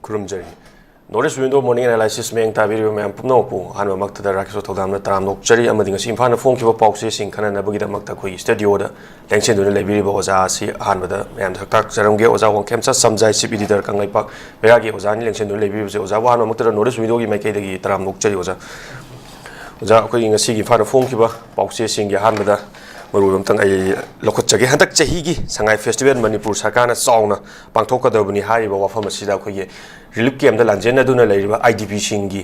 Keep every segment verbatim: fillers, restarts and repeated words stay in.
ꯈꯨꯔꯨꯝꯖꯔꯤ꯫ North East Window Morning Analysis ꯃꯤꯠꯌꯦꯡ ꯇꯥꯕꯤꯔꯤꯕ ꯃꯌꯥꯝ ꯄꯨꯝꯅꯃꯛꯄꯨ ꯑꯍꯥꯟꯕꯃꯛꯇꯗ ꯔꯥꯀꯦꯁꯣ ꯊꯧꯗꯥꯝꯅ ꯇꯔꯥꯝꯅ ꯑꯣꯛꯆꯔꯤ, ꯑꯃꯗꯤ ꯉꯁꯤ ꯏꯝꯐꯥꯜꯅ ꯐꯣꯡꯈꯤꯕ ꯄꯥꯎꯆꯦꯁꯤꯡ ꯈꯟꯅꯅꯕꯒꯤꯗꯃꯛꯇ ꯑꯩꯈꯣꯏꯒꯤ ꯁ꯭ꯇꯨꯗꯤꯑꯣꯗ ꯂꯦꯡꯁꯤꯟꯗꯨꯅ ꯂꯩꯕꯤꯔꯤꯕ ꯑꯣꯖꯥ ꯑꯁꯤ ꯑꯍꯥꯟꯕꯗ ꯃꯌꯥꯝꯗ ꯁꯛꯇꯥꯛꯆꯔꯝꯒꯦ꯫ ꯑꯣꯖꯥ Wangkhemcha ꯁꯝꯖꯥꯏ, Chief Editor Kangleipak ꯃꯩꯔꯥꯒꯤ ꯑꯣꯖꯥꯅꯤ꯫ ꯂꯦꯡꯁꯤꯟꯗꯨꯅ ꯂꯩꯕꯤꯔꯤꯕꯁꯦ ꯑꯣꯖꯥꯕꯨ ꯑꯍꯥꯟꯕꯃꯛꯇꯗ North East Window ꯒꯤ ꯃꯥꯏꯀꯩꯗꯒꯤ ꯇꯔꯥꯝꯅ ꯑꯣꯛꯆꯔꯤ ꯑꯣꯖꯥ꯫ ꯑꯣꯖꯥ, ꯑꯩꯈꯣꯏꯒꯤ ꯉꯁꯤꯒꯤ ꯏꯝꯐꯥꯜꯗ ꯐꯣꯡꯈꯤꯕ ꯄꯥꯎꯆꯦꯁꯤꯡꯒꯤ ꯑꯍꯥꯟꯕꯗ ꯃꯔꯨꯑꯣꯏꯕ ꯑꯝꯇꯪ ꯑꯩ ꯂꯧꯈꯠꯆꯒꯦ꯫ ꯍꯟꯗꯛ ꯆꯍꯤꯒꯤ ꯁꯉꯥꯏ ꯐꯦꯁꯇꯤꯚꯦꯜ ꯃꯅꯤꯄꯨꯔ ꯁꯔꯀꯥꯔꯅ ꯆꯥꯎꯅ ꯄꯥꯡꯊꯣꯛꯀꯗꯕꯅꯤ ꯍꯥꯏꯔꯤꯕ ꯋꯥꯐꯝ ꯑꯁꯤꯗ ꯑꯩꯈꯣꯏꯒꯤ ꯔꯤꯂꯤꯐ ꯀꯦꯝꯞꯇ ꯂꯥꯟꯖꯦꯟꯅꯗꯨꯅ ꯂꯩꯔꯤꯕ ꯑꯥꯏ ꯗꯤ ꯄꯤꯁꯤꯡꯒꯤ,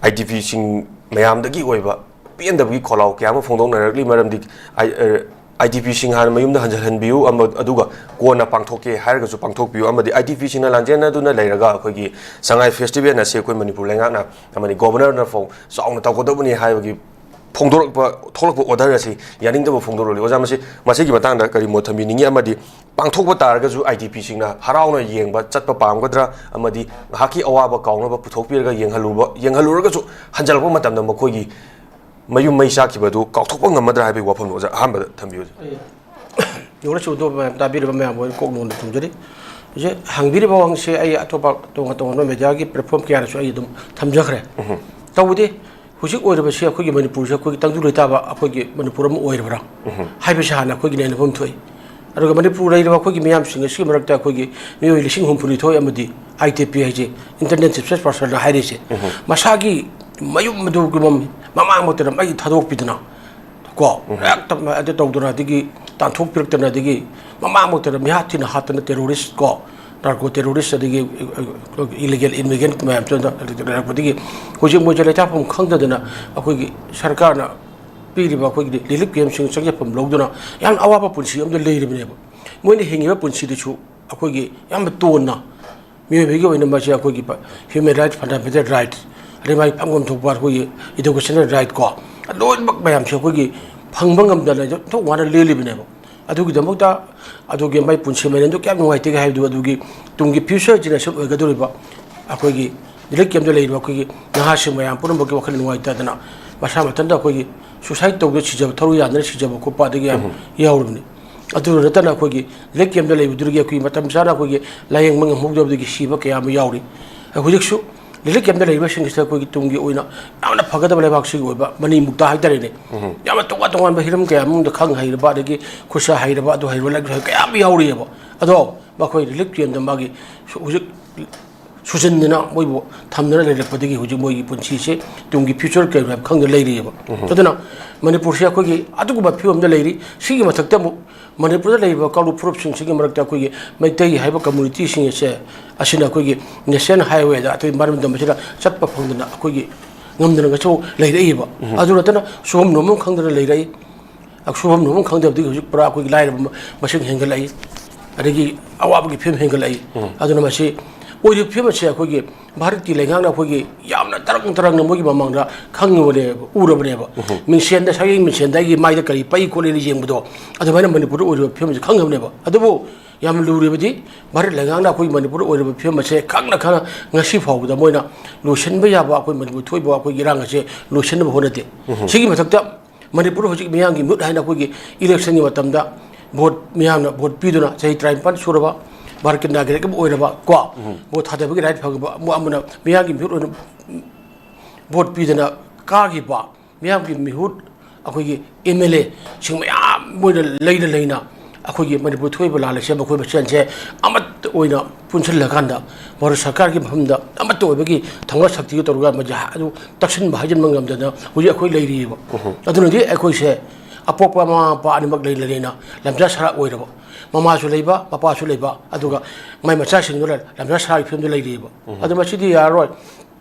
ꯑꯥꯏ ꯗꯤ ꯄꯤꯁꯤꯡ ꯃꯌꯥꯝꯗꯒꯤ ꯑꯣꯏꯕ ꯄꯦꯟꯗꯕꯒꯤ ꯈꯣꯜꯂꯥꯎ ꯀꯌꯥ ꯑꯃ ꯐꯣꯡꯗꯣꯛꯅꯔꯛꯂꯤ꯫ ꯃꯔꯝꯗꯤ ꯑꯥꯏ, ꯑ, ꯑꯥꯏ ꯗꯤ ꯄꯤꯁꯤꯡ ꯍꯥꯟꯅ ꯃꯌꯨꯝꯗ ꯍꯟꯖꯤꯜꯍꯟꯕꯤꯌꯨ, ꯑꯃ-, ꯑꯗꯨꯒ ꯀꯣꯟꯅ ꯄꯥꯡꯊꯣꯛꯀꯦ ꯍꯥꯏꯔꯒꯁꯨ ꯄꯥꯡꯊꯣꯛꯄꯤꯌꯨ, ꯑꯃꯗꯤ ꯑꯥꯏ ꯗꯤ ꯄꯤꯁꯤꯡꯅ ꯂꯥꯟꯖꯦꯟꯅꯗꯨꯅ ꯂꯩꯔꯒ ꯑꯩꯈꯣꯏꯒꯤ ꯁꯉꯥꯏ ꯐꯦꯁꯇꯤꯚꯦꯜ ꯑꯁꯤ ꯑꯩꯈꯣꯏ ꯃꯅꯤꯄꯨꯔ ꯂꯩꯉꯥꯛꯅ ꯑꯃꯗꯤ ꯒꯣꯕꯔꯅꯔꯅ ꯐꯥꯎ ꯆꯥꯎꯅ ꯇꯧꯒꯗꯕꯅꯤ ꯍꯥꯏꯕꯒꯤ ꯐꯣꯡꯗꯣꯔꯛꯄ, ꯊꯣꯛꯂꯛꯄ ꯑꯣꯔꯗꯔ ꯑꯁꯤ ꯌꯥꯅꯤꯡꯗꯕ ꯐꯣꯡꯗꯣꯔꯛꯂꯤ꯫ ꯑꯣꯖꯥ, ꯃꯁꯤ, ꯃꯁꯤꯒꯤ ꯃꯇꯥꯡꯗ ꯀꯔꯤ ꯃꯣꯠ ꯊꯝꯕꯤꯅꯤꯡꯉꯤ? ꯑꯃꯗꯤ ꯄꯥꯡꯊꯣꯛꯄ ꯇꯥꯔꯒꯁꯨ ꯑꯥꯏ ꯗꯤ ꯄꯤꯁꯤꯡꯅ ꯍꯔꯥꯎꯅ ꯌꯦꯡꯕ ꯆꯠꯄ ꯄꯥꯝꯒꯗ꯭ꯔꯥ, ꯑꯃꯗꯤ ꯉꯥꯏꯍꯥꯛꯀꯤ ꯑꯋꯥꯕ ꯀꯥꯎꯅꯕ ꯄꯨꯊꯣꯛꯄꯤꯔꯒ ꯌꯦꯡꯍꯜꯂꯨꯕ, ꯌꯦꯡꯍꯜꯂꯨꯔꯒꯁꯨ ꯍꯟꯖꯜꯂꯛꯄ ꯃꯇꯝꯗ ꯃꯈꯣꯏꯒꯤ ꯃꯌꯨꯝ ꯃꯩ ꯆꯥꯛꯈꯤꯕꯗꯨ ꯀꯥꯎꯊꯣꯛꯄ ꯉꯝꯃꯗ꯭ꯔꯥ ꯍꯥꯏꯕꯒꯤ ꯋꯥꯐꯝꯗꯣ ꯑꯣꯖꯥ ꯑꯍꯥꯟꯕꯗ ꯊꯝꯕꯤꯌꯨ꯫ ꯑꯩ ꯌꯧꯔꯁꯨ ꯑꯗꯨ ꯃꯌꯥꯝ ꯇꯥꯕꯤꯔꯤꯕ ꯃꯌꯥꯝꯕꯨ ꯑꯩ ꯀꯣꯛ ꯅꯣꯟꯅ ꯊꯝꯖꯔꯤ꯫ ꯍꯧꯖꯤꯛ ꯍꯪꯕꯤꯔꯤꯕ ꯋꯥꯍꯪꯁꯦ ꯑꯩ ꯑꯇꯣꯞꯄ ꯇꯣꯉꯥꯟ ꯇꯣꯉꯥꯟꯕ ꯃꯦꯗꯤꯌꯥꯒꯤ ꯄ꯭ꯂꯦꯠꯐꯣꯝ ꯀꯌꯥꯗꯁꯨ ꯑꯩ ꯑꯗꯨꯝ ꯊꯝꯖꯈ꯭ꯔꯦ꯫ ꯎꯝ꯫ ꯇꯧꯕꯗꯤ ꯍꯧꯖꯤꯛ ꯑꯣꯏꯔꯤꯕꯁꯤ ꯑꯩꯈꯣꯏꯒꯤ ꯃꯅꯤꯄꯨꯔꯁꯦ ꯑꯩꯈꯣꯏꯒꯤ ꯇꯪꯗꯨ ꯂꯩꯇꯥꯕ ꯑꯩꯈꯣꯏꯒꯤ ꯃꯅꯤꯄꯨꯔ ꯑꯃ ꯑꯣꯏꯔꯕ꯭ꯔꯥ ꯎꯝ꯫ ꯍꯥꯏꯕꯁꯤ ꯍꯥꯟꯅ ꯑꯩꯈꯣꯏꯒꯤ ꯅꯩꯅꯐꯝ ꯊꯣꯛꯏ꯫ ꯑꯗꯨꯒ ꯃꯅꯤꯄꯨꯔ ꯂꯩꯔꯤꯕ ꯑꯩꯈꯣꯏꯒꯤ ꯃꯤꯌꯥꯝꯁꯤꯡ ꯑꯁꯤꯒꯤ ꯃꯔꯛꯇ ꯑꯩꯈꯣꯏꯒꯤ ꯃꯤꯑꯣꯏ ꯂꯤꯁꯤꯡ ꯍꯨꯝꯐꯨꯅꯤꯊꯣꯏ ꯑꯃꯗꯤ ꯑꯥꯏ ꯇꯤ ꯄꯤ ꯍꯥꯏꯁꯦ, ꯏꯟꯇꯔꯅꯦꯜ ꯗꯤꯁꯄ꯭ꯂꯦꯁ ꯄꯔꯁꯟ ꯍꯥꯏꯔꯤꯁꯦ, ꯎꯝ꯫ ꯃꯁꯥꯒꯤ ꯃꯌꯨꯝ ꯑꯗꯨꯒꯤ ꯃꯝ-, ꯃꯃꯥꯡꯃꯛꯇꯗ ꯃꯩ ꯊꯥꯗꯣꯛꯄꯤꯗꯅ ꯀꯣ, ꯎꯝ꯫ ꯍꯦꯛꯇ ꯑꯗꯨ ꯇꯧꯗꯅ, ꯑꯗꯒꯤ ꯇꯥꯟꯊꯣꯛꯄꯤꯔꯛꯇꯅ, ꯑꯗꯒꯤ ꯃꯃꯥꯡꯃꯛꯇꯗ ꯃꯤꯍꯥꯠ ꯊꯤꯅ ꯍꯥꯠꯇꯅ terrorist ꯀꯣ, narco terrorist, ꯑꯗꯒꯤ illegal immigrant ꯃꯌꯥꯝꯗꯨꯗ ꯂꯩꯔꯛꯄꯗꯒꯤ ꯍꯧꯖꯤꯛ ꯃꯣꯏꯁꯦ ꯂꯩꯇꯥꯐꯝ ꯈꯪꯗꯗꯅ ꯑꯩꯈꯣꯏꯒꯤ ꯁꯔꯀꯥꯔꯅ ꯄꯤꯔꯤꯕ ꯑꯩꯈꯣꯏꯒꯤ ꯔꯤꯂꯤꯐ ꯀꯦꯝꯞꯁꯤꯡ ꯆꯪꯖꯐꯝ ꯂꯧꯗꯨꯅ ꯌꯥꯝꯅ ꯑꯋꯥꯕ ꯄꯨꯟꯁꯤ ꯑꯃꯗ ꯂꯩꯔꯤꯕꯅꯦꯕ꯫ ꯃꯣꯏꯅ ꯍꯤꯡꯉꯤꯕ ꯄꯨꯟꯁꯤꯗꯨꯁꯨ ꯑꯩꯈꯣꯏꯒꯤ ꯌꯥꯝꯅ ꯇꯣꯟꯅ ꯃꯤꯑꯣꯏꯕꯒꯤ ꯑꯣꯏꯅ ꯃꯁꯤ ꯑꯩꯈꯣꯏꯒꯤ human right, fundamental right, ꯑꯗꯩ ꯃꯥꯒꯤ ꯐꯪꯐꯝ ꯊꯣꯛꯄ ꯑꯩꯈꯣꯏꯒꯤ educational right ꯀꯣ, ꯂꯣꯏꯅꯃꯛ ꯃꯌꯥꯝꯁꯦ ꯑꯩꯈꯣꯏꯒꯤ ꯐꯪꯕ ꯉꯝꯗꯅ ꯑꯗꯨꯝ ꯋꯥꯅ ꯂꯦꯜꯂꯤꯕꯅꯦꯕ꯫ ꯑꯗꯨꯒꯤꯗꯃꯛꯇ ꯑꯗꯨꯒꯤ ꯃꯥꯏ ꯄꯨꯟꯁꯤ ꯃꯔꯦꯟꯗꯨ ꯀꯌꯥꯝ ꯅꯨꯡꯉꯥꯏꯇꯒꯦ ꯍꯥꯏꯕꯗꯨ ꯑꯗꯨꯒꯤ ꯇꯨꯡꯒꯤ future generation ꯑꯣꯏꯒꯗꯧꯔꯤꯕ ꯑꯩꯈꯣꯏꯒꯤ ꯔꯤꯂꯤꯐ ꯀꯦꯝꯞꯇ ꯂꯩꯔꯤꯕ ꯑꯩꯈꯣꯏꯒꯤ ꯅꯍꯥꯁꯤꯡ ꯃꯌꯥꯝ ꯄꯨꯝꯅꯃꯛꯀꯤ ꯋꯥꯈꯜ ꯅꯨꯡꯉꯥꯏꯇꯗꯅ ꯃꯁꯥ ꯃꯊꯟꯇ ꯑꯩꯈꯣꯏꯒꯤ suicide ꯇꯧꯗꯅ ꯁꯤꯖꯕ, ꯊꯧꯔꯤ ꯌꯥꯟꯗꯅ ꯁꯤꯖꯕ ꯈꯣꯠꯄ ꯑꯗꯒꯤ ꯌꯥꯝ ꯎꯝ꯫ ꯌꯥꯎꯔꯤꯕꯅꯤ꯫ ꯑꯗꯨ ꯅꯠꯇꯅ ꯑꯩꯈꯣꯏꯒꯤ relief camp ꯇ ꯂꯩꯕꯗꯨꯗꯒꯤ ꯑꯩꯈꯣꯏ ꯃꯇꯝ ꯆꯥꯅ ꯑꯩꯈꯣꯏꯒꯤ ꯂꯥꯌꯦꯡꯕ ꯉꯝꯍꯧꯗꯕꯗꯒꯤ ꯁꯤꯕ ꯀꯌꯥ ꯑꯃ ꯌꯥꯎꯔꯤ꯫ ꯍꯧꯖꯤꯛꯁꯨ relief camp ꯇ ꯂꯩꯔꯤꯕꯁꯤꯡꯁꯤꯗ ꯑꯩꯈꯣꯏꯒꯤ ꯇꯨꯡꯒꯤ ꯑꯣꯏꯅ ꯌꯥꯝꯅ ꯐꯒꯗꯕ ꯂꯩꯕꯥꯛꯁꯤꯒꯤ ꯑꯣꯏꯕ ꯃꯅꯤꯃꯨꯛꯇ ꯍꯥꯏꯇꯥꯔꯦꯅꯦ, ꯎꯝ꯫ ꯌꯥꯝꯅ ꯇꯣꯉꯥꯟ ꯇꯣꯉꯥꯟꯕ ꯍꯤꯔꯝ ꯀꯌꯥ ꯃꯅꯨꯡꯗ ꯈꯪ ꯍꯩꯔꯕ, ꯑꯗꯒꯤ ꯈꯨꯠ ꯁꯥ ꯍꯩꯔꯕ, ꯑꯗꯨ ꯍꯩꯔꯕ, ꯂꯥꯏꯔꯤꯛ ꯍꯩꯔꯕ ꯀꯌꯥ ꯑꯃ ꯌꯥꯎꯔꯤꯑꯕ꯫ ꯑꯗꯣ ꯃꯈꯣꯏ relief camp ꯇ ꯃꯥꯒꯤ ꯁꯨ-, ꯍꯧꯖꯤꯛ ꯁꯨꯖꯟꯗꯅ ꯃꯣꯏꯕꯨ ꯊꯝꯗꯅ ꯂꯩꯔꯛꯄꯗꯒꯤ ꯍꯧꯖꯤꯛ ꯃꯣꯏꯒꯤ ꯄꯨꯟꯁꯤꯁꯦ ꯇꯨꯡꯒꯤ future ꯀꯔꯤ ꯍꯥꯏꯕ ꯈꯪꯗꯅ ꯂꯩꯔꯤꯑꯕ꯫ ꯎꯝ꯫ ꯑꯗꯨꯅ ꯃꯅꯤꯄꯨꯔꯁꯦ ꯑꯩꯈꯣꯏꯒꯤ ꯑꯗꯨꯒꯨꯝꯕ ꯐꯤꯕꯝꯗ ꯂꯩꯔꯤ꯫ ꯁꯤꯒꯤ ꯃꯊꯛꯇ ꯑꯃꯨꯛ ꯃꯅꯤꯄꯨꯔꯗ ꯂꯩꯔꯤꯕ ꯀꯥꯡꯂꯨꯞ ꯐꯨꯔꯨꯞꯁꯤꯡꯁꯤꯒꯤ ꯃꯔꯛꯇ ꯑꯩꯈꯣꯏꯒꯤ ꯃꯩꯇꯩ ꯍꯥꯏꯕ community ꯁꯤꯡ ꯑꯁꯦ, ꯑꯁꯤꯅ ꯑꯩꯈꯣꯏꯒꯤ national highway ꯗ ꯑꯩꯈꯣꯏ ꯃꯔꯝꯗꯝ ꯑꯁꯤꯗ ꯆꯠꯄ ꯐꯪꯗꯅ ꯑꯩꯈꯣꯏꯒꯤ ꯉꯝꯗꯅ ꯉꯁꯤ ꯂꯩꯔꯛꯏꯕ꯫ ꯎꯝ꯫ ꯑꯗꯨ ꯅꯠꯇꯅ ꯁꯨꯐꯝ ꯅꯣꯝꯐꯝ ꯈꯪꯗꯅ ꯂꯩꯔꯛꯏ꯫ ꯁꯨꯐꯝ ꯅꯣꯝꯐꯝ ꯈꯪꯗꯕꯗꯒꯤ ꯍꯧꯖꯤꯛ ꯄꯨꯔꯥ ꯑꯩꯈꯣꯏꯒꯤ ꯂꯥꯏꯔꯕ ꯃ-, ꯃꯁꯤꯡ ꯍꯦꯟꯒꯠꯂꯛꯏ, ꯑꯗꯒꯤ ꯑꯋꯥꯕꯒꯤ ꯐꯤꯕꯝ ꯍꯦꯟꯒꯠꯂꯛꯏ꯫ ꯎꯝ꯫ ꯑꯗꯨꯅ ꯃꯁꯤ ꯑꯣꯏꯔꯤꯕ ꯐꯤꯕꯝ ꯑꯁꯤ ꯑꯩꯈꯣꯏꯒꯤ ꯚꯥꯔꯠꯀꯤ ꯂꯩꯉꯥꯛꯅ ꯑꯩꯈꯣꯏꯒꯤ ꯌꯥꯝꯅ ꯇꯔꯪ ꯇꯔꯪꯅ ꯃꯣꯏꯒꯤ ꯃꯃꯥꯡꯗ ꯈꯪꯉꯕꯅꯦꯕ, ꯎꯔꯕꯅꯦꯕ꯫ ꯎꯝ꯫ ꯃꯤꯡꯁꯦꯟꯗ, ꯁꯛꯌꯦꯡ ꯃꯤꯡꯁꯦꯟꯗ ꯑꯩꯒꯤ ꯃꯥꯏꯗ ꯀꯔꯤ ꯄꯛꯏ ꯈꯣꯠꯂꯤꯅ ꯌꯦꯡꯕꯗꯣ, ꯑꯗꯨꯃꯥꯏꯅ ꯃꯅꯤꯄꯨꯔꯗ ꯑꯣꯏꯔꯤꯕ ꯐꯤꯕꯝꯁꯤ ꯈꯪꯉꯕꯅꯦꯕ꯫ ꯑꯗꯨꯕꯨ ꯌꯥꯝꯅ ꯂꯨꯔꯤꯕꯗꯤ ꯚꯥꯔꯠ ꯂꯩꯉꯥꯛꯅ ꯑꯩꯈꯣꯏ ꯃꯅꯤꯄꯨꯔꯗ ꯑꯣꯏꯔꯤꯕ ꯐꯤꯕꯝ ꯑꯁꯦ ꯈꯪꯅ ꯈꯪꯅ ꯉꯁꯤ ꯐꯥꯎꯕꯗ ꯃꯣꯏꯅ ꯂꯣꯏꯁꯤꯟꯕ ꯌꯥꯕ, ꯑꯩꯈꯣꯏ ꯃꯅꯤꯄꯨꯔ ꯊꯣꯛꯏꯕ ꯑꯩꯈꯣꯏꯒꯤ ꯏꯔꯥꯡ ꯑꯁꯦ ꯂꯣꯏꯁꯤꯟꯅꯕ ꯍꯣꯠꯅꯗꯦ꯫ ꯎꯝ꯫ ꯁꯤꯒꯤ ꯃꯊꯛꯇ ꯃꯅꯤꯄꯨꯔ ꯍꯧꯖꯤꯛ ꯃꯤꯌꯥꯝꯒꯤ ꯃꯤꯍꯨꯠ ꯍꯥꯏꯅ ꯑꯩꯈꯣꯏꯒꯤ election ꯒꯤ ꯃꯇꯝꯗ vote, ꯃꯤꯌꯥꯝꯅ vote ꯄꯤꯗꯨꯅ ꯆꯍꯤ ꯇꯔꯥꯅꯤꯄꯥꯟ ꯁꯨꯔꯕ, ꯚꯥꯔꯠꯀꯤ ꯅꯥꯒꯔꯤꯛ ꯑꯃ ꯑꯣꯏꯔꯕ ꯀꯣ, ꯎꯝ꯫ Vote ꯊꯥꯗꯕꯒꯤ right ꯐꯪꯕ ꯑꯃ-, ꯑꯃꯅ ꯃꯤꯌꯥꯝꯒꯤ ꯃꯤꯍꯨꯠ ꯑꯣꯏꯅ vote ꯄꯤꯗꯅ ꯀꯥꯈꯤꯕ ꯃꯤꯌꯥꯝꯒꯤ ꯃꯤꯍꯨꯠ, ꯑꯩꯈꯣꯏꯒꯤ M L A ꯁꯤꯡ ꯃꯌꯥꯝ ꯃꯣꯏꯅ ꯂꯩꯅ ꯂꯩꯅ ꯑꯩꯈꯣꯏꯒꯤ ꯃꯅꯤꯄꯨꯔ ꯊꯣꯛꯏꯕ ꯂꯥꯟ ꯑꯁꯦ ꯃꯈꯣꯏ ꯃꯁꯦꯟꯁꯦ ꯑꯃꯠꯇ ꯑꯣꯏꯅ ꯄꯨꯟꯁꯤꯜꯂꯀꯥꯟꯗ ꯚꯥꯔꯠ ꯁꯔꯀꯥꯔꯒꯤ ꯃꯐꯝꯗ ꯑꯃꯠꯇ ꯑꯣꯏꯕꯒꯤ ꯊꯧꯅꯥ ꯁꯛꯇꯤꯒ ꯇꯧꯔꯒ ꯃꯁꯤ ꯑꯗꯨ ꯇꯛꯁꯤꯟꯕ ꯍꯥꯏꯖꯤꯟꯕ ꯉꯝꯗꯅ ꯍꯧꯖꯤꯛ ꯑꯩꯈꯣꯏ ꯂꯩꯔꯤꯑꯕ꯫ ꯎꯝ꯫ ꯑꯗꯨꯅꯗꯤ ꯑꯩꯈꯣꯏꯁꯦ ꯑꯄꯣꯛꯄ ꯃꯃꯥ ꯃꯄꯥ ꯑꯅꯤꯃꯛ ꯂꯩꯅ ꯂꯩꯅ ꯂꯝꯖꯥ ꯁꯔꯥ ꯑꯣꯏꯔꯕ, ꯃꯃꯥꯁꯨ ꯂꯩꯕ, ꯃꯄꯥꯁꯨ ꯂꯩꯕ, ꯑꯗꯨꯒ ꯃꯥꯏ ꯃꯆꯥꯁꯤꯡꯗꯨꯅ ꯂꯝꯖꯥ ꯁꯔꯥꯒꯤ ꯐꯤꯕꯝꯗ ꯂꯩꯔꯤꯑꯕ꯫ ꯎꯝ꯫ ꯑꯗꯨ ꯃꯁꯤꯗꯤ ꯌꯥꯔꯔꯣꯏ꯫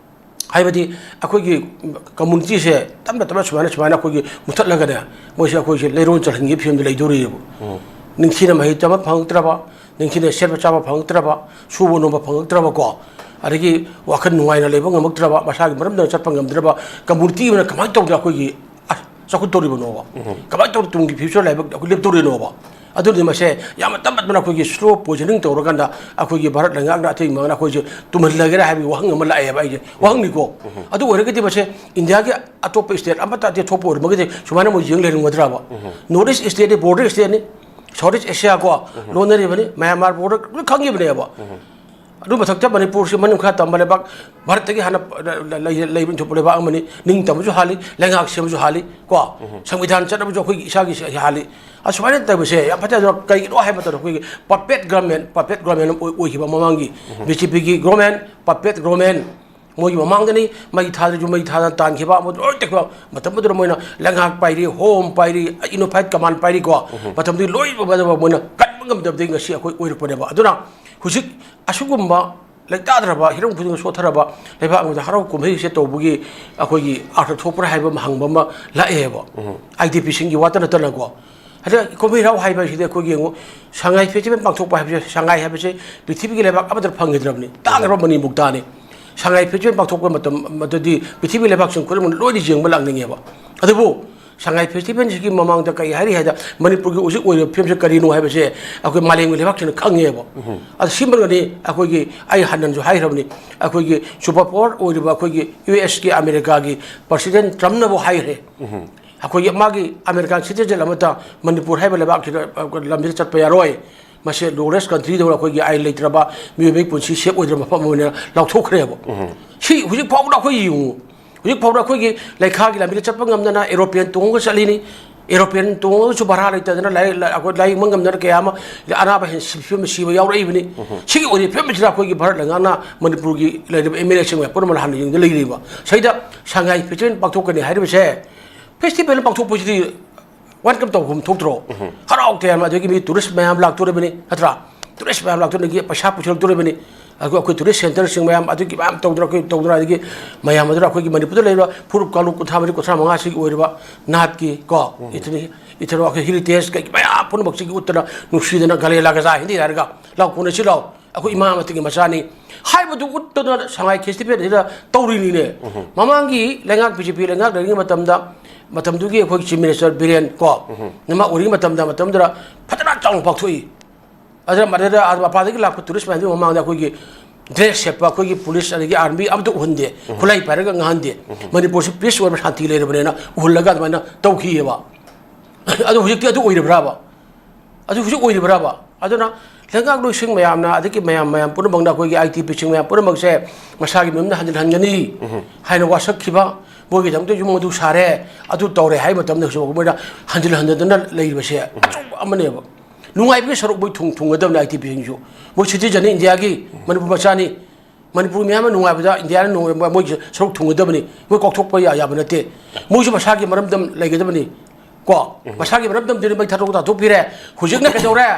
ꯍꯥꯏꯕꯗꯤ ꯑꯩꯈꯣꯏꯒꯤ community ꯁꯦ ꯇꯞꯅ ꯇꯞꯅ ꯁꯨꯃꯥꯏꯅ, ꯁꯨꯃꯥꯏꯅ ꯑꯩꯈꯣꯏꯒꯤ ꯃꯨꯊꯠꯂꯒꯅꯦ, ꯃꯣꯏꯁꯦ ꯑꯩꯈꯣꯏꯁꯦ ꯂꯩꯔꯣꯟ ꯆꯜꯍꯟꯒꯤ ꯐꯤꯕꯝꯗ ꯂꯩꯗꯣꯔꯤꯑꯕ꯫ ꯎꯝ꯫ ꯅꯤꯡꯊꯤꯅ ꯃꯍꯩ ꯇꯝꯕ ꯐꯪꯉꯛꯇ꯭ꯔꯕ, ꯅꯤꯡꯊꯤꯅ ꯁꯦꯠꯄ ꯆꯥꯕ ꯐꯪꯉꯛꯇ꯭ꯔꯕ, ꯁꯨꯕ ꯅꯣꯝꯕ ꯐꯪꯉꯛꯇ꯭ꯔꯕꯀꯣ, ꯑꯗꯒꯤ ꯋꯥꯈꯜ ꯅꯨꯡꯉꯥꯏꯅ ꯂꯩꯕ ꯉꯝꯃꯛꯇ꯭ꯔꯕ, ꯃꯁꯥꯒꯤ ꯃꯔꯝꯗꯝ ꯆꯠꯄ ꯉꯝꯗ꯭ꯔꯕ community ꯑꯃꯅ ꯀꯃꯥꯏꯅ ꯇꯧꯗꯅ ꯑꯩꯈꯣꯏꯒꯤ, ꯑꯁ, ꯆꯥꯎꯈꯠꯇꯧꯔꯤꯕꯅꯣꯕ? ꯎꯝ꯫ ꯀꯃꯥꯏꯅ ꯇꯧꯗꯅ ꯇꯨꯡꯒꯤ future ꯂꯥꯏꯕꯛ ꯑꯩꯈꯣꯏ ꯂꯦꯞꯇꯧꯔꯤꯅꯣꯕ? ꯑꯗꯨꯅ ꯃꯁꯦ ꯌꯥꯝꯅ ꯇꯞꯅ ꯇꯞꯅ ꯑꯩꯈꯣꯏꯒꯤ slow poisoning ꯇꯧꯔꯀꯥꯟꯗ ꯑꯩꯈꯣꯏꯒꯤ ꯚꯥꯔꯠ ꯂꯩꯉꯥꯛꯅ ꯑꯊꯤꯡꯕ ꯉꯥꯛꯅ ꯑꯩꯈꯣꯏꯁꯦ ꯇꯨꯝꯍꯜꯂꯒꯦꯔꯥ ꯍꯥꯏꯕꯒꯤ ꯋꯥꯍꯪ ꯑꯃ ꯂꯥꯛꯑꯦꯕ ꯑꯩꯁꯦ, ꯋꯥꯍꯪꯅꯤꯀꯣ꯫ ꯎꯝ꯫ ꯑꯗꯨ ꯑꯣꯏꯔꯒꯗꯤ ꯃꯁꯦ ꯏꯟꯗꯤꯌꯥꯒꯤ ꯑꯇꯣꯞꯄ state ꯑꯃꯠꯇ ꯑꯇꯦꯛ ꯊꯣꯛꯄ ꯑꯣꯏꯔꯝꯃꯒꯗꯤ ꯁꯨꯃꯥꯏꯅ ꯃꯣꯏ ꯌꯦꯡ ꯂꯩꯔꯝꯒꯗ꯭ꯔꯕ? ꯎꯝ꯫ North East state ꯅꯤ, border state ꯅꯤ꯫ ꯁꯥꯎꯠ ꯏꯁ ꯑꯦꯁꯤꯌꯥ ꯀꯣ, ꯂꯣꯟꯅꯔꯤꯕꯅꯤ, ꯃꯌꯥꯟꯃꯥꯔ ꯕꯣꯔꯗꯔ ꯂꯣꯏ ꯈꯪꯉꯤꯕꯅꯦꯕ꯫ ꯑꯗꯨ ꯃꯊꯛꯇ ꯃꯅꯤꯄꯨꯔꯁꯤ ꯃꯅꯤꯡ ꯈꯔ ꯇꯝꯕ ꯂꯩꯕꯥꯛ, ꯚꯥꯔꯠꯇꯒꯤ ꯍꯥꯟꯅ ꯂꯩ- ꯂꯩꯕ ꯅꯤꯡꯊꯧ ꯂꯩꯕꯥꯛ ꯑꯃꯅꯤ꯫ ꯅꯤꯡꯇꯝꯕꯁꯨ ꯍꯥꯜꯂꯤ, ꯂꯩꯉꯥꯛ ꯁꯦꯝꯕꯁꯨ ꯍꯥꯜꯂꯤ ꯀꯣ, ꯁꯪꯕꯤꯙꯥꯟ ꯆꯠꯅꯕꯁꯨ ꯑꯩꯈꯣꯏꯒꯤ ꯏꯁꯥꯒꯤ ꯁꯤ ꯍꯥꯜꯂꯤ꯫ ꯑꯁꯨꯃꯥꯏꯅ ꯇꯧꯕꯁꯦ ꯌꯥꯝ ꯐꯠꯇꯦ꯫ ꯑꯗꯨꯅ ꯀꯩꯒꯤꯅꯣ ꯍꯥꯏꯕ ꯃꯇꯝꯗ ꯑꯩꯈꯣꯏꯒꯤ ꯄꯄꯦꯠ ꯒꯔꯃꯦꯟ, ꯄꯄꯦꯠ ꯒꯔꯃꯦꯟ ꯑꯃ ꯑꯣꯏ- ꯑꯣꯏꯈꯤꯕ ꯃꯃꯥꯡꯒꯤ ꯕꯤ ꯖꯦ ꯄꯤꯒꯤ ꯒꯣꯔꯃꯦꯟ, ꯄꯄꯦꯠ ꯒꯣꯔꯃꯦꯟ꯫ ꯃꯣꯏꯒꯤ ꯃꯃꯥꯡꯗꯅꯤ ꯃꯩ ꯊꯥꯗ꯭ꯔꯁꯨ ꯃꯩ ꯊꯥꯗꯅ ꯇꯥꯟꯈꯤꯕ ꯑꯃ ꯂꯣꯏ ꯇꯦꯛꯄ꯫ ꯃꯇꯝꯗꯨꯗ ꯃꯣꯏꯅ ꯂꯩꯉꯥꯛ ꯄꯥꯏꯔꯤ, ꯍꯣꯝ ꯄꯥꯏꯔꯤ, ꯌꯨꯅꯤꯐꯥꯏꯠ ꯀꯃꯥꯟ ꯄꯥꯏꯔꯤꯀꯣ꯫ ꯃꯇꯝꯗꯨꯒꯤ ꯂꯣꯏ ꯃꯣꯏꯅ ꯀꯟꯕ ꯉꯝꯗꯕꯗꯒꯤ ꯉꯁꯤ ꯑꯩꯈꯣꯏ ꯑꯣꯏꯔꯛꯄꯅꯦꯕ꯫ ꯑꯗꯨꯅ ꯍꯧꯖꯤꯛ ꯑꯁꯤꯒꯨꯝꯕ ꯂꯩꯇꯥꯗ꯭ꯔꯕ, ꯍꯤꯔꯝ ꯈꯨꯗꯤꯡꯃꯛ ꯁꯣꯠꯊꯔꯕ ꯂꯩꯕꯥꯛ ꯑꯃꯗ ꯍꯔꯥꯎ ꯀꯨꯝꯍꯩꯁꯦ ꯇꯧꯕꯒꯤ ꯑꯩꯈꯣꯏꯒꯤ ꯑꯥꯔꯊ ꯊꯣꯛꯄ꯭ꯔꯥ ꯍꯥꯏꯕ ꯑꯃ ꯍꯪꯕ ꯑꯃ ꯂꯥꯛꯑꯦꯕ꯫ I D ꯄꯤꯁꯤꯡꯒꯤ ꯋꯥꯇ ꯅꯠꯇꯅꯀꯣ꯫ ꯑꯗ ꯀꯨꯝꯍꯩ ꯍꯔꯥꯎ ꯍꯥꯏꯕ ꯑꯁꯤꯗꯤ ꯑꯩꯈꯣꯏꯒꯤ ꯌꯦꯡꯉꯨ, ꯁꯉꯥꯏ ꯐꯦꯁꯇꯤꯚꯦꯜ ꯄꯥꯡꯊꯣꯛꯄ ꯍꯥꯏꯕꯁꯦ, ꯁꯉꯥꯏ ꯍꯥꯏꯕꯁꯦ ꯄ꯭ꯔꯤꯊꯤꯕꯤꯒꯤ ꯂꯩꯕꯥꯛ ꯑꯃꯠꯇ ꯐꯪꯈꯤꯗ꯭ꯔꯕꯅꯤ, ꯇꯥꯡꯈ꯭ꯔꯕ ꯃꯅꯤꯃꯨꯛꯇꯥꯅꯤ꯫ ꯁꯉꯥꯏ ꯐꯦꯁꯇꯤꯚꯦꯜ ꯄꯥꯡꯊꯣꯛꯄ ꯃꯇꯝ ꯑꯗꯨꯗꯤ ꯄ꯭ꯔꯤꯊꯤꯕꯤ ꯂꯩꯕꯥꯛꯁꯤꯡ ꯈꯨꯗꯤꯡꯃꯛ ꯂꯣꯏꯅ ꯌꯦꯡꯕ ꯂꯥꯛꯅꯤꯡꯉꯦꯕ꯫ ꯑꯗꯨꯕꯨ ꯁꯉꯥꯏ ꯐꯦꯁꯇꯤꯚꯦꯜꯁꯤꯒꯤ ꯃꯃꯥꯡꯗ ꯀꯔꯤ ꯍꯥꯏꯔꯤ ꯍꯥꯏꯗ, ꯃꯅꯤꯄꯨꯔꯒꯤ ꯍꯧꯖꯤꯛ ꯑꯣꯏꯔꯤꯕ ꯐꯤꯕꯝꯁꯦ ꯀꯔꯤꯅꯣ ꯍꯥꯏꯕꯁꯦ ꯑꯩꯈꯣꯏ ꯃꯥꯂꯦꯝꯒꯤ ꯂꯩꯕꯥꯛꯁꯤꯡꯅ ꯈꯪꯉꯦꯕ꯫ ꯑꯗꯨ ꯁꯤꯃꯒꯅꯤ ꯑꯩꯈꯣꯏꯒꯤ, ꯑꯩ ꯍꯟꯅꯁꯨ ꯍꯥꯏꯈ꯭ꯔꯕꯅꯤ, ꯑꯩꯈꯣꯏꯒꯤ ꯁꯨꯄꯔ ꯄꯥꯋꯔ ꯑꯣꯏꯔꯤꯕ ꯑꯩꯈꯣꯏꯒꯤ ꯌꯨ ꯑꯦꯁꯀꯤ, ꯑꯃꯦꯔꯤꯀꯥꯒꯤ ꯄ꯭ꯔꯁꯤꯗꯦꯟ ꯇ꯭ꯔꯝꯅꯕꯨ ꯍꯥꯏꯈ꯭ꯔꯦ꯫ ꯑꯩꯈꯣꯏꯒꯤ ꯃꯥꯒꯤ ꯑꯃꯦꯔꯤꯀꯥꯟ ꯁꯤꯇꯤꯖꯦꯟ ꯑꯃꯠꯇ ꯃꯅꯤꯄꯨꯔ ꯍꯥꯏꯕ ꯂꯩꯕꯥꯛꯁꯤꯗ, ꯑ, ꯂꯝꯁꯤꯗ ꯆꯠꯄ ꯌꯥꯔꯣꯏ꯫ ꯃꯁꯤ ꯂꯣꯂꯦꯁ ꯀꯟꯇ꯭ꯔꯤꯗꯧꯅ ꯑꯩꯈꯣꯏꯒꯤ ꯑꯥꯏꯟ ꯂꯩꯇ꯭ꯔꯕ, ꯃꯤꯑꯣꯏꯕꯒꯤ ꯄꯨꯟꯁꯤ ꯁꯦꯞ ꯑꯣꯏꯗ꯭ꯔꯕ ꯃꯐꯝ ꯑꯃ ꯑꯣꯏꯅ ꯂꯥꯎꯊꯣꯛꯈ꯭ꯔꯦꯕ꯫ ꯁꯤ ꯍꯧꯖꯤꯛ ꯐꯥꯎꯕꯗ ꯑꯩꯈꯣꯏ ꯌꯦꯡꯉꯨ, ꯍꯧꯖꯤꯛ ꯐꯥꯎꯕꯗ ꯑꯩꯈꯣꯏꯒꯤ ꯂꯩꯈꯥꯒꯤ ꯂꯝꯕꯤꯗ ꯆꯠꯄ ꯉꯝꯗꯅ ꯑꯦꯔꯣꯄ꯭ꯂꯦꯟ ꯇꯣꯡꯉꯒ ꯆꯠꯂꯤꯅꯤ꯫ ꯑꯦꯔꯣꯄ꯭ꯂꯦꯟ ꯇꯣꯡꯉꯒꯁꯨ ꯚꯔꯥ ꯂꯩꯇꯗꯅ ꯂꯥꯏ-, ꯂꯥꯏ-, ꯑꯩꯈꯣꯏ ꯂꯥꯏꯌꯦꯡꯕ ꯉꯝꯗꯅ ꯀꯌꯥ ꯑꯃ ꯑꯅꯥꯕ ꯍꯦꯟꯅ ꯁꯤ-, ꯐꯤꯕꯝꯗ ꯁꯤꯕ ꯌꯥꯎꯔꯛꯏꯕꯅꯤ꯫ ꯁꯤꯒꯤ ꯑꯣꯏꯔꯤꯕ ꯐꯤꯕꯝꯁꯤꯗ ꯑꯩꯈꯣꯏꯒꯤ ꯚꯥꯔꯠ ꯂꯩꯉꯥꯛꯅ ꯃꯅꯤꯄꯨꯔꯒꯤ ꯂꯩꯔꯤꯕ ꯑꯦꯝ ꯑꯦꯜ ꯑꯦꯁꯤꯡ ꯃꯌꯥꯝ ꯄꯨꯝꯅꯃꯛ ꯍꯥꯟꯅ ꯌꯦꯡꯗ ꯂꯩꯔꯤꯕ꯫ ꯁꯤꯗ ꯁꯉꯥꯏ ꯐꯦꯁꯇꯤꯚꯦꯜ ꯄꯥꯡꯊꯣꯛꯀꯅꯤ ꯍꯥꯏꯔꯤꯕꯁꯦ, ꯐꯦꯁꯇꯤꯚꯦꯜ ꯄꯥꯡꯊꯣꯛꯄꯁꯤꯗꯤ ꯋꯦꯜꯀꯝ ꯇꯧꯐꯝ ꯊꯣꯛꯇ꯭ꯔꯣ? ꯍꯔꯥꯎ ꯇꯌꯥꯝꯅ ꯑꯗꯒꯤ ꯃꯤ ꯇꯨꯔꯤꯁ ꯃꯌꯥꯝ ꯂꯥꯛꯇꯣꯔꯤꯕꯅꯤ, ꯅꯠꯇ꯭ꯔꯥ? ꯇꯨꯔꯤꯁ ꯃꯌꯥꯝ ꯂꯥꯛꯇꯣꯔꯤꯕꯅꯤ, ꯄꯩꯁꯥ ꯄꯨꯁꯤꯜꯂꯛꯇꯣꯔꯤꯕꯅꯤ꯫ ꯑꯗꯨꯒ ꯑꯩꯈꯣꯏ ꯇꯨꯔꯤꯁ ꯁꯦꯟꯇꯔꯁꯤꯡ ꯃꯌꯥꯝ ꯑꯗꯨꯒꯤ ꯃꯌꯥꯝ ꯇꯧꯗꯅ, ꯑꯩꯈꯣꯏ ꯇꯧꯗꯅ, ꯑꯗꯒꯤ ꯃꯌꯥꯝ ꯑꯗꯨꯅ ꯑꯩꯈꯣꯏꯒꯤ ꯃꯅꯤꯄꯨꯔꯗ ꯂꯩꯔꯤꯕ ꯐꯨꯔꯨꯞ ꯀꯥꯡꯂꯨꯞ ꯀꯨꯟꯊ꯭ꯔꯥ ꯃꯔꯤ, ꯀꯨꯟꯊ꯭ꯔꯥ ꯃꯉꯥꯁꯤꯒꯤ ꯑꯣꯏꯔꯤꯕ ꯅꯥꯠꯀꯤ ꯀꯣ, ꯏꯊꯅꯤ-, ꯏꯊꯅꯤ ꯑꯩꯈꯣꯏ ꯍꯦꯔꯤꯇꯦꯖ ꯀꯩ ꯃꯌꯥꯝ ꯄꯨꯝꯅꯃꯛꯁꯤꯒꯤ ꯎꯠꯇꯅ, ꯅꯨꯡꯁꯤꯗꯅ ꯒꯂꯦ ꯂꯥꯒꯖꯥ ꯍꯤꯟꯗꯤ ꯍꯥꯏꯔꯒ ꯂꯥꯎ ꯀꯣꯟꯅꯁꯤ ꯂꯥꯎ꯫ ꯑꯩꯈꯣꯏ ꯏꯃꯥ ꯑꯃꯠꯇꯒꯤ ꯃꯆꯥꯅꯤ ꯍꯥꯏꯕꯗꯨ ꯎꯠꯇꯅ ꯁꯉꯥꯏ ꯐꯦꯁꯇꯤꯚꯦꯜꯁꯤꯗ ꯇꯧꯔꯤꯅꯤꯅꯦ꯫ ꯃꯃꯥꯡꯒꯤ ꯂꯩꯉꯥꯛ ꯕꯤ ꯖꯦ ꯄꯤ ꯂꯩꯉꯥꯛ ꯂꯩꯔꯤꯉꯩ ꯃꯇꯝꯗ, ꯃꯇꯝꯗꯨꯒꯤ ꯑꯩꯈꯣꯏꯒꯤ ꯆꯤꯐ ꯃꯤꯅꯤꯁꯇꯔ ꯕꯤꯔꯦꯟ ꯀꯣ, ꯅꯃ ꯑꯣꯏꯔꯤꯉꯩ ꯃꯇꯝꯗ, ꯃꯇꯝꯗꯨꯗ ꯐꯖꯅ ꯆꯥꯎꯅ ꯄꯥꯡꯊꯣꯛꯏ꯫ ꯑꯗꯨꯅ ꯃꯗꯨꯗ ꯑꯥ ꯃꯄꯥꯟꯗꯒꯤ ꯂꯥꯛꯄ ꯇꯨꯔꯤꯁ ꯃꯌꯥꯝꯗꯨꯒꯤ ꯃꯃꯥꯡꯗ ꯑꯩꯈꯣꯏꯒꯤ ꯗ꯭ꯔꯦꯁ ꯁꯦꯠꯄ ꯑꯩꯈꯣꯏꯒꯤ ꯄꯨꯂꯤꯁ ꯑꯗꯒꯤ ꯑꯥꯔꯃꯤ ꯑꯃꯠꯇ ꯎꯍꯟꯗꯦ, ꯈꯨꯠꯂꯥꯏ ꯄꯥꯏꯔꯒ ꯉꯥꯡꯍꯟꯗꯦ꯫ ꯃꯅꯤꯄꯨꯔꯁꯤ ꯄꯤꯁ ꯑꯣꯏꯕ, ꯁꯥꯟꯇꯤ ꯂꯩꯔꯕꯅꯦꯅ ꯎꯍꯜꯂꯒ ꯑꯗꯨꯃꯥꯏꯅ ꯇꯧꯈꯤꯑꯕ꯫ ꯑꯗꯣ ꯍꯧꯖꯤꯛꯇꯤ ꯑꯗꯨ ꯑꯣꯏꯔꯕ꯭ꯔꯥꯕ? ꯑꯗꯨ ꯍꯧꯖꯤꯛ ꯑꯣꯏꯔꯤꯕ꯭ꯔꯕ? ꯑꯗꯨꯅ ꯂꯩꯉꯥꯛꯂꯣꯏꯁꯤꯡ ꯃꯌꯥꯝꯅ, ꯑꯗꯒꯤ ꯃꯌꯥꯝ, ꯃꯌꯥꯝ ꯄꯨꯝꯅꯃꯛꯅ, ꯑꯩꯈꯣꯏꯒꯤ ꯑꯥꯏ ꯇꯤ ꯄꯤꯁꯤꯡ ꯃꯌꯥꯝ ꯄꯨꯝꯅꯃꯛꯁꯦ ꯃꯁꯥꯒꯤ ꯃꯌꯨꯝꯗ ꯍꯟꯖꯤꯟꯍꯟꯒꯅꯤ ꯍꯥꯏꯅ ꯋꯥꯁꯛꯈꯤꯕ, ꯃꯣꯏꯒꯤꯗꯃꯛꯇ ꯌꯨꯝ ꯑꯗꯨ ꯁꯥꯔꯦ, ꯑꯗꯨ ꯇꯧꯔꯦ ꯍꯥꯏꯕ ꯃꯇꯝꯗ ꯍꯧꯖꯤꯛ ꯃꯣꯏꯅ ꯍꯟꯖꯤꯟ ꯍꯟꯖꯤꯟꯗꯅ ꯂꯩꯔꯤꯕꯁꯦ ꯑꯆꯧꯕ ꯑꯃꯅꯦꯕ꯫ ꯅꯨꯡꯉꯥꯏꯕꯒꯤ ꯁꯔꯨꯛ ꯃꯣꯏ ꯊꯨꯡ-, ꯊꯨꯡꯒꯗꯕꯅꯤ꯫ ꯑꯥꯏ ꯇꯤ ꯄꯤꯁꯤꯡꯁꯨ, ꯃꯣꯏ ꯁꯤꯇꯤꯖꯟꯅꯤ, ꯏꯟꯗꯤꯌꯥꯒꯤ, ꯃꯅꯤꯄꯨꯔ ꯃꯆꯥꯅꯤ꯫ ꯃꯅꯤꯄꯨꯔ ꯃꯤꯌꯥꯝꯅ ꯅꯨꯡꯉꯥꯏꯕꯗ ꯏꯟꯗꯤꯌꯥꯅ ꯅꯨꯡꯉꯥꯏꯕ, ꯃꯣꯏꯒꯤ ꯁꯔꯨꯛ ꯊꯨꯡꯒꯗꯕꯅꯤ꯫ ꯃꯣꯏ ꯀꯥꯎꯊꯣꯛꯄ ꯌꯥ-, ꯌꯥꯕ ꯅꯠꯇꯦ꯫ ꯃꯣꯏꯁꯨ ꯃꯁꯥꯒꯤ ꯃꯔꯝꯗꯝ ꯂꯩꯒꯗꯕꯅꯤ꯫ ꯀꯣ? ꯃꯁꯥꯒꯤ ꯃꯔꯝꯗꯝꯗꯨꯗꯤ ꯃꯩ ꯊꯥꯗꯣꯛ ꯇꯥꯊꯣꯛꯄꯤꯔꯦ꯫ ꯍꯧꯖꯤꯛꯅ ꯀꯩꯗꯧꯔꯦ?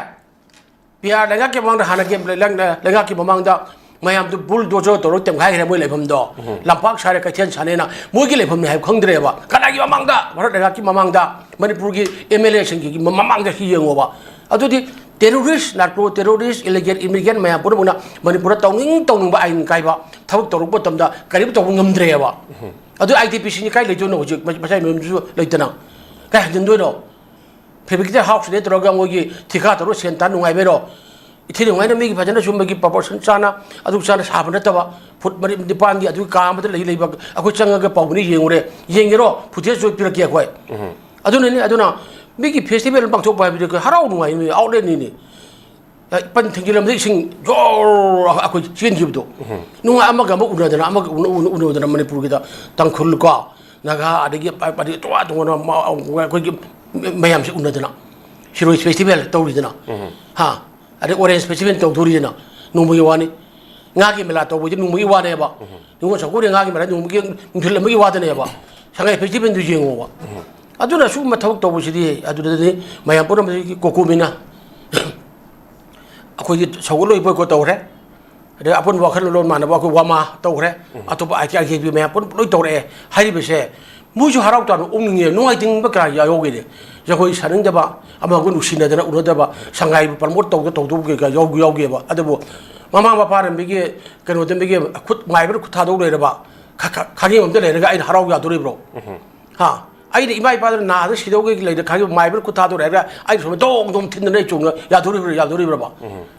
ꯄꯤ ꯑꯥꯔ ꯂꯩꯉꯥꯛꯀꯤ ꯃꯃꯥꯡꯗ, ꯍꯥꯟꯅꯒꯤ ꯂꯩꯉꯥꯛ-, ꯂꯩꯉꯥꯛꯀꯤ ꯃꯃꯥꯡꯗ ꯃꯌꯥꯝꯗꯨ ꯕꯨꯜꯗꯣꯖꯔ ꯇꯧꯔꯒ ꯇꯦꯝꯈꯥꯏꯈ꯭ꯔꯦ ꯃꯣꯏ ꯂꯩꯐꯝꯗꯣ꯫ ꯂꯝꯄꯥꯛ ꯁꯥꯔꯦ, ꯀꯩꯊꯦꯜ ꯁꯥꯅꯦꯅ꯫ ꯃꯣꯏꯒꯤ ꯂꯩꯐꯝꯅꯤ ꯍꯥꯏꯕ ꯈꯪꯗ꯭ꯔꯦꯕ꯫ ꯀꯅꯥꯒꯤ ꯃꯃꯥꯡꯗ? ꯚꯥꯔꯠ ꯂꯩꯉꯥꯛꯀꯤ ꯃꯃꯥꯡꯗ, ꯃꯅꯤꯄꯨꯔꯒꯤ ꯑꯦꯝ ꯑꯦꯜ ꯑꯦꯁꯤꯡꯒꯤ ꯃ-, ꯃꯃꯥꯡꯗ ꯁꯤ ꯌꯦꯡꯉꯣꯕ꯫ ꯑꯗꯨꯗꯤ ꯇꯦꯔꯣꯔꯤꯁ, ꯅꯥꯔꯀꯣ ꯇꯦꯔꯣꯔꯤꯁ, ꯏꯂꯤꯒꯦꯜ ꯏꯃꯤꯒ꯭ꯔꯦꯟ ꯃꯌꯥꯝ ꯄꯨꯝꯅꯃꯛꯅ ꯃꯅꯤꯄꯨꯔꯗ ꯇꯧꯅꯤꯡ ꯇꯧꯅꯤꯡꯕ ꯑꯥꯏꯟ ꯀꯥꯏꯕ ꯊꯕꯛ ꯇꯧꯔꯛꯄ ꯃꯇꯝꯗ ꯀꯔꯤꯝ ꯇꯧꯕ ꯉꯝꯗ꯭ꯔꯦꯕ꯫ ꯑꯗꯨ ꯑꯥꯏ ꯇꯤ ꯄꯤ ꯁꯤꯅꯤ ꯀꯥꯏ ꯂꯩꯗꯣꯏꯅꯣ ꯍꯧꯖꯤꯛ? ꯃ-, ꯃꯁꯥꯒꯤ ꯃꯌꯨꯝꯗꯨꯁꯨ ꯂꯩꯇꯅ ꯀꯥꯏ ꯍꯟꯖꯤꯟꯗꯣꯏꯅꯣ? ꯐꯦꯕ꯭ꯔꯤꯀꯦꯇꯦꯠ ꯍꯥꯎꯁꯅꯦ ꯇꯧꯔꯒ ꯃꯣꯏꯒꯤ ꯊꯤꯀꯥ ꯇꯧꯔꯒ ꯁꯦꯟ ꯇꯥꯟ ꯅꯨꯡꯉꯥꯏꯕꯩꯔꯣ? ꯏꯊꯤ ꯅꯨꯡꯉꯥꯏꯅ ꯃꯤꯒꯤ ꯐꯖꯅ ꯁꯨꯝꯕꯒꯤ ꯄ꯭ꯔꯣꯄꯣꯔꯁꯟ ꯆꯥꯅ ꯑꯗꯨ ꯆꯥꯅ ꯁꯥꯕ ꯅꯠꯇꯕ, ꯐꯨꯠ ꯃꯔꯤ ꯅꯤꯄꯥꯟꯒꯤ ꯑꯗꯨꯒꯤ ꯀꯥ ꯑꯃꯗ ꯂꯩ ꯂꯩꯕ ꯑꯩꯈꯣꯏ ꯆꯪꯉꯒ ꯄꯥꯎꯃꯤꯅ ꯌꯦꯡꯉꯨꯔꯦ꯫ ꯌꯦꯡꯒꯦꯔꯣ? ꯐꯨꯇꯦꯖ ꯂꯣꯏ ꯄꯤꯔꯛꯀꯦ ꯑꯩꯈꯣꯏ꯫ ꯑꯗꯨꯅꯅꯤ, ꯑꯗꯨꯅ ꯃꯤꯒꯤ ꯐꯦꯁꯇꯤꯚꯦꯜ ꯑꯃ ꯄꯥꯡꯊꯣꯛꯄ ꯍꯥꯏꯕꯗꯤ ꯑꯩꯈꯣꯏ ꯍꯔꯥꯎ ꯅꯨꯡꯉꯥꯏꯅꯤ, ꯑꯥꯎꯠꯂꯦꯠꯅꯤꯅꯦ꯫ ꯄꯟ ꯊꯤꯡꯖꯤꯜꯂꯝꯕꯗ ꯏꯁꯤꯡ ꯖꯣꯔ ꯑꯩꯈꯣꯏ ꯆꯦꯟꯈꯤꯕꯗꯣ꯫ ꯅꯨꯡꯉꯥꯏ, ꯑꯃꯒ ꯑꯃ ꯎꯅꯗꯅ, ꯑꯃꯒ ꯎꯅ-, ꯎꯅ-, ꯎꯅꯗꯅ ꯃꯅꯤꯄꯨꯔꯒꯤꯗ ꯇꯥꯡꯈꯨꯜ ꯀꯣ, ꯅꯥꯒꯥ, ꯑꯗꯒꯤ ꯄ-, ꯄ-, ꯇꯣꯉꯥꯟ ꯇꯣꯉꯥꯟꯕ ꯃ-, ꯑꯩꯈꯣꯏꯒꯤ ꯃꯌꯥꯝꯁꯦ ꯎꯅꯗꯅ ꯁꯤꯔꯣꯏ ꯐꯦꯁꯇꯤꯚꯦꯜ ꯇꯧꯔꯤꯗꯅ, ꯍꯥ, ꯑꯗꯩ ꯑꯣꯔꯦꯟꯖ ꯐꯦꯁꯇꯤꯚꯦꯜ ꯇꯧꯗꯣꯔꯤꯗꯅ ꯅꯣꯡꯃꯒꯤ ꯋꯥꯅꯤ꯫ ꯉꯥꯒꯤ ꯃꯦꯂꯥ ꯇꯧꯕꯗꯤ ꯅꯣꯡꯃꯒꯤ ꯋꯥꯅꯦꯕ꯫ ꯅꯤꯉꯣꯜ ꯆꯥꯛꯀꯧꯕꯗꯤ ꯉꯥꯒꯤ ꯃꯦꯂꯥ ꯅꯣꯡꯃꯒꯤ ꯅꯨꯡꯊꯤꯜ ꯑꯃꯒꯤ ꯋꯥꯗꯅꯦꯕ꯫ ꯁꯉꯥꯏ ꯐꯦꯁꯇꯤꯚꯦꯜꯗꯨ ꯌꯦꯡꯉꯣꯕ꯫ ꯑꯗꯨꯅ ꯁꯤꯒꯨꯝꯕ ꯊꯕꯛ ꯇꯧꯕꯁꯤꯗꯤ ꯑꯗꯨꯗꯗꯤ ꯃꯌꯥꯝ ꯄꯨꯝꯅꯃꯛꯀꯤ ꯀꯣꯀꯣꯃꯤꯅ ꯑꯩꯈꯣꯏꯒꯤ ꯁꯧꯒꯠꯂꯣꯏ ꯕꯣꯏꯀꯣꯠ ꯇꯧꯈ꯭ꯔꯦ꯫ ꯑꯗꯩ ꯑꯄꯨꯟꯕ ꯋꯥꯈꯜꯂꯣꯟ ꯃꯥꯟꯅꯕ ꯑꯩꯈꯣꯏ ꯋꯥꯃꯥ ꯇꯧꯈ꯭ꯔꯦ꯫ ꯑꯇꯣꯞꯄ ꯑꯥꯏ ꯀꯦ ꯑꯥꯏ ꯀꯦ ꯄꯤ ꯃꯌꯥꯝ ꯄꯨꯟ-, ꯂꯣꯏ ꯇꯧꯔꯛꯑꯦ꯫ ꯍꯥꯏꯔꯤꯕꯁꯦ ꯃꯣꯏꯁꯨ ꯍꯔꯥꯎ ꯇꯥꯅ ꯑꯣꯛꯅꯤꯡꯉꯦ, ꯅꯨꯡꯉꯥꯏꯇꯅꯤꯡꯕ ꯀꯌꯥ ꯌꯥꯎꯒꯦꯅꯦ꯫ ꯖꯒꯣꯏ ꯁꯥꯅꯤꯡꯗꯕ, ꯑꯃꯒ ꯅꯨꯡꯁꯤꯅꯗꯅ ꯎꯅꯗꯕ, ꯁꯉꯥꯏꯕꯨ ꯄ꯭ꯔꯃꯣꯠ ꯇꯧꯗ ꯇꯧꯗꯕ ꯀꯩꯀꯥ ꯌꯥꯎ-, ꯌꯥꯎꯒꯦꯕ꯫ ꯑꯗꯨꯕꯨ ꯃꯃꯥ ꯃꯄꯥꯅ ꯃꯤꯒꯤ ꯀꯩꯅꯣꯗ ꯃꯤꯒꯤ ꯈꯨꯠ ꯃꯥꯏꯕꯅ ꯈꯨꯠ ꯊꯥꯗꯣꯛ ꯂꯩꯔꯕ ꯈ-, ꯈ-, ꯈꯥꯒꯦꯝ ꯑꯝꯗ ꯂꯩꯔꯒ ꯑꯩꯅ ꯍꯔꯥꯎ ꯌꯥꯗꯣꯔꯤꯕ꯭ꯔꯣ? ꯍꯥ? ꯑꯩꯅ ꯏꯃꯥ ꯏꯄꯥꯗꯨꯅ ꯅꯥꯗ ꯁꯤꯗꯧꯒꯤ ꯂꯩꯅ ꯈꯥꯏꯕ ꯃꯥꯏꯕꯅ ꯈꯨꯠ ꯊꯥꯗꯣꯔꯦ ꯍꯥꯏꯔꯒ ꯑꯩꯅ ꯁꯣꯝꯗ ꯗꯣꯡ ꯗꯣꯡ ꯊꯤꯟꯗꯅ ꯑꯩ ꯆꯣꯡꯅ ꯌꯥꯗꯣꯔꯤꯕ꯭ꯔꯥ, ꯌꯥꯗꯣꯔꯤꯕ꯭ꯔꯕ?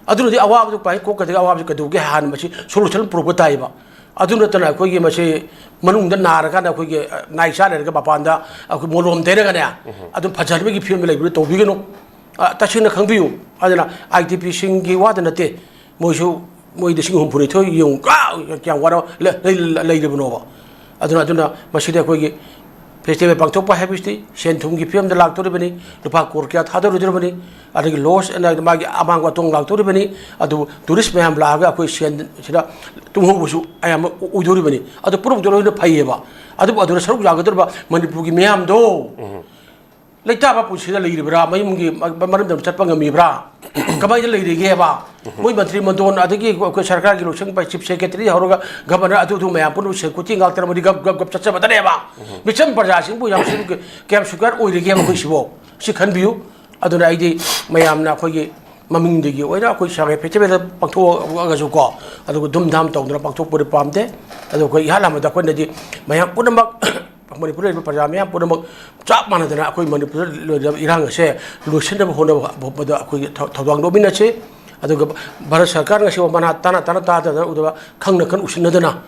ꯑꯗꯨꯅꯗꯤ ꯑꯋꯥꯕꯗꯨ ꯄꯥꯏ ꯀꯣꯛꯀꯗꯒꯤ ꯑꯋꯥꯕꯁꯤ ꯀꯩꯗꯧꯒꯦ ꯍꯥꯟꯅ ꯃꯁꯤ ꯁꯣꯂꯨꯁꯟ ꯄꯨꯔꯛꯄ ꯇꯥꯏꯕ꯫ ꯑꯗꯨ ꯅꯠꯇꯅ ꯑꯩꯈꯣꯏꯒꯤ ꯃꯁꯤ ꯃꯅꯨꯡꯗ ꯅꯥꯔꯀꯥꯟꯗ ꯑꯩꯈꯣꯏꯒꯤ, ꯑ, ꯅꯥꯏ ꯆꯥ ꯂꯩꯔꯒ ꯃꯄꯥꯟꯗ ꯑꯩꯈꯣꯏ ꯃꯣꯂꯣꯝ ꯇꯩꯔꯒꯅꯦ, ꯑꯗꯨꯝ ꯐꯖꯍꯟꯕꯒꯤ ꯐꯤꯕꯝꯗ ꯂꯩꯕꯗꯨ ꯇꯧꯕꯤꯒꯅꯨ꯫ ꯑ, ꯇꯁꯦꯡꯅ ꯈꯪꯕꯤꯌꯨ꯫ ꯑꯗꯨꯅ ꯑꯥꯏ ꯗꯤ ꯄꯤꯁꯤꯡꯒꯤ ꯋꯥꯗ ꯅꯠꯇꯦ, ꯃꯣꯏꯁꯨ, ꯃꯣꯏ ꯂꯤꯁꯤꯡ ꯍꯨꯝꯐꯨꯅꯤꯊꯣꯏ ꯌꯦꯡꯉꯨ, ꯑ, ꯀꯌꯥꯝ ꯋꯥꯅ ꯂꯩ-, ꯂꯩ-, ꯂꯩꯔꯤꯕꯅꯣꯕ꯫ ꯑꯗꯨꯅ, ꯑꯗꯨꯅ ꯃꯁꯤꯗ ꯑꯩꯈꯣꯏꯒꯤ ꯐꯦꯁꯇꯤꯚꯦꯜ ꯄꯥꯡꯊꯣꯛꯄ ꯍꯥꯏꯕꯁꯤꯗꯤ ꯁꯦꯟ ꯊꯨꯝꯒꯤ ꯐꯤꯕꯝꯗ ꯂꯥꯛꯇꯣꯔꯤꯕꯅꯤ, ꯂꯨꯄꯥ ꯀ꯭ꯔꯣꯔ ꯀꯌꯥ ꯊꯥꯗꯔꯨꯗꯣꯔꯤꯕꯅꯤ, ꯑꯗꯒꯤ ꯂꯣꯁ ꯑꯦꯟ ꯃꯥꯒꯤ ꯑꯃꯥꯡꯕ ꯑꯇꯣꯡ ꯂꯥꯛꯇꯣꯔꯤꯕꯅꯤ꯫ ꯑꯗꯨꯕꯨ ꯇꯨꯔꯤꯁ ꯃꯌꯥꯝ ꯂꯥꯛꯑꯒ ꯑꯩꯈꯣꯏ ꯁꯦꯟ ꯁꯤꯗ ꯇꯨꯡꯍꯧꯕꯁꯨ ꯑꯌꯥꯝꯕ ꯑꯣꯏꯗꯣꯔꯤꯕꯅꯤ꯫ ꯑꯗꯨ ꯄꯨꯝꯅꯃꯛꯇ ꯂꯣꯏꯅ ꯐꯩꯌꯦꯕ꯫ ꯑꯗꯨꯕꯨ ꯑꯗꯨꯗ ꯁꯔꯨꯛ ꯌꯥꯒꯗꯧꯔꯤꯕ ꯃꯅꯤꯄꯨꯔꯒꯤ ꯃꯤꯌꯥꯝꯗꯣ, ꯎꯝ꯫ ꯂꯩꯇꯥꯕ ꯄꯨꯟꯁꯤꯗ ꯂꯩꯔꯤꯕ꯭ꯔꯥ, ꯃꯌꯨꯝꯒꯤ ꯃ-, ꯃꯔꯝꯗ ꯆꯠꯄ ꯉꯝꯃꯤꯕ꯭ꯔꯥ? ꯀꯃꯥꯏꯅ ꯂꯩꯔꯤꯒꯦꯕ? ꯃꯣꯏ ꯃꯟꯇ꯭ꯔꯤ ꯃꯟꯗꯣꯟ, ꯑꯗꯒꯤ ꯑꯩꯈꯣꯏ ꯁꯔꯀꯥꯔꯒꯤ ꯂꯣꯏꯁꯪ ꯄꯥꯏ, ꯆꯤꯐ ꯁꯦꯀ꯭ꯔꯦꯇꯔꯤ ꯍꯧꯔꯒ ꯒꯚꯔꯅꯔ, ꯑꯗꯨ ꯑꯗꯨ ꯃꯌꯥꯝ ꯄꯨꯝꯅꯃꯛ ꯁꯦꯀ꯭ꯌꯨꯔꯤꯇꯤ ꯉꯥꯛꯇꯅ ꯃꯣꯏꯗꯤ ꯒꯞ ꯒꯞ ꯒꯞ ꯆꯠꯆꯕꯗꯅꯦꯕ꯫ ꯃꯤꯆꯝ ꯄ꯭ꯔꯖꯥꯁꯤꯡꯕꯨ ꯌꯥꯝ ꯁꯤ-, ꯀꯌꯥꯝ ꯁꯦꯀ꯭ꯌꯨꯔ ꯑꯣꯏꯔꯤꯒꯦꯕ ꯑꯩꯈꯣꯏꯁꯤꯕꯣ? ꯁꯤ ꯈꯟꯕꯤꯌꯨ꯫ ꯑꯗꯨꯅ ꯑꯩꯗꯤ ꯃꯌꯥꯝꯅ ꯑꯩꯈꯣꯏꯒꯤ ꯃꯃꯤꯡꯗꯒꯤ ꯑꯣꯏꯅ ꯑꯩꯈꯣꯏ ꯁꯉꯥꯏ ꯐꯦꯁꯇꯤꯚꯦꯜꯗ ꯄꯥꯡꯊꯣꯛꯑꯒꯁꯨꯀꯣ, ꯑꯗꯨꯒ ꯙꯨꯝ ꯙꯥꯝ ꯇꯧꯗꯅ ꯄꯥꯡꯊꯣꯛꯄꯗꯤ ꯄꯥꯝꯗꯦ꯫ ꯑꯗꯣ ꯑꯩꯈꯣꯏ ꯏꯍꯥꯟ ꯍꯥꯟꯕꯗ ꯑꯩꯈꯣꯏꯅꯗꯤ ꯃꯌꯥꯝ ꯄꯨꯝꯅꯃꯛ ꯃꯅꯤꯄꯨꯔꯗ ꯂꯩꯔꯤꯕ ꯄ꯭ꯔꯖꯥ ꯃꯌꯥꯝ ꯄꯨꯝꯅꯃꯛ ꯆꯞ ꯃꯥꯟꯅꯗꯅ ꯑꯩꯈꯣꯏ ꯃꯅꯤꯄꯨꯔꯗ ꯂꯩꯔꯤꯕ ꯏꯔꯥꯡ ꯑꯁꯦ ꯂꯣꯏꯁꯤꯟꯅꯕ ꯍꯣꯠꯅꯕ, ꯍꯣꯠꯅꯕꯗ ꯑꯩꯈꯣꯏꯒꯤ ꯊꯧ-, ꯊꯧꯗꯥꯡ ꯂꯧꯃꯤꯟꯅꯁꯤ꯫ ꯑꯗꯨꯒ ꯚꯥꯔꯠ ꯁꯔꯀꯥꯔꯅ ꯉꯁꯤꯐꯥꯎ ꯃꯅꯥ ꯇꯥꯅ, ꯇꯥꯅ ꯇꯥꯗꯅ ꯎꯗꯕ, ꯈꯪꯅ ꯈꯟ ꯎꯁꯤꯟꯅꯗꯅ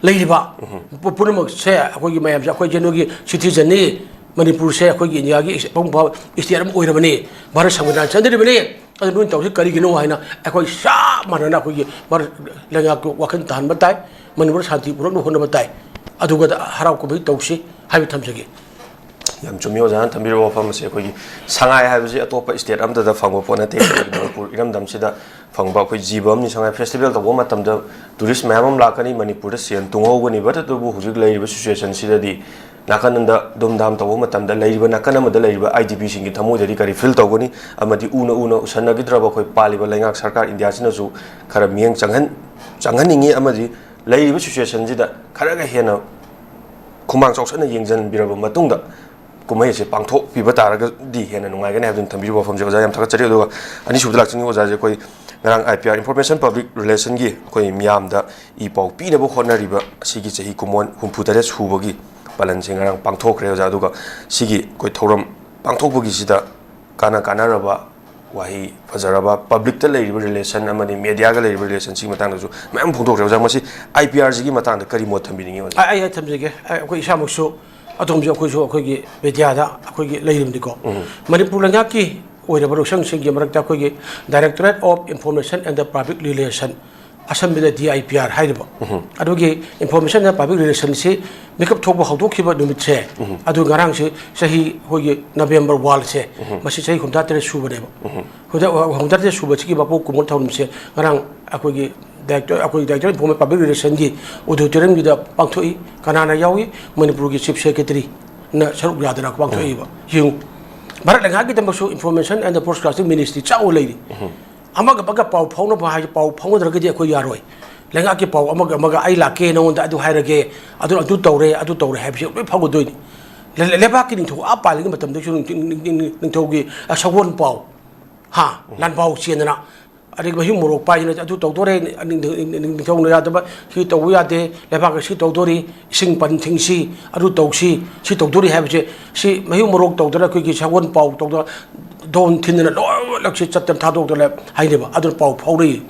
ꯂꯩꯔꯤꯕ ꯄꯨ-, ꯄꯨꯝꯅꯃꯛꯁꯦ ꯑꯩꯈꯣꯏꯒꯤ ꯃꯌꯥꯝꯁꯦ ꯑꯩꯈꯣꯏ ꯖꯦꯅꯨꯒꯤ ꯁꯤꯇꯤꯖꯟꯅꯤ꯫ ꯃꯅꯤꯄꯨꯔꯁꯦ ꯑꯩꯈꯣꯏꯒꯤ ꯏꯟꯗꯤꯌꯥꯒꯤ ꯏꯁ-, ꯑꯄꯨꯟꯕ ꯏꯁꯇꯦꯠ ꯑꯃ ꯑꯣꯏꯔꯕꯅꯤ꯫ ꯚꯥꯔꯠ ꯁꯪꯕꯤꯙꯥꯟ ꯆꯟꯗ꯭ꯔꯤꯕꯅꯤ꯫ ꯑꯗꯨ ꯅꯣꯏꯅ ꯇꯧꯔꯤꯁꯤ ꯀꯔꯤꯒꯤꯅꯣ ꯍꯥꯏꯅ ꯑꯩꯈꯣꯏ ꯆꯞ ꯃꯥꯟꯅꯅ ꯑꯩꯈꯣꯏꯒꯤ ꯚꯥꯔꯠ ꯂꯩꯉꯥꯛꯀꯤ ꯋꯥꯈꯜ ꯇꯥꯍꯟꯕ ꯇꯥꯏ꯫ ꯃꯅꯤꯄꯨꯔ ꯁꯥꯟꯇꯤ ꯄꯨꯔꯛꯅꯕ ꯍꯣꯠꯅꯕ ꯇꯥꯏ꯫ ꯑꯗꯨꯒ ꯍꯔꯥꯎ ꯀꯨꯝꯍꯩ ꯇꯧꯁꯤ ꯍꯥꯏꯕ ꯊꯝꯖꯒꯦ꯫ ꯌꯥꯝ ꯆꯨꯝꯃꯤ ꯑꯣꯖꯥꯅ ꯊꯝꯕꯤꯔꯤꯕ ꯋꯥꯐꯝ ꯑꯁꯤ꯫ ꯑꯩꯈꯣꯏꯒꯤ ꯁꯉꯥꯏ ꯍꯥꯏꯕꯁꯤ ꯑꯇꯣꯞꯄ ꯏꯁꯇꯦꯠ ꯑꯃꯠꯇꯗ ꯐꯪꯕ ꯄꯣꯠ ꯅꯠꯇꯦ꯫ ꯑꯩꯈꯣꯏꯒꯤ ꯃꯅꯤꯄꯨꯔ ꯏꯔꯝꯗꯝꯁꯤꯗ ꯐꯪꯕ ꯑꯩꯈꯣꯏ ꯖꯤꯕ ꯑꯃꯅꯤ꯫ ꯁꯉꯥꯏ ꯐꯦꯁꯇꯤꯚꯦꯜ ꯇꯧꯕ ꯃꯇꯝꯗ ꯇꯨꯔꯤꯁ ꯃꯌꯥꯝ ꯑꯃ ꯂꯥꯛꯀꯅꯤ, ꯃꯅꯤꯄꯨꯔꯗ ꯁꯦꯟ ꯇꯨꯡꯍꯧꯒꯅꯤ꯫ But ꯑꯗꯨꯕꯨ ꯍꯧꯖꯤꯛ ꯂꯩꯔꯤꯕ ꯁꯤꯆꯨꯋꯦꯁꯟꯁꯤꯗꯗꯤ ꯅꯥꯀꯟ ꯑꯃꯗ ꯙꯨꯝꯙꯥꯝ ꯇꯧꯕ ꯃꯇꯝꯗ ꯂꯩꯔꯤꯕ, ꯅꯥꯀꯟ ꯑꯃꯗ ꯂꯩꯔꯤꯕ ꯑꯥꯏ ꯗꯤ ꯄꯤꯁꯤꯡꯒꯤ ꯊꯃꯣꯏꯗꯗꯤ ꯀꯔꯤ ꯐꯤꯜ ꯇꯧꯒꯅꯤ? ꯑꯃꯗꯤ ꯎꯅ ꯎꯅ ꯎꯁꯟꯅꯈꯤꯗ꯭ꯔꯕ ꯑꯩꯈꯣꯏ ꯄꯥꯜꯂꯤꯕ ꯂꯩꯉꯥꯛ ꯁꯔꯀꯥꯔ ꯏꯟꯗꯤꯌꯥꯁꯤꯅꯁꯨ ꯈꯔ ꯃꯤꯠꯌꯦꯡ ꯆꯪꯍꯟ-, ꯆꯪꯍꯟꯅꯤꯡꯉꯤ꯫ ꯑꯃꯗꯤ ꯂꯩꯔꯤꯕ ꯁꯤꯆꯨꯋꯦꯁꯟꯁꯤꯗ ꯈꯔꯒ ꯍꯦꯟꯅ ꯈꯨꯃꯥꯡ ꯆꯥꯎꯁꯟꯅ ꯌꯦꯡꯁꯤꯟꯕꯤꯔꯕ ꯃꯇꯨꯡꯗ ꯀꯨꯝꯍꯩ ꯑꯁꯤ ꯄꯥꯡꯊꯣꯛꯄꯤꯕ ꯇꯥꯔꯒꯗꯤ ꯍꯦꯟꯅ ꯅꯨꯡꯉꯥꯏꯒꯅꯤ ꯍꯥꯏꯕꯗꯨꯅ ꯊꯝꯕꯤꯔꯤꯕ ꯋꯥꯐꯝꯁꯦ ꯑꯣꯖꯥ ꯌꯥꯝ ꯊꯥꯒꯠꯆꯔꯤ꯫ ꯑꯗꯨꯒ ꯑꯅꯤꯁꯨꯕꯗ ꯂꯥꯛꯆꯅꯤꯡꯉꯤ ꯑꯣꯖꯥꯁꯦ, ꯑꯩꯈꯣꯏ ꯉꯔꯥꯡ I P R, Information Public Relationꯒꯤ ꯑꯩꯈꯣꯏ ꯃꯤꯌꯥꯝꯗ ꯏ ꯄꯥꯎ ꯄꯤꯅꯕ ꯍꯣꯠꯅꯔꯤꯕ ꯑꯁꯤꯒꯤ ꯆꯍꯤ ꯀꯨꯝꯑꯣꯟ ꯍꯨꯝꯐꯨ ꯇꯔꯦꯠ ꯁꯨꯕꯒꯤ ꯄꯥꯂꯟꯁꯦ ꯉꯔꯥꯡ ꯄꯥꯡꯊꯣꯛꯈ꯭ꯔꯦ ꯑꯣꯖꯥ꯫ ꯑꯗꯨꯒ ꯁꯤꯒꯤ ꯑꯩꯈꯣꯏ ꯊꯧꯔꯝ ꯄꯥꯡꯊꯣꯛꯄꯒꯤꯁꯤꯗ ꯀꯥꯟꯅ ꯀꯥꯟꯅꯔꯕ ꯋꯥꯍꯩ ꯐꯖꯔꯕ, ꯄꯕ꯭ꯂꯤꯛꯇ ꯂꯩꯔꯤꯕ ꯔꯤꯂꯦꯁꯟ ꯑꯃꯗꯤ ꯃꯦꯗꯤꯌꯥꯒ ꯂꯩꯔꯤꯕ ꯔꯤꯂꯦꯁꯟꯁꯤꯒꯤ ꯃꯇꯥꯡꯗꯁꯨ ꯃꯌꯥꯝ ꯐꯣꯡꯗꯣꯛꯈ꯭ꯔꯦ ꯑꯣꯖꯥ꯫ ꯃꯁꯤ ꯑꯥꯏ ꯄꯤ ꯑꯥꯔꯁꯤꯒꯤ ꯃꯇꯥꯡꯗ ꯀꯔꯤ ꯃꯣꯠ ꯊꯝꯕꯤꯅꯤꯡꯉꯤ ꯑꯣꯖꯥ? ꯑꯩ, ꯑꯩ ꯊꯝꯖꯒꯦ꯫ ꯑꯩ, ꯑꯩꯈꯣꯏ ꯏꯁꯥꯃꯛꯁꯨ, ꯑꯗꯣꯝꯁꯨ, ꯑꯩꯈꯣꯏꯁꯨ ꯑꯩꯈꯣꯏꯒꯤ ꯃꯦꯗꯤꯌꯥꯗ ꯑꯩꯈꯣꯏꯒꯤ ꯂꯩꯔꯤꯕꯅꯤꯀꯣ꯫ ꯎꯝ꯫ ꯃꯅꯤꯄꯨꯔ ꯂꯩꯉꯥꯛꯀꯤ ꯑꯣꯏꯔꯕ ꯂꯧꯁꯪꯁꯤꯡꯒꯤ ꯃꯔꯛꯇ ꯑꯩꯈꯣꯏꯒꯤ Directorate of Information and Public Relation, ꯑꯁꯝꯕꯗ D I P R ꯍꯥꯏꯔꯤꯕ, ꯑꯗꯨꯒꯤ Information and Public Relationꯁꯤ ꯃꯤꯀꯞ ꯊꯣꯛꯄ ꯍꯧꯗꯣꯛꯈꯤꯕ ꯅꯨꯃꯤꯠꯁꯦ, ꯑꯗꯨ ꯉꯔꯥꯡꯁꯦ ꯆꯍꯤ ꯑꯩꯈꯣꯏꯒꯤ November one ꯁꯦ, ꯃꯁꯤ ꯆꯍꯤ ꯍꯨꯝꯐꯨꯇꯔꯦꯠ ꯁꯨꯕꯅꯦꯕ꯫ ꯍꯨꯝꯐꯨꯇꯔꯦꯠ ꯁꯨꯕꯁꯤꯒꯤ ꯃꯄꯣꯛ ꯀꯨꯝꯑꯣꯟ ꯊꯧꯔꯝꯁꯦ ꯉꯔꯥꯡ ꯑꯩꯈꯣꯏꯒꯤ Director, ꯑꯩꯈꯣꯏ Directorate of Information Public Relationꯒꯤ auditoriumꯒꯤꯗ ꯄꯥꯡꯊꯣꯛꯏ꯫ ꯀꯅꯥꯅ ꯌꯥꯎꯏ? ꯃꯅꯤꯄꯨꯔꯒꯤ Chief Secretaryꯅ ꯁꯔꯨꯛ ꯌꯥꯗꯅ ꯄꯥꯡꯊꯣꯛꯏꯕ꯫ ꯌꯦꯡꯉꯨ, Bharat ꯂꯩꯉꯥꯛꯀꯤꯗꯃꯛꯁꯨ Information and Broadcasting Ministry ꯆꯥꯎꯅ ꯂꯩꯔꯤ꯫ ꯑꯃꯒ ꯑꯃꯒ ꯄꯥꯎ ꯐꯥꯎꯅꯕ ꯍꯥꯏꯁꯦ, ꯄꯥꯎ ꯐꯥꯎꯅꯗ꯭ꯔꯒꯗꯤ ꯑꯩꯈꯣꯏ ꯌꯥꯔꯣꯏ꯫ ꯂꯩꯉꯥꯛꯀꯤ ꯄꯥꯎ ꯑꯃꯒ ꯑꯃꯒ "ꯑꯩ ꯂꯥꯛꯀꯦ, ꯅꯉꯣꯟꯗ ꯑꯗꯨ ꯍꯥꯏꯔꯒꯦ, ꯑꯗꯨ, ꯑꯗꯨ ꯇꯧꯔꯦ, ꯑꯗꯨ ꯇꯧꯔꯦ" ꯍꯥꯏꯕꯁꯦ ꯂꯣꯏ ꯐꯥꯎꯒꯗꯣꯏꯅꯤ꯫ ꯂꯩ-, ꯂꯩ-, ꯂꯩꯕꯥꯛꯀꯤ ꯅꯤꯡꯊꯧ ꯑꯥ ꯄꯥꯜꯂꯤꯉꯩ ꯃꯇꯝꯗꯁꯨ ꯅꯤꯡ-, ꯅꯤꯡ-, ꯅꯤꯡ-, ꯅꯤꯡꯊꯧꯒꯤ, ꯑ, ꯁꯒꯣꯜ ꯄꯥꯎ, ꯍꯥ, ꯂꯥꯟꯐꯥꯎ ꯆꯦꯟꯗꯅ, ꯑꯗꯒꯤ ꯃꯍꯤꯛ ꯃꯣꯔꯣꯛ ꯄꯥꯏꯗꯅ "ꯑꯗꯨ ꯇꯧꯗꯣꯔꯦ, ꯅꯤꯡ-, ꯅꯤꯡ-, ꯅꯤꯡꯊꯧꯅ ꯌꯥꯗꯕ, ꯁꯤ ꯇꯧꯕ ꯌꯥꯗꯦ, ꯂꯩꯕꯥꯛꯀ ꯁꯤ ꯇꯧꯗꯣꯔꯤ, ꯏꯁꯤꯡ ꯄꯟ ꯊꯤꯡꯁꯤ, ꯑꯗꯨ ꯇꯧꯁꯤ, ꯁꯤ ꯇꯧꯗꯣꯔꯤ" ꯍꯥꯏꯕꯁꯦ, ꯁꯤ ꯃꯍꯤꯛ ꯃꯣꯔꯣꯛ ꯇꯧꯗꯅ, ꯑꯩꯈꯣꯏꯒꯤ ꯁꯒꯣꯜ ꯄꯥꯎ ꯇꯧꯗꯅ, ꯗꯣꯟ ꯊꯤꯟꯗꯅ ꯂꯣꯏꯅꯃꯛꯁꯦ ꯆꯠꯇꯅ ꯊꯥꯗꯣꯛꯇꯅ ꯍꯥꯏꯅꯦꯕ꯫ ꯑꯗꯨꯅ ꯄꯥꯎ ꯐꯥꯎꯅꯩ꯫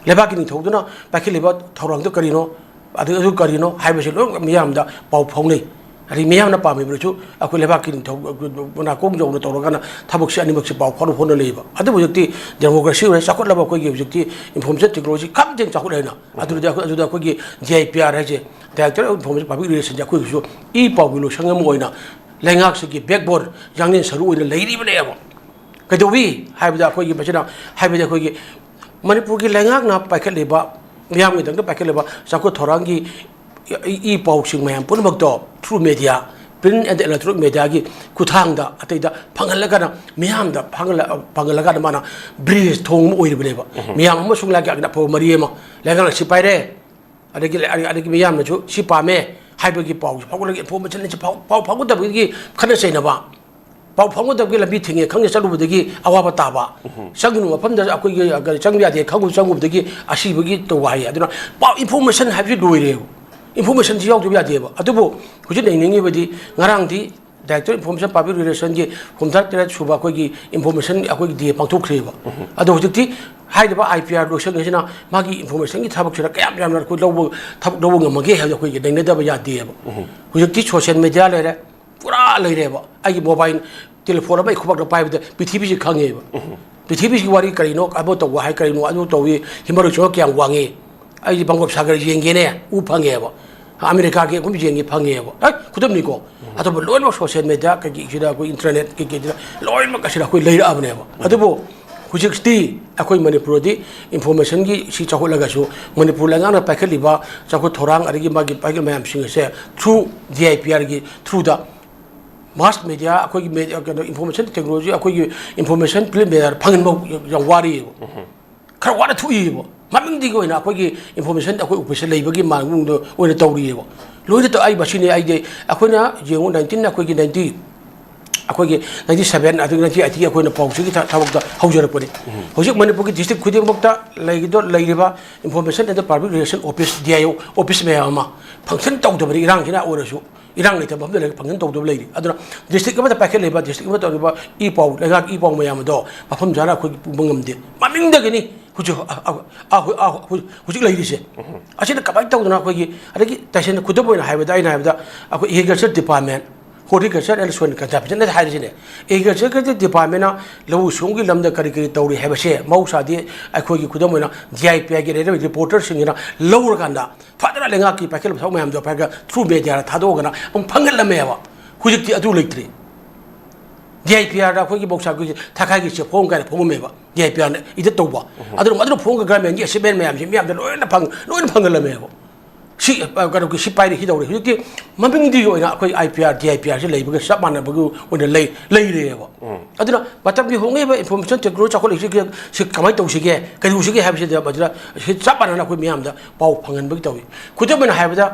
ꯂꯩꯕꯥꯛꯀꯤ ꯅꯤꯡꯊꯧꯗꯨꯅ ꯄꯥꯏꯈꯠꯂꯤꯕ ꯊꯧꯔꯥꯡꯗꯨ ꯀꯔꯤꯅꯣ, ꯑꯗꯨ, ꯑꯗꯨ ꯀꯔꯤꯅꯣ ꯍꯥꯏꯕꯁꯤ ꯂꯣꯏ ꯃꯤꯌꯥꯝꯗ ꯄꯥꯎ ꯐꯥꯎꯅꯩ꯫ ꯑꯗꯩ ꯃꯤꯌꯥꯝꯅ ꯄꯥꯝꯃꯤꯕꯗꯨꯁꯨ ꯑꯩꯈꯣꯏ ꯂꯩꯕꯥꯛꯀꯤ ꯅꯤꯡꯊꯧ ꯅꯥꯀꯣꯡ ꯌꯧꯅ ꯇꯧꯔꯒꯅ ꯊꯕꯛꯁꯤ ꯑꯅꯤꯃꯛꯁꯤ ꯄꯥꯎ ꯐꯥꯎꯅ ꯍꯣꯠꯅ ꯂꯩꯕ꯫ ꯑꯗꯨꯕꯨ ꯍꯧꯖꯤꯛꯇꯤ democracy ꯑꯣꯏꯔꯦ, ꯆꯥꯎꯈꯠꯂꯕ ꯑꯩꯈꯣꯏꯒꯤ ꯍꯧꯖꯤꯛꯇꯤ information technology ꯈꯝꯇꯦꯡ ꯆꯥꯎꯈꯠꯂꯦꯅ꯫ ꯑꯗꯨꯗꯤ ꯑꯩꯈꯣꯏ, ꯑꯗꯨꯗ ꯑꯩꯈꯣꯏꯒꯤ D I P R ꯍꯥꯏꯁꯦ, Directorate of Information Public Relationꯁꯦ ꯑꯩꯈꯣꯏꯒꯤꯁꯨ ꯏ ꯄꯥꯎꯒꯤ ꯂꯣꯏꯁꯪ ꯑꯃ ꯑꯣꯏꯅ ꯂꯩꯉꯥꯛꯁꯤꯒꯤ backbone, ꯌꯥꯡꯂꯦꯟ ꯁꯔꯨ ꯑꯣꯏꯅ ꯂꯩꯔꯤꯕꯅꯦꯕ꯫ ꯀꯩꯗꯧꯏ ꯍꯥꯏꯕꯗ ꯑꯩꯈꯣꯏꯒꯤ ꯃꯁꯤꯅ, ꯍꯥꯏꯕꯗꯤ ꯑꯩꯈꯣꯏꯒꯤ ꯃꯅꯤꯄꯨꯔꯒꯤ ꯂꯩꯉꯥꯛꯅ ꯄꯥꯏꯈꯠꯂꯤꯕ, ꯃꯤꯌꯥꯝꯒꯤꯗꯃꯛꯇ ꯄꯥꯏꯈꯠꯂꯤꯕ ꯆꯥꯎꯈꯠ ꯊꯧꯔꯥꯡꯒꯤ ꯏ, ꯏ ꯄꯥꯎꯁꯤꯡ ꯃꯌꯥꯝ ꯄꯨꯝꯅꯃꯛꯇꯣ through media, print and electronic mediaꯒꯤ ꯈꯨꯠꯊꯥꯡꯗ ꯑꯇꯩꯗ ꯐꯪꯍꯜꯂꯒꯅ, ꯃꯤꯌꯥꯝꯗ ꯐꯪꯍꯜꯂ-, ꯐꯪꯍꯜꯂꯀꯥꯟꯗ ꯃꯥꯅ bridge, ꯊꯣꯡ ꯑꯃ ꯑꯣꯏꯔꯤꯕꯅꯦꯕ꯫ ꯃꯤꯌꯥꯝ ꯑꯃꯁꯨꯡ ꯂꯩꯉꯥꯛꯀꯤ ꯑꯐꯕ ꯃꯔꯤ ꯑꯃ, ꯂꯩꯉꯥꯛꯅ ꯁꯤ ꯄꯥꯏꯔꯦ, ꯑꯗꯒꯤ, ꯑꯗꯒꯤ ꯃꯤꯌꯥꯝꯅꯁꯨ ꯁꯤ ꯄꯥꯝꯃꯦ ꯍꯥꯏꯕꯒꯤ ꯄꯥꯎꯁꯨ ꯐꯥꯎꯒꯠꯂꯒ, information ꯑꯁꯤ ꯐꯥꯎ-, ꯄꯥꯎ ꯐꯥꯎꯒꯗꯕꯒꯤ ꯈꯠꯅ ꯆꯩꯅꯕ, ꯄꯥꯎ ꯐꯥꯎꯒꯗꯕꯒꯤ ꯂꯝꯕꯤ ꯊꯤꯡꯉꯦ ꯈꯪꯗꯦ ꯆꯠꯂꯨꯕꯗꯒꯤ ꯑꯋꯥꯕ ꯇꯥꯕ, ꯆꯪꯒꯅꯨ ꯃꯐꯝꯗ ꯑꯩꯈꯣꯏꯒꯤ ꯀꯔꯤ ꯆꯪꯕ ꯌꯥꯗꯦ ꯈꯪꯉꯨ ꯆꯪꯉꯨꯕꯗꯒꯤ ꯑꯁꯤꯕꯒꯤ ꯇꯧꯕ ꯍꯥꯏ꯫ ꯑꯗꯨꯅ ꯄꯥꯎ, information ꯍꯥꯏꯕꯁꯤ ꯂꯣꯏꯔꯦꯕ꯫ Informationꯁꯤ ꯌꯥꯎꯗꯕ ꯌꯥꯗꯦꯕ꯫ ꯑꯗꯨꯕꯨ ꯍꯧꯖꯤꯛ ꯅꯩꯅꯤꯡꯉꯤꯕꯗꯤ, ꯉꯔꯥꯡꯗꯤ Director Information Public Relationꯒꯤ ꯍꯨꯝꯐꯨꯇꯔꯦꯠ ꯁꯨꯕ ꯑꯩꯈꯣꯏꯒꯤ information, ꯑꯩꯈꯣꯏꯒꯤ day ꯄꯥꯡꯊꯣꯛꯈ꯭ꯔꯦꯕ꯫ ꯑꯗꯣ ꯍꯧꯖꯤꯛꯇꯤ ꯍꯥꯏꯔꯤꯕ I P R ꯂꯣꯏꯁꯪ ꯑꯁꯤꯅ ꯃꯥꯒꯤ informationꯒꯤ ꯊꯕꯛꯁꯤꯗ ꯀꯌꯥꯝ ꯌꯥꯝꯅ ꯑꯩꯈꯣꯏ ꯂꯧꯕ, ꯊꯕꯛ ꯂꯧꯕ ꯉꯝꯃꯒꯦ ꯍꯥꯏꯕꯗꯣ ꯑꯩꯈꯣꯏꯒꯤ ꯅꯩꯅꯗꯕ ꯌꯥꯗꯦꯕ꯫ ꯍꯧꯖꯤꯛꯇꯤ social media ꯂꯩꯔꯦ, ꯄꯨꯔꯥ ꯂꯩꯔꯦꯕ꯫ ꯑꯩꯒꯤ mobile ꯇꯦꯂꯤꯐꯣꯟ ꯑꯃ ꯑꯩ ꯈꯨꯕꯥꯛꯇ ꯄꯥꯏꯕꯗ ꯄ꯭ꯔꯤꯊꯤꯕꯤꯁꯤ ꯈꯪꯉꯦꯕ꯫ ꯄ꯭ꯔꯤꯊꯤꯕꯤꯒꯤ ꯋꯥꯔꯤ ꯀꯔꯤꯅꯣ, ꯑꯃ ꯇꯧꯕ ꯍꯥꯏ ꯀꯔꯤꯅꯣ, ꯑꯗꯨ ꯇꯧꯏ, ꯍꯤꯃꯥꯂꯣꯏ ꯆꯤꯡꯉꯛ ꯀꯌꯥꯝ ꯋꯥꯡꯉꯤ, ꯑꯩꯗꯤ ꯕꯪꯒꯣꯞ ꯁꯥꯒꯔ ꯌꯦꯡꯒꯦꯅꯦ ꯎ ꯐꯪꯉꯦꯕ꯫ ꯑꯃꯦꯔꯤꯀꯥꯒꯤ ꯑꯗꯨꯝ ꯌꯦꯡꯒꯦ ꯐꯪꯉꯦꯕ꯫ ꯑꯦ, ꯈꯨꯗꯝꯅꯤꯀꯣ꯫ ꯑꯇꯣꯞꯄ ꯂꯣꯏꯅꯃꯛ ꯁꯣꯁꯤꯌꯦꯜ ꯃꯦꯗꯤꯌꯥ ꯀꯩꯀꯩꯁꯤꯗ, ꯑꯩꯈꯣꯏ ꯏꯟꯇꯔꯅꯦꯠ ꯀꯩꯀꯩꯁꯤꯗ ꯂꯣꯏꯅꯃꯛ ꯑꯁꯤꯗ ꯑꯩꯈꯣꯏ ꯂꯩꯔꯛꯑꯕꯅꯦꯕ꯫ ꯑꯗꯨꯕꯨ ꯍꯧꯖꯤꯛꯇꯤ ꯑꯩꯈꯣꯏ ꯃꯅꯤꯄꯨꯔꯗꯤ ꯏꯟꯐꯣꯔꯃꯦꯁꯟꯒꯤ ꯁꯤ ꯆꯥꯎꯈꯠꯂꯒꯁꯨ, ꯃꯅꯤꯄꯨꯔ ꯂꯩꯉꯥꯛꯅ ꯄꯥꯏꯈꯠꯂꯤꯕ ꯆꯥꯎꯈꯠ ꯊꯧꯔꯥꯡ ꯑꯗꯒꯤ ꯃꯥꯒꯤ ꯄꯥꯏꯈꯠ ꯃꯌꯥꯝꯁꯤꯡ ꯑꯁꯦ ꯊ꯭ꯔꯨ ꯗꯤ ꯑꯥꯏ ꯄꯤ ꯑꯥꯔꯒꯤ ꯊ꯭ꯔꯨꯗ, ꯃꯥꯁ ꯃꯦꯗꯤꯌꯥ, ꯑꯩꯈꯣꯏꯒꯤ ꯃꯦꯗꯤꯌꯥ, ꯀꯩꯅꯣ, ꯏꯟꯐꯣꯔꯃꯦꯁꯟ ꯇꯦꯛꯅꯣꯂꯣꯖꯤ, ꯑꯩꯈꯣꯏꯒꯤ ꯏꯟꯐꯣꯔꯃꯦꯁꯟ ꯐꯤꯜ ꯃꯦꯗꯤꯌꯥꯗ ꯐꯪꯍꯟꯕ ꯌꯥꯝ ꯋꯥꯔꯤꯑꯕ꯫ ꯈꯔ ꯋꯥꯅ ꯊꯣꯛꯏꯕ꯫ ꯃꯃꯤꯡꯗꯨꯒꯤ ꯑꯣꯏꯅ ꯑꯩꯈꯣꯏꯒꯤ ꯏꯟꯐꯣꯔꯃꯦꯁꯟ ꯑꯩꯈꯣꯏ ꯑꯣꯐꯤꯁꯇ ꯂꯩꯕꯒꯤ ꯃꯑꯣꯡꯗ ꯑꯣꯏꯅ ꯇꯧꯔꯤꯑꯕ꯫ ꯂꯣꯏꯅ ꯇꯧ-, ꯑꯩ ꯃꯁꯤꯅꯤ ꯑꯩꯗꯤ, ꯑꯩꯈꯣꯏꯅ ꯌꯦꯡꯉꯨ, ꯅꯥꯏꯟꯇꯤꯟ, ꯑꯩꯈꯣꯏꯒꯤ ꯅꯥꯏꯟꯇꯤ, ꯑꯩꯈꯣꯏꯒꯤ ꯅꯥꯏꯟꯇꯤ ꯁꯕꯦꯟ ꯑꯗꯒꯤ ꯅꯥꯏꯟꯇꯤ ꯑꯩꯠꯇꯤ ꯑꯩꯈꯣꯏꯅ ꯄꯥꯎꯆꯦꯒꯤ ꯊ-, ꯊꯕꯛꯇ ꯍꯧꯖꯔꯛꯄꯅꯤ꯫ ꯍꯧꯖꯤꯛ ꯃꯅꯤꯄꯨꯔꯒꯤ ꯗꯤꯁꯇ꯭ꯔꯤꯛ ꯈꯨꯗꯤꯡꯃꯛꯇ ꯂꯩꯒꯗ-, ꯂꯩꯔꯤꯕ information and public relation office, D I O office ꯃꯌꯥꯝ ꯑꯃ ꯐꯪꯁꯟ ꯇꯧꯗꯕꯅꯤ, ꯏꯔꯥꯡꯁꯤꯅ ꯑꯣꯏꯔꯁꯨ꯫ ꯏꯔꯥꯡ ꯂꯩꯇꯕ ꯃꯐꯝꯗ ꯂꯩꯔꯒ ꯐꯪꯁꯟ ꯇꯧꯗꯕ ꯂꯩꯔꯤ꯫ ꯑꯗꯨꯅ ꯗꯤꯁꯇ꯭ꯔꯤꯛ ꯑꯃꯗ ꯄꯥꯏꯈꯠꯂꯤꯕ, ꯗꯤꯁꯇ꯭ꯔꯤꯛ ꯑꯃꯗ ꯇꯧꯔꯤꯕ ꯏ ꯄꯥꯎ, ꯂꯩꯉꯥꯛꯀꯤ ꯏ ꯄꯥꯎ ꯃꯌꯥꯝ ꯑꯗꯣ ꯃꯐꯝ ꯆꯥꯅ ꯑꯩꯈꯣꯏꯒꯤ ꯄꯨꯕ ꯉꯝꯗꯦ꯫ ꯃꯃꯤꯡꯗꯒꯤꯅꯤ ꯍꯧꯖꯤꯛ, ꯑ, ꯑ, ꯑ, ꯑ, ꯍꯧꯖꯤꯛ ꯂꯩꯔꯤꯁꯦ꯫ ꯑꯁꯤꯅ ꯀꯃꯥꯏꯅ ꯇꯧꯗꯅ ꯑꯩꯈꯣꯏꯒꯤ, ꯑꯗꯒꯤ ꯇꯁꯦꯡꯅ ꯈꯨꯗꯝ ꯑꯣꯏꯅ ꯍꯥꯏꯕꯗ, ꯑꯩꯅ ꯍꯥꯏꯕꯗ, ꯑꯩꯈꯣꯏ agriculture department, horticulture and soil conservation ꯍꯥꯏꯔꯤꯁꯤꯅꯦ꯫ ꯑꯦꯒ꯭ꯔꯤꯀꯜꯆꯔꯒꯤ ꯗꯤꯄꯥꯔꯠꯃꯦꯟꯅ ꯂꯧꯎ ꯁꯤꯡꯎꯒꯤ ꯂꯝꯗ ꯀꯔꯤ ꯀꯔꯤ ꯇꯧꯔꯤ ꯍꯥꯏꯕꯁꯦ ꯃꯍꯧꯁꯥꯗꯤ ꯑꯩꯈꯣꯏꯒꯤ ꯈꯨꯗꯝ ꯑꯣꯏꯅ ꯗꯤ ꯑꯥꯏ ꯄꯤ ꯑꯥꯏꯒꯤ ꯂꯩꯔꯤꯕ ꯔꯤꯄꯣꯔꯇꯔꯁꯤꯡꯁꯤꯅ ꯂꯧꯔꯀꯥꯟꯗ ꯐꯖꯅ ꯂꯩꯉꯥꯛꯀꯤ ꯄꯥꯏꯈꯠꯂꯕ ꯊꯕꯛ ꯃꯌꯥꯝꯗꯣ ꯄꯥꯏꯔꯒ ꯊ꯭ꯔꯨ ꯃꯦꯗꯤꯌꯥꯗ ꯊꯥꯗꯣꯛꯑꯒꯅ ꯑꯃꯨꯛ ꯐꯪꯍꯜꯂꯝꯃꯦꯕ꯫ ꯍꯧꯖꯤꯛꯇꯤ ꯑꯗꯨ ꯂꯩꯇ꯭ꯔꯦ꯫ ꯗꯤ ꯑꯥꯏ ꯄꯤ ꯑꯥꯔꯗ ꯑꯩꯈꯣꯏꯒꯤ ꯃꯍꯧꯁꯥ ꯑꯩꯈꯣꯏꯒꯤ ꯊꯥꯈꯥꯏꯒꯤ ꯆꯦꯐꯣꯡ ꯀꯥꯏꯅ ꯐꯣꯡꯉꯝꯃꯦꯕ, ꯗꯤ ꯑꯥꯏ ꯄꯤ ꯑꯥꯔꯅ ꯏꯗꯤꯠ ꯇꯧꯕ꯫ ꯑꯗꯨꯅ ꯃꯗꯨꯅ ꯐꯣꯡꯉꯒ ꯒꯔꯃꯦꯟꯒꯤ ꯑꯦꯁꯤꯞꯃꯦꯟ ꯃꯌꯥꯝꯁꯤ ꯃꯤꯌꯥꯝꯗ ꯂꯣꯏꯅ ꯐꯪ-, ꯂꯣꯏꯅ ꯐꯪꯍꯜꯂꯝꯃꯦꯕ꯫ ꯁꯤ, ꯑ, ꯀꯩꯅꯣꯒꯤ ꯁꯤ ꯄꯥꯏꯔꯤ, ꯁꯤ ꯇꯧꯔꯤ꯫ ꯍꯧꯖꯤꯛꯇꯤ ꯃꯃꯤꯡꯗꯨꯒꯤ ꯑꯣꯏꯅ ꯑꯩꯈꯣꯏ I P R, D I P ꯑꯥꯔꯁꯤ ꯂꯩꯕꯒ ꯆꯞ ꯃꯥꯟꯅꯕꯒꯤ ꯑꯣꯏꯅ ꯂꯩ-, ꯂꯩꯔꯦꯕ꯫ ꯑꯗꯨꯅ ꯃꯇꯝꯒꯤ ꯍꯣꯡꯉꯛꯏꯕ ꯏꯟꯐꯣꯔꯃꯦꯁꯟ ꯇꯦꯛꯅꯣꯂꯣꯖꯤ ꯆꯥꯎꯈꯠꯂꯛꯏꯁꯤꯒꯤ ꯁꯤ ꯀꯃꯥꯏꯅ ꯇꯧꯁꯤꯒꯦ, ꯀꯩꯗꯧꯁꯤꯒꯦ ꯍꯥꯏꯕꯁꯤꯗ ꯃꯁꯤꯗ ꯁꯤ ꯆꯞ ꯃꯥꯟꯅꯅ ꯑꯩꯈꯣꯏ ꯃꯤꯌꯥꯝꯗ ꯄꯥꯎ ꯐꯪꯍꯟꯕꯒꯤ ꯇꯧꯏ꯫ ꯈꯨꯗꯝ ꯑꯣꯏꯅ ꯍꯥꯏꯕꯗ,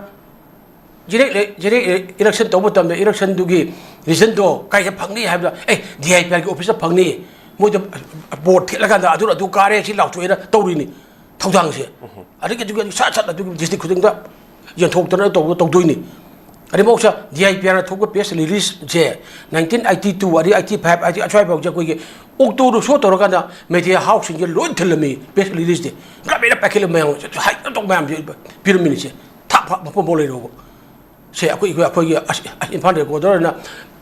ꯖꯦꯅꯦꯔꯦꯜ ꯏꯂꯦꯛꯁꯟ ꯇꯧꯕ ꯃꯇꯝꯗ ꯏꯂꯦꯛꯁꯟꯗꯨꯒꯤ ꯔꯤꯖꯟꯗꯣ ꯀꯥꯏꯗ ꯐꯪꯅꯤ ꯍꯥꯏꯕꯗ, ꯑꯦ, ꯗꯤ ꯑꯥꯏ ꯄꯤ ꯑꯥꯔꯒꯤ ꯑꯣꯐꯤꯁꯇ ꯐꯪꯅꯤ, ꯃꯣꯏꯗ ꯕꯣꯔꯗ ꯊꯦꯠꯂꯀꯥꯟꯗ ꯑꯗꯨꯅ ꯑꯗꯨ ꯀꯥꯔꯦ, ꯁꯤ ꯂꯥꯎꯊꯣꯛꯑꯦꯅ ꯇꯧꯔꯤꯅꯤ ꯊꯧꯗꯥꯡꯁꯦ꯫ ꯑꯗꯒꯤ ꯑꯗꯨꯒꯤ ꯁꯠ ꯁꯠ ꯑꯗꯨꯒꯤ ꯗꯤꯁꯇ꯭ꯔꯤꯛ ꯈꯨꯗꯤꯡꯗ ꯌꯦꯟꯊꯣꯛꯇꯅ ꯇꯧꯕ ꯇꯧꯗꯣꯏꯅꯤ꯫ ꯑꯗꯩ ꯃꯍꯧꯁꯥ ꯗꯤ ꯑꯥꯏ ꯄꯤ ꯑꯥꯔꯅ ꯊꯣꯛꯄ ꯄ꯭ꯔꯦꯁ ꯔꯤꯂꯤꯁꯁꯦ ꯅꯥꯏꯟꯇꯤꯟ ꯑꯩꯠꯇꯤ ꯇꯨ, ꯑꯗꯩ ꯑꯩꯠꯇꯤ ꯐꯥꯏꯚ, ꯑꯩꯠꯇꯤ ꯑꯁ꯭ꯋꯥꯏꯐꯥꯎꯁꯦ ꯑꯩꯈꯣꯏꯒꯤ ꯑꯣꯛꯇꯣꯗ ꯁꯣ ꯇꯧꯔꯀꯥꯟꯗ ꯃꯦꯗꯤꯌꯥ ꯍꯥꯎꯁꯁꯤꯡꯁꯦ ꯂꯣꯏ ꯊꯤꯜꯂꯝꯃꯤ ꯄ꯭ꯔꯦꯁ ꯔꯤꯂꯤꯁꯇꯤ꯫ ꯒ꯭ꯔꯥꯃꯤꯅ ꯄꯥꯏꯈꯠꯂꯕ ꯃꯌꯥꯝ, ꯍꯥꯏ ꯇꯧꯕ ꯃꯌꯥꯝꯁꯦ ꯄꯤꯔꯝꯃꯤꯅꯤꯁꯦ꯫ ꯊꯥꯛ ꯐ-, ꯃꯐꯝ ꯐꯥꯎ ꯂꯩꯔꯣꯕ꯫ ꯁꯦ ꯑꯩꯈꯣꯏ, ꯑꯩꯈꯣꯏ, ꯑꯩꯈꯣꯏꯒꯤ ꯑꯁ-, ꯑꯁ-, ꯏꯝꯐꯥꯜ ꯔꯦꯀꯣꯔꯗꯔꯅ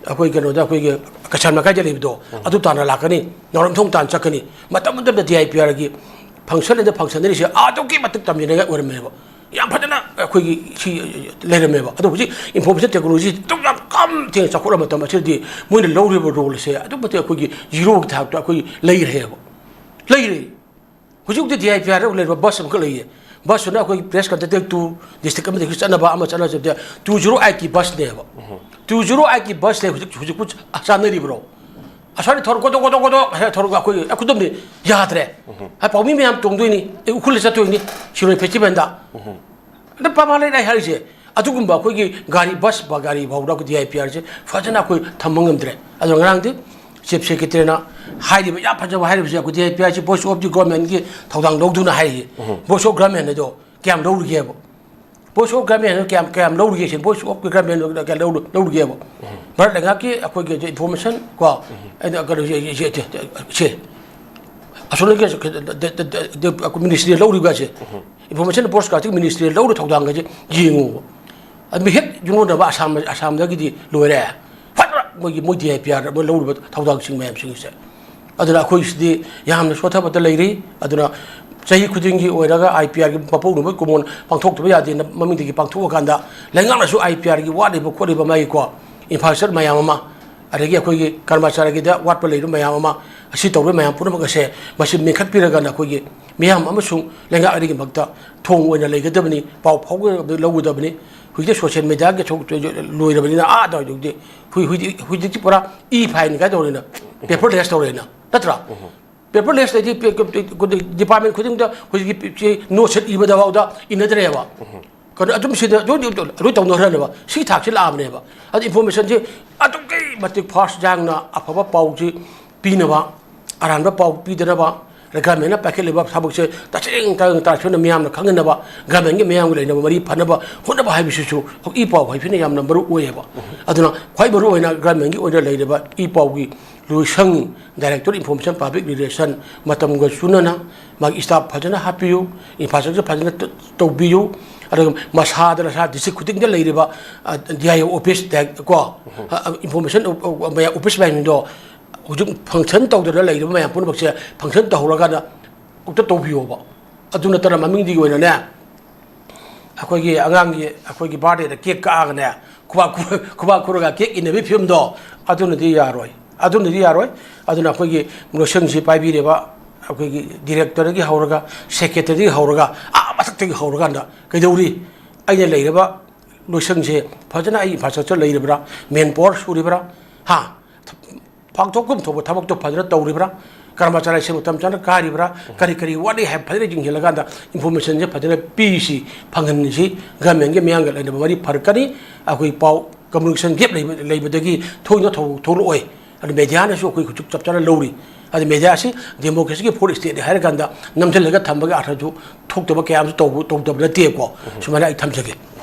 ꯑꯩꯈꯣꯏ ꯀꯩꯅꯣꯗ, ꯑꯩꯈꯣꯏꯒꯤ ꯀꯩꯁꯥꯝ ꯂꯩꯀꯥꯏꯗ ꯂꯩꯕꯗꯣ, ꯑꯗꯨ ꯇꯥꯟꯅ ꯂꯥꯛꯀꯅꯤ꯫ ꯅꯥꯎꯔꯦꯝꯊꯣꯡ ꯇꯥꯟꯅ ꯆꯠꯀꯅꯤ꯫ ꯃꯇꯝ ꯑꯃꯗ ꯗꯤ ꯑꯥꯏ ꯄꯤ ꯑꯥꯔꯒꯤ ꯐꯪꯁꯟ ꯑꯗ ꯐꯪꯁꯟꯅꯔꯤꯁꯦ ꯑꯗꯨꯛꯀꯤ ꯃꯇꯤꯛ ꯇꯝꯖꯅꯤꯡꯉꯥꯏ ꯑꯣꯏꯔꯝꯃꯦꯕ꯫ ꯌꯥꯝ ꯐꯖꯅ ꯑꯩꯈꯣꯏꯒꯤ ꯁꯤ ꯂꯩꯔꯝꯃꯦꯕ꯫ ꯑꯗꯣ ꯍꯧꯖꯤꯛ ꯏꯟꯐꯣꯔꯃꯦꯁꯟ ꯇꯦꯛꯅꯣꯂꯣꯖꯤ ꯑꯗꯨꯛ ꯌꯥꯝ ꯀꯝ ꯊꯦꯡꯅ ꯆꯥꯎꯈꯠꯂꯕ ꯃꯇꯝ ꯑꯁꯤꯗꯗꯤ ꯃꯣꯏꯅ ꯂꯧꯔꯤꯕ ꯔꯣꯜ ꯑꯁꯦ ꯑꯗꯨꯛ ꯃꯇꯤꯛ ꯑꯩꯈꯣꯏꯒꯤ ꯖꯤꯔꯣꯒꯤ ꯊꯥꯛꯇ ꯑꯩꯈꯣꯏ ꯂꯩꯔꯦꯕ꯫ ꯂꯩꯔꯦ꯫ ꯍꯧꯖꯤꯛ ꯍꯧꯖꯤꯛ ꯗꯤ ꯑꯥꯏ ꯄꯤ ꯑꯥꯔꯗ ꯂꯩꯔꯤꯕ ꯕꯁ ꯑꯃꯈꯛ ꯂꯩꯌꯦ꯫ ꯕꯁꯇꯨꯅ ꯑꯩꯈꯣꯏ ꯄ꯭ꯔꯦꯁ ꯀꯟꯗꯛꯇꯔ ꯇꯨ ꯗꯤꯁꯇ꯭ꯔꯤꯛ ꯑꯃꯗꯒꯤ ꯆꯠꯅꯕ ꯑꯃ ꯆꯠꯅꯕ ꯇꯨ ꯖꯤꯔꯣ ꯑꯥꯏꯠꯀꯤ ꯕꯁꯅꯦꯕ꯫ ꯇꯨ ꯖꯤꯔꯣ ꯑꯥꯏꯠꯀꯤ ꯕꯁꯅꯦ ꯍꯧꯖꯤꯛ, ꯍꯧꯖꯤꯛꯄꯨ ꯆꯥꯟꯅꯔꯤꯕ꯭ꯔꯣ? ꯑꯁ꯭ꯋꯥꯏꯗ ꯊꯧꯔ ꯀꯣꯗꯣꯛ ꯀꯣꯗꯣꯛ ꯀꯣꯗꯣꯛ ꯑꯁ꯭ꯋꯥꯏꯗ ꯊꯧꯔꯒ ꯑꯩꯈꯣꯏ, ꯑꯩ ꯈꯨꯗꯝꯅꯤ, ꯌꯥꯗ꯭ꯔꯦ꯫ ꯍꯥꯏ ꯄꯥꯎꯃꯤ ꯃꯌꯥꯝ ꯇꯣꯡꯗꯣꯏꯅꯤ, ꯑꯩ ꯎꯈ꯭ꯔꯨꯜꯗ ꯆꯠꯇꯣꯏꯅꯤ, ꯁꯤꯔꯣꯏ ꯐꯦꯁꯇꯤꯚꯦꯜꯗ꯫ ꯑꯗ ꯄꯥꯃꯥ ꯂꯩꯔꯥꯏ ꯍꯥꯏꯔꯤꯁꯦ, ꯑꯗꯨꯒꯨꯝꯕ ꯑꯩꯈꯣꯏꯒꯤ ꯒꯥꯔꯤ, ꯕꯁ ꯒꯥꯔꯤ ꯐꯥꯎꯗ ꯑꯩꯈꯣꯏ ꯗꯤ ꯑꯥꯏ ꯄꯤ ꯑꯥꯔꯁꯦ ꯐꯖꯅ ꯑꯩꯈꯣꯏ ꯊꯝꯕ ꯉꯝꯗ꯭ꯔꯦ꯫ ꯑꯗꯣ ꯉꯔꯥꯡꯗꯤ ꯆꯤꯐ ꯁꯦꯀ꯭ꯔꯦꯇꯔꯤꯅ ꯍꯥꯏꯔꯤꯕ ꯌꯥꯝ ꯐꯖꯕ ꯍꯥꯏꯔꯤꯕꯁꯦ, ꯑꯩꯈꯣꯏ D I P ꯑꯥꯔꯁꯦ Voice of the Governmentꯀꯤ ꯊꯧꯗꯥꯡ ꯂꯧꯗꯨꯅ ꯍꯥꯏꯔꯤꯌꯦ꯫ Voice of Government ꯑꯗꯣ ꯀꯌꯥꯝ ꯂꯧꯔꯤꯒꯦꯕ? Voice of Government ꯀꯌꯥꯝ, ꯀꯌꯥꯝ ꯂꯧꯔꯤꯒꯦ ꯁꯤꯅꯤ, Voice of Government ꯀꯌꯥ ꯂꯧꯔ-, ꯂꯧꯔꯤꯒꯦꯕ? ꯚꯥꯔꯠ ꯂꯩꯉꯥꯛꯀꯤ ꯑꯩꯈꯣꯏꯒꯤ ꯏꯟꯐꯣꯔꯃꯦꯁꯟ ꯀꯣ, ꯑꯩꯅ ꯀꯩꯅꯣ, ꯁꯦ, ꯁꯦ, ꯁꯦ, ꯁꯦ, ꯑꯁꯣꯝꯗꯒꯤ ꯗ-, ꯗ-, ꯗ-, ꯗ-, ꯑꯩꯈꯣꯏ ꯃꯤꯅꯤꯁꯇ꯭ꯔꯤ ꯂꯧꯔꯤꯕ ꯑꯁꯦ, ꯏꯟꯐꯣꯔꯃꯦꯁꯟ ꯕ꯭ꯔꯣꯗꯀꯥꯁꯇꯤꯡ ꯃꯤꯅꯤꯁꯇ꯭ꯔꯤ ꯂꯧꯔ ꯊꯧꯗꯥꯡꯒꯁꯦ ꯌꯦꯡꯉꯨꯕ꯫ ꯑꯗꯨ ꯍꯦꯛ ꯌꯨꯝꯂꯣꯟꯅꯕ ꯑꯁꯥꯝ, ꯑꯁꯥꯝꯗꯒꯤꯗꯤ ꯂꯣꯏꯔꯦ꯫ ꯐꯠ ꯃꯣꯏꯒꯤ, ꯃꯣꯏ ꯗꯤ ꯑꯥꯏ ꯄꯤ ꯑꯥꯔꯗ ꯃꯣꯏ ꯂꯧꯔꯤꯕ ꯊꯧꯗꯥꯡꯁꯤꯡ ꯃꯌꯥꯝꯁꯤꯡꯁꯦ꯫ ꯑꯗꯨꯅ ꯑꯩꯈꯣꯏꯁꯤꯗꯤ ꯌꯥꯝꯅ ꯁꯣꯠꯊꯕꯗ ꯂꯩꯔꯤ꯫ ꯑꯗꯨꯅ ꯆꯍꯤ ꯈꯨꯗꯤꯡꯒꯤ ꯑꯣꯏꯔꯒ ꯑꯥꯏ ꯄꯤ ꯑꯥꯔꯒꯤ ꯃꯄꯣꯛ ꯅꯨꯃꯤꯠ ꯀꯨꯝꯑꯣꯟ ꯄꯥꯡꯊꯣꯛꯇꯕ ꯌꯥꯗꯦꯅ ꯃꯃꯤꯡꯗꯒꯤ ꯄꯥꯡꯊꯣꯛꯑꯀꯥꯟꯗ ꯂꯩꯉꯥꯛꯅꯁꯨ ꯑꯥꯏ ꯄꯤ ꯑꯥꯔꯒꯤ ꯋꯥꯠꯂꯤꯕ ꯈꯣꯠꯂꯤꯕ ꯃꯥꯒꯤꯀꯣ ꯏꯟꯐ꯭ꯔꯥꯁ꯭ꯇ꯭ꯔꯛꯆꯔ ꯃꯌꯥꯝ ꯑꯃ, ꯑꯗꯒꯤ ꯑꯩꯈꯣꯏꯒꯤ ꯀꯔꯃꯆꯥꯔꯤꯒꯤꯗ ꯋꯥꯠꯄ ꯂꯩꯔꯤꯕ ꯃꯌꯥꯝ ꯑꯃ, ꯑꯁꯤ ꯇꯧꯔꯤꯕ ꯃꯌꯥꯝ ꯄꯨꯝꯅꯃꯛ ꯑꯁꯦ ꯃꯁꯤ ꯃꯦꯟꯈꯠꯄꯤꯔꯒꯅ ꯑꯩꯈꯣꯏꯒꯤ ꯃꯤꯌꯥꯝ ꯑꯃꯁꯨꯡ ꯂꯩꯉꯥꯛ ꯑꯅꯤꯒꯤꯃꯛꯇ ꯊꯣꯡ ꯑꯣꯏꯅ ꯂꯩꯒꯗꯕꯅꯤ, ꯄꯥꯎ ꯐꯥꯎꯒꯗꯕꯅꯤ, ꯂꯧꯒꯗꯕꯅꯤ꯫ ꯍꯧꯖꯤꯛꯇꯤ ꯁꯣꯁꯤꯌꯦꯜ ꯃꯦꯗꯤꯌꯥꯒꯤ ꯊꯕꯛ ꯂꯣꯏꯔꯕꯅꯤꯅ ꯑꯥ ꯑꯗꯨꯋꯥꯏꯗꯨꯗꯤ ꯍꯧꯖꯤꯛ, ꯍꯧꯖꯤꯛ, ꯍꯧꯖꯤꯛꯇꯤ ꯄꯨꯔꯥ ꯏ ꯐꯥꯏꯟ ꯀꯥꯏ ꯇꯧꯔꯦꯅ, ꯄꯦꯄꯔꯂꯦꯁ ꯇꯧꯔꯦꯅ, ꯅꯠꯇ꯭ꯔꯥ? ꯄꯦꯄꯔꯂꯦꯁ ꯂꯩꯗꯤ ꯄꯦ-, ꯄꯦ-, ꯄꯦ-, ꯗꯤꯄꯥꯔꯠꯃꯦꯟ ꯈꯨꯗꯤꯡꯗ ꯍꯧꯖꯤꯛꯀꯤ ꯄꯦ-, ꯆꯦ ꯅꯣꯠ ꯁꯤꯠ ꯏꯕꯗ ꯐꯥꯎꯗ ꯏꯅꯗ꯭ꯔꯦꯕ꯫ ꯀꯩꯅꯣ ꯑꯗꯨꯝ ꯁꯤꯗ ꯂꯣꯏ, ꯂꯣꯏ ꯇꯧꯅꯈ꯭ꯔꯅꯦꯕ꯫ ꯁꯤ ꯊꯥꯛꯁꯤ ꯂꯥꯛꯑꯕꯅꯦꯕ꯫ ꯑꯗꯨ ꯏꯟꯐꯣꯔꯃꯦꯁꯟꯁꯤ ꯑꯗꯨꯛꯀꯤ ꯃꯇꯤꯛ ꯐꯥꯁ ꯌꯥꯡꯅ ꯑꯐꯕ ꯄꯥꯎꯁꯤ ꯄꯤꯅꯕ, ꯑꯔꯥꯟꯕ ꯄꯥꯎ ꯄꯤꯗꯅꯕ, ꯒꯚꯔꯟꯃꯦꯟꯅ ꯄꯥꯏꯈꯠꯂꯤꯕ ꯊꯕꯛꯁꯦ ꯇꯁꯦꯡ ꯇꯁꯦꯡꯅ ꯃꯤꯌꯥꯝꯅ ꯈꯪꯍꯟꯅꯕ, ꯒꯚꯔꯟꯃꯦꯟꯒꯤ ꯃꯤꯌꯥꯝꯒ ꯂꯩꯅꯕ ꯃꯔꯤ ꯐꯅꯕ ꯍꯣꯠꯅꯕ ꯍꯥꯏꯕꯁꯤꯁꯨ ꯏ ꯄꯥꯎ ꯍꯥꯏꯕꯁꯤꯅ ꯌꯥꯝꯅ ꯃꯔꯨ ꯑꯣꯏꯌꯦꯕ꯫ ꯑꯗꯨꯅ ꯈ꯭ꯋꯥꯏ ꯃꯔꯨ ꯑꯣꯏꯅ ꯒꯚꯔꯟꯃꯦꯟꯒꯤ ꯑꯣꯏꯅ ꯂꯩꯔꯤꯕ ꯏ ꯄꯥꯎꯒꯤ ꯂꯣꯏꯁꯪ, Director Information Public Relation, ꯃꯇꯝꯒ ꯆꯨꯅꯅ ꯃꯥꯒꯤ staff ꯐꯖꯅ ꯍꯥꯞꯄꯤꯌꯨ, infrastructure ꯐꯖꯅ ꯇ-, ꯇꯧꯕꯤꯌꯨ꯫ ꯑꯗꯨꯒ ꯃꯁꯥꯗ ꯅꯁꯥ district ꯈꯨꯗꯤꯡꯗ ꯂꯩꯔꯤꯕ, ꯑ, D I O office, ꯗꯥꯏ-, ꯀꯣ, ꯑ, ꯑ, information, ꯑ, ꯑ, ꯃꯌꯥꯝ office ꯃꯌꯥꯝꯗꯣ ꯍꯧꯖꯤꯛ function ꯇꯧꯗꯅ ꯂꯩꯔꯤꯕ ꯃꯌꯥꯝ ꯄꯨꯝꯅꯃꯛꯁꯦ function ꯇꯧꯍꯜꯂꯀꯥꯟꯗ ꯑꯃꯨꯛꯇ ꯇꯧꯕꯤꯌꯣꯕ꯫ ꯑꯗꯨ ꯅꯠꯇꯅ ꯃꯃꯤꯡꯗꯤ ꯑꯣꯏꯅꯅꯦ, ꯑꯩꯈꯣꯏꯒꯤ ꯑꯉꯥꯡꯒꯤ, ꯑꯩꯈꯣꯏꯒꯤ birthdayꯗ cake ꯀꯛꯑꯒꯅꯦ, ꯈꯨꯕꯥꯛ ꯈꯨ-, ꯈꯨꯕꯥꯛ ꯈꯨꯔꯒ cake ꯏꯟꯅꯕꯤ ꯐꯤꯕꯝꯗꯣ, ꯑꯗꯨꯅꯗꯤ ꯌꯥꯔꯣꯏ, ꯑꯗꯨꯅꯗꯤ ꯌꯥꯔꯣꯏ꯫ ꯑꯗꯨꯅ ꯑꯩꯈꯣꯏꯒꯤ ꯂꯣꯏꯁꯪꯁꯤ ꯄꯥꯏꯕꯤꯔꯤꯕ ꯑꯩꯈꯣꯏꯒꯤ directorꯗꯒꯤ ꯍꯧꯔꯒ, secretaryꯗꯒꯤ ꯍꯧꯔꯒ, ꯑꯥ ꯃꯊꯛꯇꯒꯤ ꯍꯧꯔꯀꯥꯟꯗ ꯀꯩꯗꯧꯔꯤ? ꯑꯩꯅ ꯂꯩꯔꯤꯕ ꯂꯣꯏꯁꯪꯁꯦ ꯐꯖꯅ ꯑꯩ infrastructure ꯂꯩꯔꯤꯕ꯭ꯔꯥ? Manpower ꯁꯨꯔꯤꯕ꯭ꯔꯥ? ꯍꯥ? ꯄꯥꯡꯊꯣꯛꯐꯝ ꯊꯣꯛꯄ ꯊꯕꯛꯇꯣ ꯐꯖꯅ ꯇꯧꯔꯤꯕ꯭ꯔꯥ? ꯀꯔꯃꯆꯥꯔꯤꯁꯤꯡ ꯃꯇꯝ ꯆꯥꯅ ꯀꯥꯔꯤꯕ꯭ꯔꯥ? ꯀꯔꯤ ꯀꯔꯤ ꯋꯥꯠꯂꯤ ꯍꯥꯏꯕ ꯐꯖꯅ ꯌꯦꯡꯁꯤꯜꯂꯀꯥꯟꯗ informationꯁꯦ ꯐꯖꯅ ꯄꯤꯁꯤ, ꯐꯪꯍꯟꯁꯤ꯫ Governmentꯀꯤ ꯃꯤꯌꯥꯝꯒ ꯂꯩꯅꯕ ꯃꯔꯤ ꯐꯔꯛꯀꯅꯤ꯫ ꯑꯩꯈꯣꯏ ꯄꯥꯎ communication gap ꯂꯩꯕ-, ꯂꯩꯕꯗꯒꯤ ꯊꯣꯏꯅ ꯊꯧ-, ꯊꯣꯛꯂꯛꯑꯣꯏ꯫ ꯑꯗꯨ mediaꯅꯁꯨ ꯑꯩꯈꯣꯏ ꯍꯧꯖꯤꯛ ꯆꯞ ꯆꯥꯅ ꯂꯧꯔꯤ꯫ ꯑꯗꯨ mediaꯁꯤ democracyꯒꯤ fourth stateꯅꯤ ꯍꯥꯏꯔꯀꯥꯟꯗ ꯅꯝꯁꯤꯜꯂꯒ ꯊꯝꯕꯒꯤ ꯑꯥꯔꯊꯁꯨ ꯊꯣꯛꯇꯕ ꯀꯌꯥ ꯑꯃꯁꯨ ꯇꯧꯕ-, ꯇꯧꯗꯕ ꯅꯠꯇꯦꯀꯣ꯫ ꯁꯨꯃꯥꯏꯅ ꯑꯩ ꯊꯝꯖꯒꯦ꯫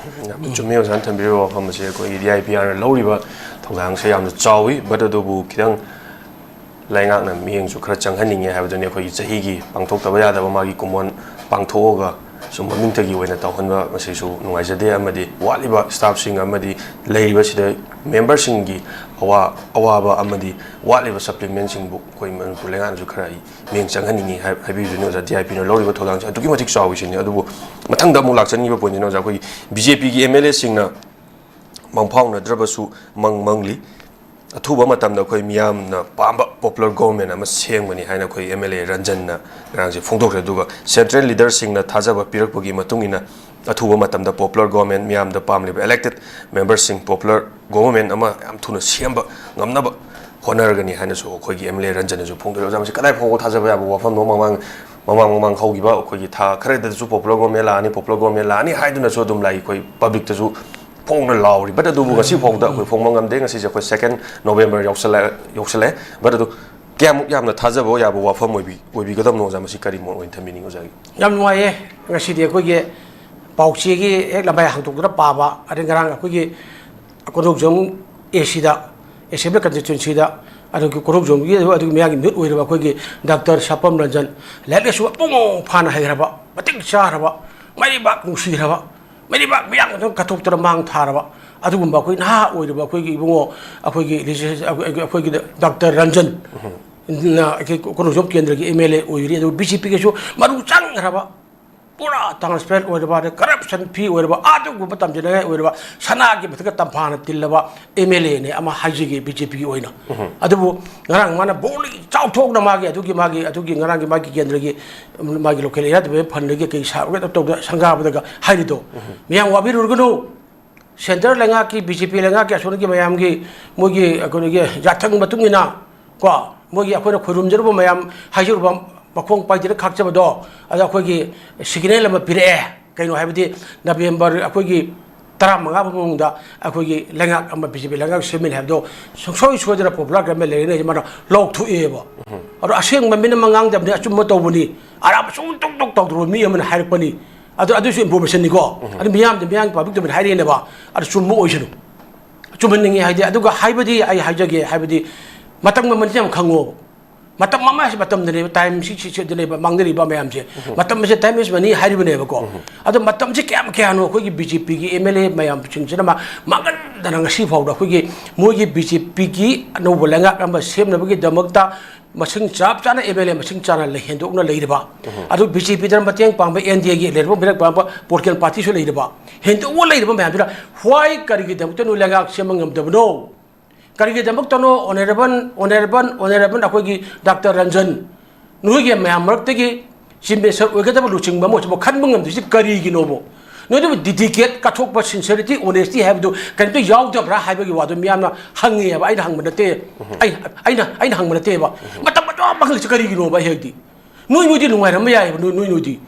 ꯌꯥꯝ ꯆꯨꯝꯃꯤ ꯑꯣꯖꯥꯅ ꯊꯝꯕꯤꯔꯤꯕ ꯋꯥꯐꯝ ꯑꯁꯤ꯫ ꯑꯩꯈꯣꯏꯒꯤ D I P Rꯅ ꯂꯧꯔꯤꯕ ꯊꯧꯗꯥꯡꯁꯦ ꯌꯥꯝꯅ ꯆꯥꯎꯏ, but ꯑꯗꯨꯕꯨ ꯈꯤꯇꯪ ꯂꯩꯉꯥꯛꯅ ꯃꯤꯠꯌꯦꯡꯁꯨ ꯈꯔ ꯆꯪꯍꯟꯅꯤꯡꯉꯦ ꯍꯥꯏꯕꯗꯨꯅꯤ꯫ ꯑꯩꯈꯣꯏꯒꯤ ꯆꯍꯤꯒꯤ ꯄꯥꯡꯊꯣꯛꯇꯕ ꯌꯥꯗꯕ ꯃꯥꯒꯤ ꯀꯨꯝꯑꯣꯟ ꯄꯥꯡꯊꯣꯛꯑꯒ ꯁꯨꯝ ꯃꯃꯤꯡꯇꯒꯤ ꯑꯣꯏꯅ ꯇꯧꯍꯟꯕ ꯃꯁꯤꯁꯨ ꯅꯨꯡꯉꯥꯏꯖꯗꯦ, ꯑꯃꯗꯤ ꯋꯥꯠꯂꯤꯕ staffꯁꯤꯡ ꯑꯃꯗꯤ ꯂꯩꯔꯤꯕꯁꯤꯗ memberꯁꯤꯡꯒꯤ ꯑꯋꯥ-, ꯑꯋꯥꯕ ꯑꯃꯗꯤ ꯋꯥꯠꯂꯤꯕ supplementꯁꯤꯡꯕꯨ ꯑꯩꯈꯣꯏ ꯃꯅꯤꯄꯨꯔ ꯂꯩꯉꯥꯛꯅꯁꯨ ꯈꯔ ꯑꯩ ꯃꯤꯠꯌꯦꯡ ꯆꯪꯍꯟꯅꯤꯡꯉꯤ ꯍꯥꯏ-, ꯍꯥꯏꯕꯤꯕꯗꯨꯅꯤ ꯑꯣꯖꯥ꯫ D I Pꯅ ꯂꯧꯔꯤꯕ ꯊꯧꯗꯥꯡꯁꯦ ꯑꯗꯨꯛꯀꯤ ꯃꯇꯤꯛ ꯆꯥꯎꯏ ꯁꯤꯅꯤ꯫ ꯑꯗꯨꯕꯨ ꯃꯊꯪꯗ ꯑꯃꯨꯛ ꯂꯥꯛꯆꯅꯤꯡꯉꯤꯕ pointꯁꯤꯅ ꯑꯣꯖꯥ, ꯑꯩꯈꯣꯏꯒꯤ BJPꯒꯤ MLAꯁꯤꯡꯅ ꯃꯪꯐꯥꯎꯅꯗ꯭ꯔꯕꯁꯨ ꯃꯪ ꯃꯪꯂꯤ꯫ ꯑꯊꯨꯕ ꯃꯇꯝꯗ ꯑꯩꯈꯣꯏ ꯃꯤꯌꯥꯝꯅ ꯄꯥꯝꯕ popular government ꯑꯃ ꯁꯦꯝꯒꯅꯤ ꯍꯥꯏꯅ ꯑꯩꯈꯣꯏ MLA ꯔꯟꯖꯟꯅ ꯉꯔꯥꯡꯁꯦ ꯐꯣꯡꯗꯣꯛꯈ꯭ꯔꯦ꯫ ꯑꯗꯨꯒ central leaderꯁꯤꯡꯅ ꯊꯥꯖꯕ ꯄꯤꯔꯛꯄꯒꯤ ꯃꯇꯨꯡ ꯏꯟꯅ ꯑꯊꯨꯕ ꯃꯇꯝꯗ popular government, ꯃꯤꯌꯥꯝꯗ ꯄꯥꯝꯂꯤꯕ elected memberꯁꯤꯡ popular government ꯑꯃ ꯌꯥꯝ ꯊꯨꯅ ꯁꯦꯝꯕ ꯉꯝꯅꯕ ꯍꯣꯠꯅꯔꯒꯅꯤ ꯍꯥꯏꯅꯁꯨ ꯑꯩꯈꯣꯏꯒꯤ MLA ꯔꯟꯖꯟꯅꯁꯨ ꯐꯣꯡꯗꯣꯛꯑꯦ꯫ ꯑꯣꯖꯥ, ꯃꯁꯤ ꯀꯗꯥꯏ ꯐꯥꯎꯕ ꯊꯥꯖꯕ ꯌꯥꯕ ꯋꯥꯐꯝꯅꯣ? ꯃꯃꯥꯡ, ꯃꯃꯥꯡ, ꯃꯃꯥꯡ ꯍꯧꯈꯤꯕ ꯑꯩꯈꯣꯏꯒꯤ ꯊꯥ ꯈꯔꯗꯁꯨ popular government ꯂꯥꯛꯑꯅꯤ, popular government ꯂꯥꯛꯑꯅꯤ ꯍꯥꯏꯗꯨꯅꯁꯨ ꯑꯗꯨꯝ ꯂꯥꯛꯏ꯫ ꯑꯩꯈꯣꯏ publicꯇꯁꯨ ꯐꯣꯡꯅ ꯂꯥꯎꯔꯤ, but ꯑꯗꯨꯕꯨ ꯉꯁꯤ ꯐꯥꯎꯕꯗ ꯑꯩꯈꯣꯏ ꯐꯣꯡꯕ ꯉꯝꯗꯦ꯫ ꯉꯁꯤꯁꯦ ꯑꯩꯈꯣꯏ second November ꯌꯧꯁꯜꯂꯛ-, ꯌꯧꯁꯜꯂꯛꯑꯦ꯫ But ꯑꯗꯨ ꯀꯌꯥꯃꯨꯛ ꯌꯥꯝꯅ ꯊꯥꯖꯕ ꯌꯥꯕ ꯋꯥꯐꯝ ꯑꯣꯏꯕꯤ-, ꯑꯣꯏꯕꯤꯒꯗꯕꯅꯣ, ꯑꯣꯖꯥ? ꯃꯁꯤ ꯀꯔꯤ ꯃꯣꯠ ꯑꯣꯏꯅ ꯊꯝꯕꯤꯅꯤꯡꯉꯤ, ꯑꯣꯖꯥꯒꯤ? ꯌꯥꯝ ꯅꯨꯡꯉꯥꯏꯌꯦ꯫ ꯉꯁꯤꯗꯤ ꯑꯩꯈꯣꯏꯒꯤ ꯄꯥꯎꯆꯦꯒꯤ ꯍꯦꯛ ꯂꯝꯕꯥꯏ ꯍꯥꯡꯗꯣꯛꯇꯨꯅ ꯄꯥꯕ, ꯑꯗꯩ ꯉꯔꯥꯡ ꯑꯩꯈꯣꯏꯒꯤ ꯀꯣꯟꯊꯧꯖꯝ ACꯗ, Assembly Constituencyꯗ ꯑꯗꯨꯒꯤ ꯀꯣꯔꯧꯖꯝꯒꯤ ꯑꯗꯨꯒꯤ ꯃꯌꯥꯝꯒꯤ ꯃꯤꯍꯨꯠ ꯑꯣꯏꯔꯕ ꯑꯩꯈꯣꯏꯒꯤ ꯗꯥꯛꯇꯔ ꯁꯥꯄꯝ ꯔꯟꯖꯟ, ꯂꯥꯏꯔꯤꯛ ꯂꯥꯏꯁꯨ ꯃꯄꯨꯡ ꯐꯥꯅ ꯍꯩꯈ꯭ꯔꯕ, ꯃꯇꯤꯛ ꯆꯥꯔꯕ, ꯃꯩꯕꯥꯛ ꯅꯨꯡꯁꯤꯈ꯭ꯔꯕ, ꯃꯩꯕꯥꯛ ꯃꯤꯌꯥꯝ ꯑꯗꯨꯝ ꯀꯠꯊꯣꯛꯇꯅ ꯃꯥꯡ ꯊꯥꯔꯕ, ꯑꯗꯨꯒꯨꯝꯕ ꯑꯩꯈꯣꯏ ꯅꯍꯥ ꯑꯣꯏꯔꯤꯕ ꯑꯩꯈꯣꯏꯒꯤ ꯏꯕꯨꯡꯉꯣ, ꯑꯩꯈꯣꯏꯒꯤ ꯂꯤꯖꯤ-, ꯑꯩꯈꯣꯏꯒꯤ ꯗꯥꯛꯇꯔ ꯔꯟꯖꯟ, ꯎꯝ꯫ ꯅ ꯑꯩꯈꯣꯏ ꯀꯣꯔꯧꯖꯝ ꯀꯦꯟꯗ꯭ꯔꯒꯤ ꯑꯦꯝ ꯑꯦꯜ ꯑꯦ ꯑꯣꯏꯔꯤ꯫ ꯑꯗꯨꯒ ꯕꯤ ꯖꯦ ꯄꯤꯒꯤꯁꯨ ꯃꯔꯨ ꯆꯪꯈ꯭ꯔꯕ, ꯄꯨꯔꯥ ꯇ꯭ꯔꯥꯟꯁꯄꯦꯔꯦꯟ ꯑꯣꯏꯔꯕ, ꯑꯗꯩ ꯀꯔꯞꯁꯟ ꯐ꯭ꯔꯤ ꯑꯣꯏꯔꯕ, ꯑꯗꯨꯒꯨꯝꯕ ꯇꯝꯖꯅꯤꯡꯉꯥꯏ ꯑꯣꯏꯔꯕ, ꯁꯅꯥꯒꯤ ꯃꯊꯛꯇ ꯇꯝꯐꯥꯅ ꯇꯤꯜꯂꯕ ꯑꯦꯝ ꯑꯦꯜ ꯑꯦꯅꯦ ꯑꯃ ꯍꯥꯏꯖꯒꯦ ꯕꯤ ꯖꯦ ꯄꯤꯒꯤ ꯑꯣꯏꯅ꯫ ꯎꯝ꯫ ꯑꯗꯨꯕꯨ ꯉꯔꯥꯡ ꯃꯥꯅ ꯕꯣꯜꯗꯒꯤ ꯆꯥꯎꯊꯣꯛꯅ ꯃꯥꯒꯤ ꯑꯗꯨꯒꯤ, ꯃꯥꯒꯤ ꯑꯗꯨꯒꯤ ꯉꯔꯥꯡꯒꯤ ꯃꯥꯒꯤ ꯀꯦꯟꯗ꯭ꯔꯒꯤ, ꯃꯥꯒꯤ ꯂꯣꯀꯦꯜ ꯑꯦꯔꯤꯌꯥ ꯗꯤꯕꯂꯞꯃꯦꯟ ꯐꯟꯗꯒꯤ ꯀꯩ ꯁꯥꯕꯒ ꯇꯧꯗꯅ ꯁꯪꯒꯥꯕꯗꯒ ꯍꯥꯏꯔꯤꯗꯣ꯫ ꯎꯝ꯫ ꯃꯌꯥꯝ ꯋꯥꯕꯤꯔꯨꯔꯒꯅꯨ꯫ ꯁꯦꯟꯇꯔ ꯂꯩꯉꯥꯛꯀꯤ, ꯕꯤ ꯖꯦ ꯄꯤ ꯂꯩꯉꯥꯛꯀꯤ ꯑꯁꯣꯝꯒꯤ ꯃꯌꯥꯝꯒꯤ ꯃꯣꯏꯒꯤ ꯀꯩꯅꯣꯒꯤ ꯌꯥꯊꯪ ꯃꯇꯨꯡ ꯏꯟꯅ ꯀꯣ, ꯃꯣꯏꯒꯤ ꯑꯩꯈꯣꯏꯅ ꯈꯣꯏꯔꯨꯝꯖꯔꯨꯕ ꯃꯌꯥꯝ, ꯍꯥꯏꯖꯔꯨꯕ ꯃꯈꯣꯡ ꯄꯥꯏꯗꯅ ꯈꯥꯛꯆꯕꯗꯣ, ꯑꯗꯣ ꯑꯩꯈꯣꯏꯒꯤ ꯁꯤꯒꯅꯦꯜ ꯑꯃ ꯄꯤꯔꯛꯑꯦ꯫ ꯀꯩꯅꯣ ꯍꯥꯏꯕꯗꯤ ꯅꯕꯦꯝꯕꯔ ꯑꯩꯈꯣꯏꯒꯤ ꯇꯔꯥꯃꯉꯥ ꯐꯥꯎꯕ ꯃꯅꯨꯡꯗ ꯑꯩꯈꯣꯏꯒꯤ ꯂꯩꯉꯥꯛ ꯑꯃ, ꯕꯤ ꯖꯦ ꯄꯤ ꯂꯩꯉꯥꯛ ꯁꯦꯝꯃꯤꯅꯤ ꯍꯥꯏꯕꯗꯣ ꯁꯨꯡꯁꯣꯏ ꯁꯣꯏꯗꯅ ꯄꯣꯄꯨꯂꯔ ꯒꯚꯔꯟꯃꯦꯟ ꯂꯩꯔꯅꯤ ꯍꯥꯏꯁꯦ ꯃꯥꯅ ꯂꯥꯎꯊꯣꯛꯑꯦꯕ꯫ ꯎꯝ꯫ ꯑꯗꯣ ꯑꯁꯦꯡꯕ ꯃꯤꯅ ꯑꯃ ꯉꯥꯡꯗꯕꯅꯤ, ꯑꯆꯨꯝꯕ ꯇꯧꯕꯅꯤ, ꯑꯔꯥꯟꯕ ꯁꯨꯡꯇꯧ ꯇꯧ ꯇꯧꯗ꯭ꯔꯕ ꯃꯤ ꯑꯃꯅ ꯍꯥꯏꯔꯛꯄꯅꯤ꯫ ꯑꯗꯨ, ꯑꯗꯨꯁꯨ ꯏꯟꯐꯣꯔꯃꯦꯁꯟꯅꯤꯀꯣ꯫ ꯎꯝ꯫ ꯑꯗꯨ ꯃꯤꯌꯥꯝꯗ, ꯃꯤꯌꯥꯝꯒꯤ ꯄꯥꯕ꯭ꯂꯤꯛ ꯗꯣꯃꯦꯟ ꯍꯥꯏꯔꯛꯑꯦꯅꯦꯕ꯫ ꯑꯗꯨ ꯆꯨꯝꯕ ꯑꯣꯏꯁꯅꯨ꯫ ꯆꯨꯝꯍꯟꯅꯤꯡꯉꯤ ꯍꯥꯏꯗꯤ, ꯑꯗꯨꯒ ꯍꯥꯏꯕꯗꯤ ꯑꯩ ꯍꯥꯏꯖꯒꯦ, ꯍꯥꯏꯕꯗꯤ ꯃꯇꯝ ꯃꯃꯜꯁꯤ ꯌꯥꯝ ꯈꯪꯉꯣꯕ꯫ ꯃꯇꯝ ꯑꯃ ꯍꯥꯏꯁꯤ ꯃꯇꯝꯗꯅꯦꯕ, ꯇꯥꯏꯝ ꯁꯤ, ꯁꯤ, ꯁꯤꯗꯅꯦꯕ ꯃꯥꯡꯅꯔꯤꯕ ꯃꯌꯥꯝꯁꯦ꯫ ꯎꯝ꯫ ꯃꯇꯝ ꯑꯁꯦ time is money ꯍꯥꯏꯔꯤꯕꯅꯦꯕꯀꯣ꯫ ꯎꯝ꯫ ꯑꯗꯣ ꯃꯇꯝꯁꯤ ꯀꯌꯥꯝ ꯀꯌꯥꯅꯣ ꯑꯩꯈꯣꯏꯒꯤ ꯕꯤ ꯖꯦ ꯄꯤꯒꯤ ꯑꯦꯝ ꯑꯦꯜ ꯑꯦ ꯃꯌꯥꯝꯁꯤꯡꯁꯤꯅ ꯃꯥ ꯃꯥꯡꯍꯟꯗꯅ ꯉꯁꯤ ꯐꯥꯎꯗ ꯑꯩꯈꯣꯏꯒꯤ ꯃꯣꯏꯒꯤ ꯕꯤ ꯖꯦ ꯄꯤꯒꯤ ꯑꯅꯧꯕ ꯂꯩꯉꯥꯛ ꯑꯃ ꯁꯦꯝꯅꯕꯒꯤꯗꯃꯛꯇ ꯃꯁꯤꯡ ꯆꯞ ꯆꯥꯅ ꯑꯦꯝ ꯑꯦꯜ ꯑꯦ ꯃꯁꯤꯡ ꯆꯥꯅ ꯂꯩ ꯍꯦꯟꯗꯣꯛꯅ ꯂꯩꯔꯤꯕ, ꯎꯝ꯫ ꯑꯗꯨ ꯕꯤ ꯖꯦ ꯄꯤꯗ ꯃꯇꯦꯡ ꯄꯥꯡꯕ, ꯑꯦꯟ ꯗꯤ ꯑꯦꯒꯤ ꯂꯩꯔꯤꯕ ꯃꯤꯔꯛ ꯄꯥꯡꯕ ꯄꯣꯂꯤꯇꯤꯀꯦꯜ ꯄꯥꯔꯇꯤꯁꯨ ꯂꯩꯔꯤꯕ, ꯍꯦꯟꯗꯣꯛꯅ ꯂꯩꯔꯤꯕ ꯃꯌꯥꯝꯗꯨꯅ why ꯀꯔꯤꯒꯤꯗꯃꯛꯇ ꯅꯣꯏ ꯂꯩꯉꯥꯛ ꯁꯦꯝꯕ ꯉꯝꯗꯕꯅꯣ? ꯀꯔꯤꯒꯤꯗꯃꯛꯇꯅꯣ ꯑꯣꯅꯔꯦꯕꯜ, ꯑꯣꯅꯔꯦꯕꯜ, ꯑꯣꯅꯔꯦꯕꯜ ꯑꯩꯈꯣꯏꯒꯤ ꯗꯥꯛꯇꯔ ꯔꯟꯖꯟ, ꯅꯣꯏꯒꯤ ꯃꯌꯥꯝ ꯃꯔꯛꯇꯒꯤ ꯆꯤꯐ ꯃꯤꯅꯤꯁꯇꯔ ꯑꯣꯏꯒꯗꯕ ꯂꯨꯆꯤꯡꯕ ꯑꯃ ꯑꯣꯏꯁꯤꯕ ꯈꯟꯕ ꯉꯝꯗ꯭ꯔꯤꯁꯤ ꯀꯔꯤꯒꯤꯅꯣꯕ? ꯅꯣꯏꯗꯨꯕꯨ ꯗꯤꯗꯤꯀꯦꯠ, ꯀꯠꯊꯣꯛꯄ, ꯁꯤꯟꯁꯤꯌꯔꯤꯇꯤ, ꯑꯣꯅꯦꯁꯇꯤ ꯍꯥꯏꯕꯗꯨ ꯀꯔꯤꯝꯇ ꯌꯥꯎꯗꯕ꯭ꯔꯥ ꯍꯥꯏꯕꯒꯤ ꯋꯥꯗꯨ ꯃꯤꯌꯥꯝꯅ ꯍꯪꯉꯦꯕ꯫ ꯑꯩꯅ ꯍꯪꯕ ꯅꯠꯇꯦ꯫ ꯎꯝ꯫ ꯑꯩ, ꯑꯩꯅ, ꯑꯩꯅ ꯍꯪꯕ ꯅꯠꯇꯦꯕ꯫ ꯎꯝ꯫ ꯃꯇꯝ ꯑꯗꯨ ꯍꯪꯉꯤꯁꯤ ꯀꯔꯤꯒꯤꯅꯣꯕ? ꯑꯩ ꯍꯥꯏꯗꯤ ꯅꯣꯏ, ꯅꯣꯏꯗꯤ ꯅꯨꯡꯉꯥꯏꯔꯝꯕ ꯌꯥꯏꯑꯕ, ꯅꯣꯏ, ꯅꯣꯏ, ꯅꯣꯏꯗꯤ꯫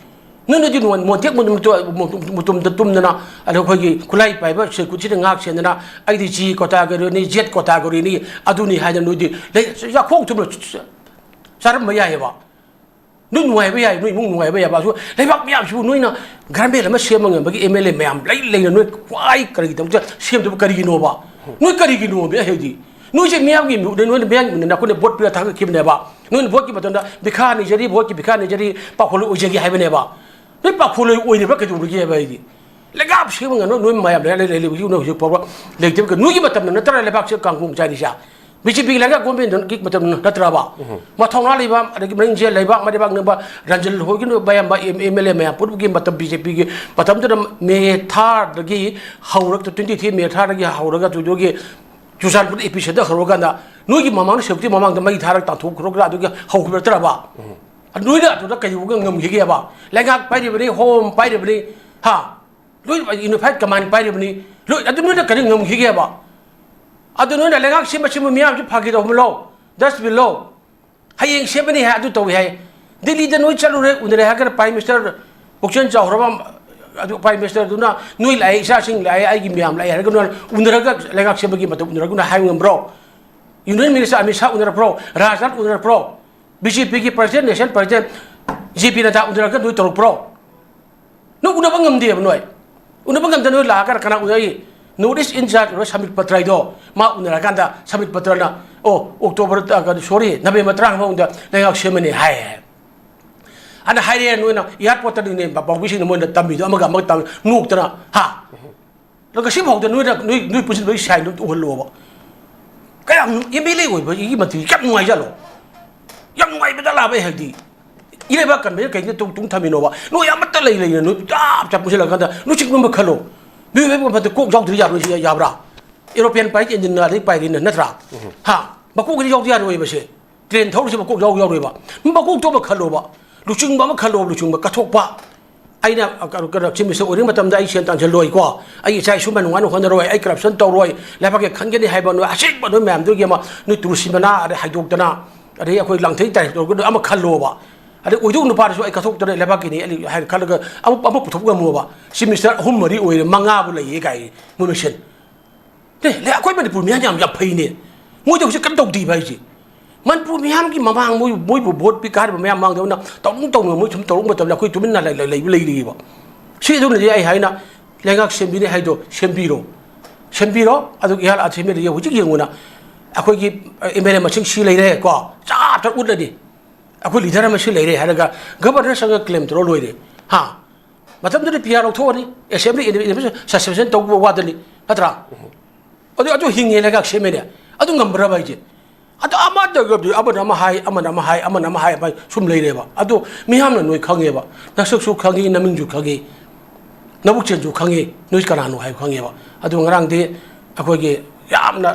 ꯅꯣꯏ, ꯅꯣꯏꯗꯤ ꯅꯨꯡꯉꯥꯏ-, ꯃꯣꯟꯇꯦꯛ ꯃꯇꯨꯝ-, ꯃꯇꯨꯝꯗ ꯇꯨꯝꯗꯅ, ꯑꯗ ꯑꯩꯈꯣꯏꯒꯤ ꯈꯨꯠꯂꯥꯏ ꯄꯥꯏꯕ ꯁꯦꯀ꯭ꯌꯨꯔꯤꯇꯤꯅ ꯉꯥꯛ ꯁꯦꯟꯗꯅ, "ꯑꯩꯗꯤ ꯖꯤ ꯀꯣꯇꯥꯒꯣꯔꯤꯅꯤ, ꯖꯦꯠ ꯀꯣꯇꯥꯒꯣꯔꯤꯅꯤ, ꯑꯗꯨꯅꯤ" ꯍꯥꯏꯗꯅ ꯅꯣꯏꯗꯤ ꯂꯩ-, ꯌꯥꯈꯣꯡ ꯊꯨꯝꯅ ꯆꯥꯔꯝꯕ ꯌꯥꯏꯑꯕ꯫ ꯅꯣꯏ ꯅꯨꯡꯉꯥꯏꯕ ꯌꯥꯏ, ꯅꯣꯏ ꯏꯃꯨꯡ ꯅꯨꯡꯉꯥꯏꯕ ꯌꯥꯏꯕ꯫ ꯑꯗꯨ ꯂꯩꯕꯥꯛ ꯃꯌꯥꯝꯁꯤꯕꯨ ꯅꯣꯏꯅ ꯒꯔꯃꯦꯟ ꯑꯃ ꯁꯦꯝꯕ ꯉꯝꯕꯒꯤ ꯑꯦꯝ ꯑꯦꯜ ꯑꯦ ꯃꯌꯥꯝ ꯂꯩ ꯂꯩꯅ ꯅꯣꯏ ꯈ꯭ꯋꯥꯏ ꯀꯔꯤꯒꯤꯗꯃꯛꯇ ꯁꯦꯝꯗꯕ ꯀꯔꯤꯒꯤꯅꯣꯕ? ꯅꯣꯏ ꯀꯔꯤꯒꯤꯅꯣꯕ? ꯑꯩ ꯍꯥꯏꯗꯤ ꯅꯣꯏꯁꯦ ꯃꯤꯌꯥꯝꯒꯤ ꯃꯤꯍꯨꯠꯅꯦ, ꯅꯣꯏꯅ ꯃꯤꯌꯥꯝꯒꯤ ꯃꯤꯍꯨꯠꯅꯦ, ꯑꯩꯈꯣꯏꯅ ꯚꯣꯠ ꯄꯤꯔ ꯊꯥꯒꯠꯈꯤꯕꯅꯦꯕ꯫ ꯅꯣꯏꯅ ꯚꯣꯠꯀꯤ ꯃꯇꯝꯗ ꯚꯤꯈꯥ ꯅꯤꯖꯔꯤ, ꯚꯣꯠꯀꯤ ꯚꯤꯈꯥ ꯅꯤꯖꯔꯤ, ꯄꯥꯈꯣꯜꯂꯣꯏ ꯑꯣꯏꯖꯒꯦ ꯍꯥꯏꯕꯅꯦꯕ꯫ ꯅꯣꯏ ꯄꯥꯈꯣꯜꯂꯣꯏ ꯑꯣꯏꯔꯤꯕ꯭ꯔꯥ ꯀꯩꯗꯧꯔꯤꯒꯦ ꯍꯥꯏꯕ ꯑꯩꯗꯤ꯫ ꯂꯩꯉꯥꯛ ꯁꯦꯝꯕ ꯉꯝꯅꯕ ꯅꯣꯏ ꯃꯌꯥꯝ ꯂꯩ-, ꯂꯩ-, ꯂꯩ-, ꯂꯩ-, ꯍꯧꯖꯤꯛ ꯐꯥꯎꯕ ꯂꯩꯇꯦꯕ꯫ ꯅꯣꯏꯒꯤ ꯃꯇꯝꯗ ꯅꯠꯇ꯭ꯔꯥ ꯂꯩꯕꯥꯛꯁꯦ ꯀꯥꯡꯈꯣꯡ ꯆꯥꯏꯔꯤꯁꯦ? ꯕꯤ ꯖꯦ ꯄꯤꯒꯤ ꯂꯩꯉꯥꯛ ꯒꯣꯔꯃꯦꯟꯒꯤ ꯃꯇꯝꯗ ꯅꯠꯇ꯭ꯔꯕ? ꯎꯝ꯫ ꯃꯊꯧꯅꯥ ꯂꯩꯕ, ꯑꯗꯒꯤ ꯃꯅꯤꯡ ꯆꯦꯜ ꯂꯩꯕ, ꯃꯔꯩꯕꯥꯛ ꯅꯛꯄ, ꯔꯟꯖꯟ ꯍꯣꯏꯒꯤ ꯃꯌꯥꯝꯕ ꯑꯦꯝ-, ꯑꯦꯝ ꯑꯦꯜ ꯑꯦ ꯃꯌꯥꯝ ꯄꯨꯝꯅꯃꯛꯀꯤ ꯃꯇꯝ ꯕꯤ ꯖꯦ ꯄꯤꯒꯤ ꯃꯇꯝꯗꯨꯗ ꯃꯦ ꯊꯥꯗꯒꯤ ꯍꯧꯔꯒ, ꯇ꯭ꯋꯦꯟꯇꯤ ꯊ꯭ꯔꯤ ꯃꯦ ꯊꯥꯗꯒꯤ ꯍꯧꯔꯒ ꯑꯗꯨꯗꯒꯤ ꯆꯨꯔꯆꯥꯟꯄꯨꯔ ꯑꯦ ꯄꯤ ꯁꯦꯟꯇꯔ ꯍꯧꯔꯀꯥꯟꯗ ꯅꯣꯏꯒꯤ ꯃꯃꯥꯡꯗ ꯁꯦꯀ꯭ꯌꯨꯔꯤꯇꯤ ꯃꯃꯥꯡꯗ ꯃꯩ ꯊꯥꯔꯒ ꯇꯥꯟꯊꯣꯛꯈ꯭ꯔꯣ ꯈꯔ ꯑꯗꯨꯒꯤ ꯍꯧꯈꯤꯕ ꯅꯠꯇ꯭ꯔꯕ? ꯎꯝ꯫ ꯅꯣꯏꯅ ꯑꯗꯨꯗ ꯀꯩꯗꯧꯕꯒ ꯉꯝꯈꯤꯒꯦꯕ? ꯂꯩꯉꯥꯛ ꯄꯥꯏꯔꯤꯕꯅꯤ, ꯍꯣꯝ ꯄꯥꯏꯔꯤꯕꯅꯤ, ꯍꯥ? ꯂꯣꯏ ꯌꯨꯅꯤꯐꯥꯏꯠ ꯀꯃꯥꯟ ꯄꯥꯏꯔꯤꯕꯅꯤ꯫ ꯂꯣꯏ ꯑꯗꯨ ꯅꯣꯏꯅ ꯀꯔꯤ ꯉꯝꯈꯤꯒꯦꯕ? ꯑꯗꯨ ꯅꯣꯏꯅ ꯂꯩꯉꯥꯛ ꯁꯦꯝꯕ ꯁꯦꯝꯕ ꯃꯤꯌꯥꯝꯁꯤ ꯐꯥꯒꯤ ꯇꯧꯍꯟꯕ ꯂꯣ, ꯗꯁꯕꯤꯟ ꯂꯣ꯫ ꯍꯌꯦꯡ ꯁꯦꯝꯕꯅꯤ ꯍꯥꯏ, ꯑꯗꯨ ꯇꯧꯏ ꯍꯥꯏ꯫ ꯗꯤꯜꯂꯤꯗ ꯅꯣꯏ ꯆꯠꯂꯨꯔꯦ, ꯎꯅꯔꯦ ꯍꯥꯏꯔꯒ ꯄ꯭ꯔꯥꯏꯝ ꯃꯤꯅꯤꯁꯇꯔ ꯄꯨꯛꯆꯦꯜ ꯆꯥꯎꯈ꯭ꯔꯕ ꯑꯗꯨ ꯄ꯭ꯔꯥꯏꯝ ꯃꯤꯅꯤꯁꯇꯔꯗꯨꯅ ꯅꯣꯏ ꯂꯥꯛꯑꯦ, ꯏꯆꯥꯁꯤꯡ ꯂꯥꯛꯑꯦ, ꯑꯩꯒꯤ ꯃꯌꯥꯝ ꯂꯥꯛꯑꯦ ꯍꯥꯏꯔꯒ ꯅꯣꯏ ꯎꯅꯔꯒ ꯂꯩꯉꯥꯛ ꯁꯦꯝꯕꯒꯤ ꯃꯇꯝ ꯎꯅꯔꯒ ꯅꯣꯏ ꯍꯥꯏꯕ ꯉꯝꯕ꯭ꯔꯣ? ꯌꯨꯅꯤꯌꯟ ꯃꯤꯅꯤꯁꯇꯔ ꯑꯃꯤꯠ ꯁꯥꯍ ꯎꯅꯔꯛꯄ꯭ꯔꯣ? ꯔꯥꯖꯅꯥꯊ ꯎꯅꯔꯛꯄ꯭ꯔꯣ? ꯕꯤ ꯖꯦ ꯄꯤꯒꯤ president, national president, J P Nadda ꯎꯅꯔꯒ ꯅꯣꯏ ꯇꯧꯔꯛꯄ꯭ꯔꯣ? ꯅꯣꯏ ꯎꯅꯕ ꯉꯝꯗꯦꯕ ꯅꯣꯏ꯫ ꯎꯅꯕ ꯉꯝꯗ ꯅꯣꯏ ꯂꯥꯛꯑꯒ ꯀꯅꯥ ꯎꯅꯩ? ꯅꯣꯔꯠ ꯏꯁ ꯏꯟ ꯆꯥꯔꯖ ꯑꯣꯏꯕ ꯁꯃꯤꯠ ꯄꯇ꯭ꯔ ꯍꯥꯏꯗꯣ ꯃꯥ ꯎꯅꯔꯀꯥꯟꯗ ꯁꯃꯤꯠ ꯄꯇ꯭ꯔꯅ, "ꯑꯣ, ꯑꯣꯛꯇꯣꯕꯔ, ꯑ, ꯀꯩꯅꯣ, ꯁꯣꯔꯤ, ꯅꯕꯦꯝꯕꯔ ꯇꯔꯥꯃꯉꯥ ꯃꯅꯨꯡꯗ ꯂꯩꯉꯥꯛ ꯁꯦꯝꯃꯅꯤ" ꯍꯥꯏ꯫ ꯑꯗ ꯍꯥꯏꯔꯦ ꯅꯣꯏꯅ ꯑꯦꯌꯥꯔꯄꯣꯔꯠꯇꯅꯤꯅꯦ ꯄꯥꯎꯃꯤꯁꯤꯡꯅ ꯃꯣꯏꯅ ꯇꯝꯃꯤꯗꯣ ꯑꯃꯒ ꯑꯃꯒ ꯇꯝ-, ꯅꯣꯛꯇꯅ, ꯍꯥ? ꯑꯗꯣ ꯉꯁꯤ ꯐꯥꯎꯗ ꯅꯣꯏꯅ, ꯅꯣꯏ, ꯅꯣꯏ ꯄꯨꯟꯁꯤꯟꯕꯒꯤ ꯁꯥꯏꯟꯗꯨ ꯎꯍꯜꯂꯣꯕ꯫ ꯀꯌꯥꯝ ꯑꯦꯝ ꯑꯦꯜ ꯑꯦ ꯑꯣꯏꯕꯒꯤ ꯃꯇꯤꯛ ꯀꯌꯥꯝ ꯅꯨꯡꯉꯥꯏꯖꯥꯠꯂꯣ? ꯌꯥꯝ ꯅꯨꯡꯉꯥꯏꯕꯗ ꯂꯥꯛꯑꯕ ꯑꯩ ꯍꯥꯏꯗꯤ꯫ ꯏꯔꯩꯕꯥꯛ ꯀꯟꯕꯁꯦ ꯀꯩꯅꯣ ꯇꯨꯡ, ꯇꯨꯡ ꯊꯝꯃꯤꯅꯣꯕ? ꯅꯣꯏ ꯑꯃꯠꯇ ꯂꯩ ꯂꯩꯅ ꯅꯣꯏ ꯆꯞ ꯆꯞ ꯄꯨꯟꯁꯤꯜꯂꯀꯥꯟꯗ ꯂꯨꯆꯤꯡꯕ ꯑꯃ ꯈꯜꯂꯣ꯫ ꯃꯤꯑꯣꯏꯕꯒꯤ ꯃꯐꯝꯗ ꯀꯣꯛ ꯌꯥꯎꯗ꯭ꯔꯗꯤ ꯌꯥꯔꯣꯏ, ꯁꯤ ꯌꯥꯕ꯭ꯔꯥ? ꯑꯦꯔꯣꯄ꯭ꯂꯦꯟ ꯄꯥꯏꯔꯤ ꯏꯟꯖꯤꯟ ꯑꯗꯩ ꯄꯥꯏꯔꯤꯅ ꯅꯠꯇ꯭ꯔꯥ? ꯎꯝ꯫ ꯍꯥ? ꯃꯀꯣꯛꯇꯗꯤ ꯌꯥꯎꯗꯤ ꯌꯥꯔꯣꯏꯕ ꯁꯦ꯫ ꯇ꯭ꯔꯦꯟ ꯊꯧꯔꯤꯁꯤ ꯃꯀꯣꯛ ꯌꯥꯎ ꯌꯥꯎꯔꯣꯏꯕ꯫ ꯃꯀꯣꯛꯇꯣ ꯑꯃ ꯈꯜꯂꯣꯕ꯫ ꯂꯨꯆꯤꯡꯕ ꯑꯃ ꯈꯜꯂꯣꯕ, ꯂꯨꯆꯤꯡꯕ ꯀꯠꯊꯣꯛꯄ꯫ ꯑꯩꯅ, ꯑ, ꯀꯩꯅꯣ, ꯀꯩꯅꯣ, ꯆꯤꯐ ꯃꯤꯅꯤꯁꯇꯔ ꯑꯣꯏꯔꯤꯉꯩ ꯃꯇꯝꯗ ꯑꯩ ꯁꯦꯟ ꯇꯥꯟꯁꯤꯜꯂꯣꯏꯀꯣ, ꯑꯩ ꯏꯆꯥ ꯏꯁꯨ ꯅꯨꯡꯉꯥꯏꯅ ꯍꯣꯠꯅꯔꯣꯏ, ꯑꯩ ꯀꯔꯞꯁꯟ ꯇꯧꯔꯣꯏ, ꯂꯩꯕꯥꯛꯀꯤ ꯈꯟꯒꯅꯤ ꯍꯥꯏꯕ ꯅꯣꯏ ꯑꯁꯦꯡꯕ ꯅꯣꯏ ꯃꯌꯥꯝꯗꯨꯒꯤ ꯑꯃ ꯅꯣꯏ ꯇꯨꯔꯨꯁꯤ ꯃꯅꯥ ꯑꯗꯩ ꯍꯥꯏꯗꯣꯛꯇꯅ, ꯑꯗꯩ ꯑꯩꯈꯣꯏ ꯂꯥꯡꯊꯩ ꯇꯥꯏ ꯇꯧꯔꯒ ꯑꯃ ꯈꯜꯂꯣꯕ꯫ ꯑꯗꯩ ꯑꯣꯏꯗꯧ ꯅꯨꯄꯥꯗꯨꯁꯨ ꯑꯩ ꯀꯠꯊꯣꯛꯇꯅ ꯂꯩꯕꯥꯛꯀꯤꯅꯤ ꯑꯩ ꯍꯥꯏꯅ ꯈꯜꯂꯒ ꯑꯃ, ꯑꯃ ꯄꯨꯊꯣꯛ ꯉꯝꯃꯣꯕ꯫ ꯆꯤꯐ ꯃꯤꯅꯤꯁꯇꯔ ꯑꯍꯨꯝ ꯃꯔꯤ ꯑꯣꯏꯔꯦ, ꯃꯉꯥꯕꯨ ꯂꯩꯌꯦ ꯀꯥꯏ ꯃꯣꯏ ꯃꯁꯦꯟ꯫ ꯑꯦ, ꯂꯩ-, ꯑꯩꯈꯣꯏ ꯃꯅꯤꯄꯨꯔ ꯃꯤꯌꯥꯝ ꯌꯥꯝ, ꯌꯥꯝ ꯐꯩꯅꯦ꯫ ꯃꯣꯏꯗ ꯍꯧꯖꯤꯛ ꯀꯩꯝ ꯇꯧꯗꯦꯕ ꯍꯥꯏꯁꯦ꯫ ꯃꯅꯤꯄꯨꯔ ꯃꯤꯌꯥꯝꯒꯤ ꯃꯃꯥꯡ ꯃꯣꯏ, ꯃꯣꯏꯕꯨ ꯚꯣꯠ ꯄꯤ ꯀꯥꯔꯤꯕ ꯃꯌꯥꯝ ꯃꯥꯡꯗꯧꯅ ꯇꯧꯅꯤꯡ ꯇꯧꯅꯤꯡꯕ ꯃꯣꯏ ꯁꯨꯝ ꯇꯧꯔꯛꯄ ꯃꯇꯝꯗ ꯑꯩꯈꯣꯏ ꯇꯨꯃꯤꯟꯅ ꯂꯩ-, ꯂꯩ-, ꯂꯩꯕ ꯂꯩꯔꯤꯕ꯫ ꯁꯤ ꯑꯗꯨꯅꯗꯤ ꯑꯩ ꯍꯥꯏꯅ ꯂꯩꯉꯥꯛ ꯁꯦꯝꯕꯤꯅꯤ ꯍꯥꯏꯗꯣ ꯁꯦꯝꯕꯤꯔꯣ꯫ ꯁꯦꯝꯕꯤꯔꯣ꯫ ꯑꯗꯨꯒ ꯏꯍꯥꯟ ꯑꯥ ꯁꯦꯝꯕꯤꯔꯗꯤ ꯍꯧꯖꯤꯛ ꯌꯦꯡꯉꯨꯅ꯫ ꯑꯩꯈꯣꯏꯒꯤ ꯑꯦꯝ ꯑꯦꯜ ꯑꯦ ꯃꯁꯤꯡ ꯁꯤ ꯂꯩꯔꯦ ꯀꯣ, ꯆꯞ ꯆꯞ ꯎꯠꯂꯅꯤ, ꯑꯩꯈꯣꯏ ꯂꯤꯗꯔ ꯑꯃ ꯁꯤ ꯂꯩꯔꯦ ꯍꯥꯏꯔꯒ ꯒꯕꯔꯅꯔ ꯆꯪꯉꯒ ꯀ꯭ꯂꯦꯝ ꯇꯧꯔ ꯂꯣꯏꯔꯦ꯫ ꯍꯥ? ꯃꯇꯝꯗꯨꯗ ꯄꯤ ꯑꯥꯔ ꯂꯧꯊꯣꯛꯑꯅꯤ, ꯑꯦꯁꯦꯝꯕ꯭ꯂꯤ ꯁꯁꯄꯦꯟꯁꯟ ꯇꯧꯕ ꯋꯥꯗꯅꯤ, ꯅꯠꯇ꯭ꯔꯥ? ꯑꯗꯨ, ꯑꯗꯨ ꯍꯤꯡꯉꯦ ꯂꯩꯉꯥꯛ ꯁꯦꯝꯃꯦꯅꯦ꯫ ꯑꯗꯨ ꯉꯝꯕ꯭ꯔꯕ ꯑꯩꯁꯦ? ꯑꯗꯨ ꯑꯃꯗꯒꯗꯤ ꯑꯃꯅ ꯑꯃ ꯍꯥꯏ, ꯑꯃꯅ ꯑꯃ ꯍꯥꯏ, ꯑꯃꯅ ꯑꯃ ꯍꯥꯏ, ꯁꯨꯝ ꯂꯩꯔꯦꯕ꯫ ꯑꯗꯨ ꯃꯤꯌꯥꯝꯅ ꯅꯣꯏ ꯈꯪꯉꯦꯕ, ꯅꯁꯛꯁꯨ ꯈꯪꯉꯤ, ꯅꯃꯤꯡꯁꯨ ꯈꯪꯉꯤ, ꯅꯕꯨꯛꯆꯦꯜꯁꯨ ꯈꯪꯉꯤ, ꯅꯣꯏ ꯀꯅꯥꯅꯣ ꯍꯥꯏꯕ ꯈꯪꯉꯦꯕ꯫ ꯑꯗꯨ ꯉꯔꯥꯡꯗꯤ ꯑꯩꯈꯣꯏꯒꯤ ꯌꯥꯝꯅ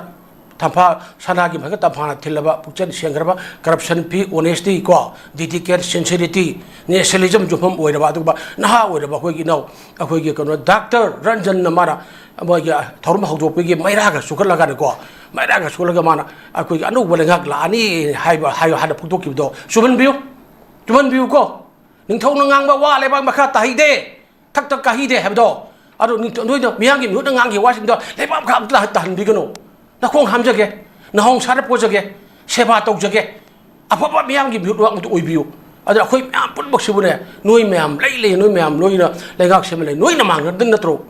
ꯇꯝꯐꯥ, ꯁꯅꯥꯒꯤ ꯃꯊꯛꯇ ꯇꯝꯐꯥꯅ ꯊꯤꯜꯂꯕ, ꯄꯨꯛꯆꯦꯜ ꯁꯦꯡꯈ꯭ꯔꯕ, corruption free, honesty ꯀꯣ, dedicate, sincerity, nationalism ꯌꯨꯝꯐꯝ ꯑꯣꯏꯔꯕ ꯑꯗꯨꯒꯨꯝꯕ ꯅꯍꯥ ꯑꯣꯏꯔꯕ ꯑꯩꯈꯣꯏꯒꯤ ꯏꯅꯥꯎ, ꯑꯩꯈꯣꯏꯒꯤ ꯀꯩꯅꯣ, ꯗꯥꯛꯇꯔ ꯔꯟꯖꯟꯅ ꯃꯥꯅ ꯃꯣꯏꯒꯤ ꯊꯧꯔꯝ ꯍꯧꯗꯣꯛꯄꯒꯤ ꯃꯩꯔꯥꯒ ꯁꯨꯒꯠꯂꯒꯅꯤꯀꯣ, ꯃꯩꯔꯥꯒ ꯁꯨꯒꯠꯂꯒ ꯃꯥꯅ ꯑꯩꯈꯣꯏꯒꯤ ꯑꯅꯧꯕ ꯂꯩꯉꯥꯛ ꯂꯥꯛꯑꯅꯤ ꯍꯥꯏꯕ, ꯍꯥꯏ-, ꯍꯥꯟꯅ ꯐꯣꯡꯗꯣꯛꯈꯤꯕꯗꯣ ꯆꯨꯝꯍꯟꯕꯤꯌꯨ, ꯆꯨꯝꯍꯟꯕꯤꯌꯨꯀꯣ꯫ ꯅꯤꯡꯊꯧꯅ ꯉꯥꯡꯕ ꯋꯥ ꯂꯩꯕꯥꯛ ꯃꯈꯥ ꯇꯥꯍꯩꯗꯦ, ꯊꯛꯇ ꯀꯥꯍꯩꯗꯦ ꯍꯥꯏꯕꯗꯣ꯫ ꯑꯗꯣ ꯅꯤꯡꯊꯧ-, ꯅꯣꯏꯅ ꯃꯤꯌꯥꯝꯒꯤ ꯃꯤꯍꯨꯠꯅ ꯉꯥꯡꯈꯤꯕ ꯋꯥꯁꯤꯡꯗꯣ ꯂꯩꯕꯥꯛ ꯃꯈꯥ ꯑꯝꯇ ꯇꯥꯍꯟꯕꯤꯒꯅꯨ꯫ ꯅꯈꯣꯡ ꯍꯥꯝꯖꯒꯦ, ꯅꯍꯣꯡ ꯁꯥꯔ ꯄꯣꯖꯒꯦ, ꯁꯦꯕꯥ ꯇꯧꯖꯒꯦ, ꯑꯐꯕ ꯃꯤꯌꯥꯝꯒꯤ ꯃꯤꯍꯨꯠ ꯉꯥꯛꯇ ꯑꯣꯏꯕꯤꯌꯨ꯫ ꯑꯗ ꯑꯩꯈꯣꯏ ꯃꯌꯥꯝ ꯄꯨꯝꯅꯃꯛꯁꯤꯕꯨꯅꯦ, ꯅꯣꯏ ꯃꯌꯥꯝ ꯂꯩ ꯂꯩ, ꯅꯣꯏ ꯃꯌꯥꯝ ꯂꯣꯏꯅ ꯂꯩꯉꯥꯛ ꯁꯦꯝꯕ ꯂꯩ, ꯅꯣꯏꯅ ꯃꯥꯡꯅꯗ ꯅꯠꯇ꯭ꯔꯣ?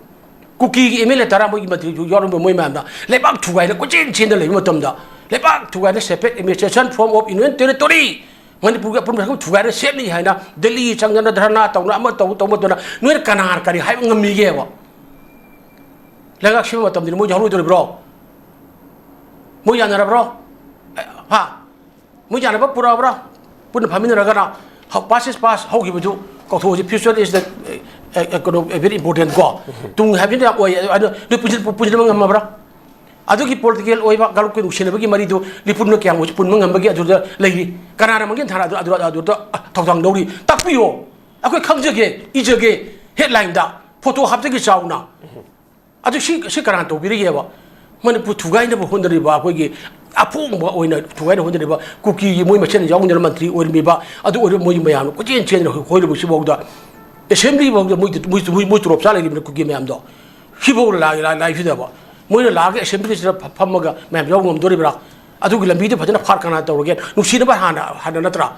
ꯀꯨꯀꯤꯒꯤ ꯑꯦꯝ ꯑꯦꯜ ꯑꯦ ꯇꯔꯥ ꯃꯣꯏꯒꯤ ꯃꯟꯇ꯭ꯔꯤꯁꯨ ꯌꯥꯎꯔꯝꯕ ꯃꯣꯏ ꯃꯌꯥꯝꯅ ꯂꯩꯕꯥꯛ ꯊꯨꯒꯥꯏꯅ ꯀꯣꯏꯆꯦꯟ ꯆꯦꯟꯗ ꯂꯩꯕ ꯃꯇꯝꯗ, ꯂꯩꯕꯥꯛ ꯊꯨꯒꯥꯏꯅ separate administration form of Union Territory ꯃꯅꯤꯄꯨꯔꯒꯤ ꯑꯄꯨꯟꯕ ꯁꯛꯇꯝ ꯊꯨꯒꯥꯏꯅ ꯁꯦꯝꯅꯤ ꯍꯥꯏꯅ ꯗꯦꯜꯂꯤ ꯆꯪꯗꯅ ꯙꯔꯅꯥ ꯇꯧꯅ ꯑꯃ ꯇꯧ ꯇꯧ ꯃꯇꯝꯗ ꯅꯣꯏꯅ ꯀꯅꯥꯅ ꯀꯔꯤ ꯍꯥꯏꯕ ꯉꯝꯃꯤꯒꯦꯕ? ꯂꯩꯉꯥꯛ ꯁꯦꯝꯕ ꯃꯇꯝꯗꯗꯤ ꯃꯣꯏ ꯌꯥꯎꯔꯣꯏꯗꯣꯔꯤꯕ꯭ꯔꯣ? ꯃꯣꯏ ꯌꯥꯅꯔꯕ꯭ꯔꯣ? ꯍꯥ? ꯃꯣꯏ ꯌꯥꯅꯕ ꯄꯨꯔꯛꯑꯕ꯭ꯔꯥ? ꯄꯨꯟꯅ ꯐꯝꯃꯤꯟꯅꯔꯒꯅ ꯍ-, past is past, ꯍꯧꯈꯤꯕꯗꯨ ꯀꯥꯎꯊꯣꯛꯑꯁꯤ, future is the, ꯑꯦ, ꯑꯦ, ꯀꯩꯅꯣ, very important ꯀꯣ꯫ ꯇꯨꯡ ꯍꯥꯏꯕꯁꯤꯅ ꯌꯥꯝ ꯑꯣꯏ, ꯑꯗꯨ ꯅꯣꯏ ꯄꯨꯟꯁꯤꯟ-, ꯄꯨꯟꯁꯤꯟꯕ ꯉꯝꯃꯕ꯭ꯔꯥ? ꯑꯗꯨꯒꯤ political ꯑꯣꯏꯕ ꯒꯥꯂꯨꯞꯀꯤ ꯅꯨꯡꯁꯤꯅꯕꯒꯤ ꯃꯔꯤꯗꯨ ꯂꯤꯄꯨꯟꯅ ꯀꯌꯥꯝ ꯄꯨꯟꯕ ꯉꯝꯕꯒꯦ ꯑꯗꯨꯗ ꯂꯩꯔꯤ꯫ ꯀꯅꯥꯅ ꯃꯥꯡꯖꯤꯟ ꯊꯥꯅ ꯑꯗꯨ, ꯑꯗꯨ, ꯑꯗꯨꯗ ꯊꯧꯗꯥꯡ ꯂꯧꯔꯤ? ꯇꯥꯛꯄꯤꯌꯣ꯫ ꯑꯩꯈꯣꯏ ꯈꯪꯖꯒꯦ, ꯏꯖꯒꯦ, headline ꯗ photo ꯍꯥꯞꯆꯒꯦ ꯆꯥꯎꯅ꯫ ꯑꯗꯨ ꯁꯤ, ꯁꯤ ꯀꯅꯥꯅ ꯇꯧꯕꯤꯔꯤꯒꯦꯕ? ꯃꯅꯤꯄꯨꯔ ꯊꯨꯒꯥꯏꯅꯕ ꯍꯣꯠꯅꯔꯤꯕ ꯑꯩꯈꯣꯏꯒꯤ ꯑꯄꯣꯡꯕ ꯑꯣꯏꯅ ꯊꯨꯒꯥꯏꯅꯕ ꯍꯣꯠꯅꯔꯤꯕ ꯀꯨꯀꯤꯒꯤ ꯃꯣꯏ ꯃꯁꯦꯟ ꯌꯥꯎꯅꯗꯅ ꯃꯟꯇ꯭ꯔꯤ ꯑꯣꯏꯔꯝꯃꯤꯕ, ꯑꯗꯨ ꯑꯣꯏꯔꯤꯕ ꯃꯣꯏ ꯃꯌꯥꯝꯅ ꯀꯣꯏꯆꯦꯟ ꯆꯦꯟꯗꯅ ꯍꯣꯏꯔꯤꯕꯁꯤꯐꯥꯎꯗ assembly ꯐꯥꯎꯗ ꯃꯣꯏ, ꯃꯣꯏ, ꯃꯣꯏ, ꯃꯣꯏ ꯇꯣꯂꯣꯞ ꯆꯥ ꯂꯩꯔꯤꯕꯅꯤ ꯀꯨꯀꯤ ꯃꯌꯥꯝꯗꯣ꯫ ꯁꯤꯐꯥꯎ ꯂꯥꯏ-, ꯂꯥꯏ-, ꯂꯥꯏꯐꯤꯗꯕ꯫ ꯃꯣꯏꯅ ꯂꯥꯛꯑꯒ assembly ꯁꯤꯗ ꯐ-, ꯐꯝꯃꯒ ꯃꯌꯥꯝ ꯌꯥꯎ ꯉꯝꯗꯣꯔꯤꯕ꯭ꯔꯥ? ꯑꯗꯨꯒꯤ ꯂꯝꯕꯤꯗꯨ ꯐꯖꯅ ꯐꯥꯠ ꯀꯅꯥ ꯇꯧꯔꯒꯦ? ꯅꯨꯡꯁꯤꯅꯕ ꯍꯥꯟꯅ, ꯍꯥꯟꯅ ꯅꯠꯇ꯭ꯔꯥ?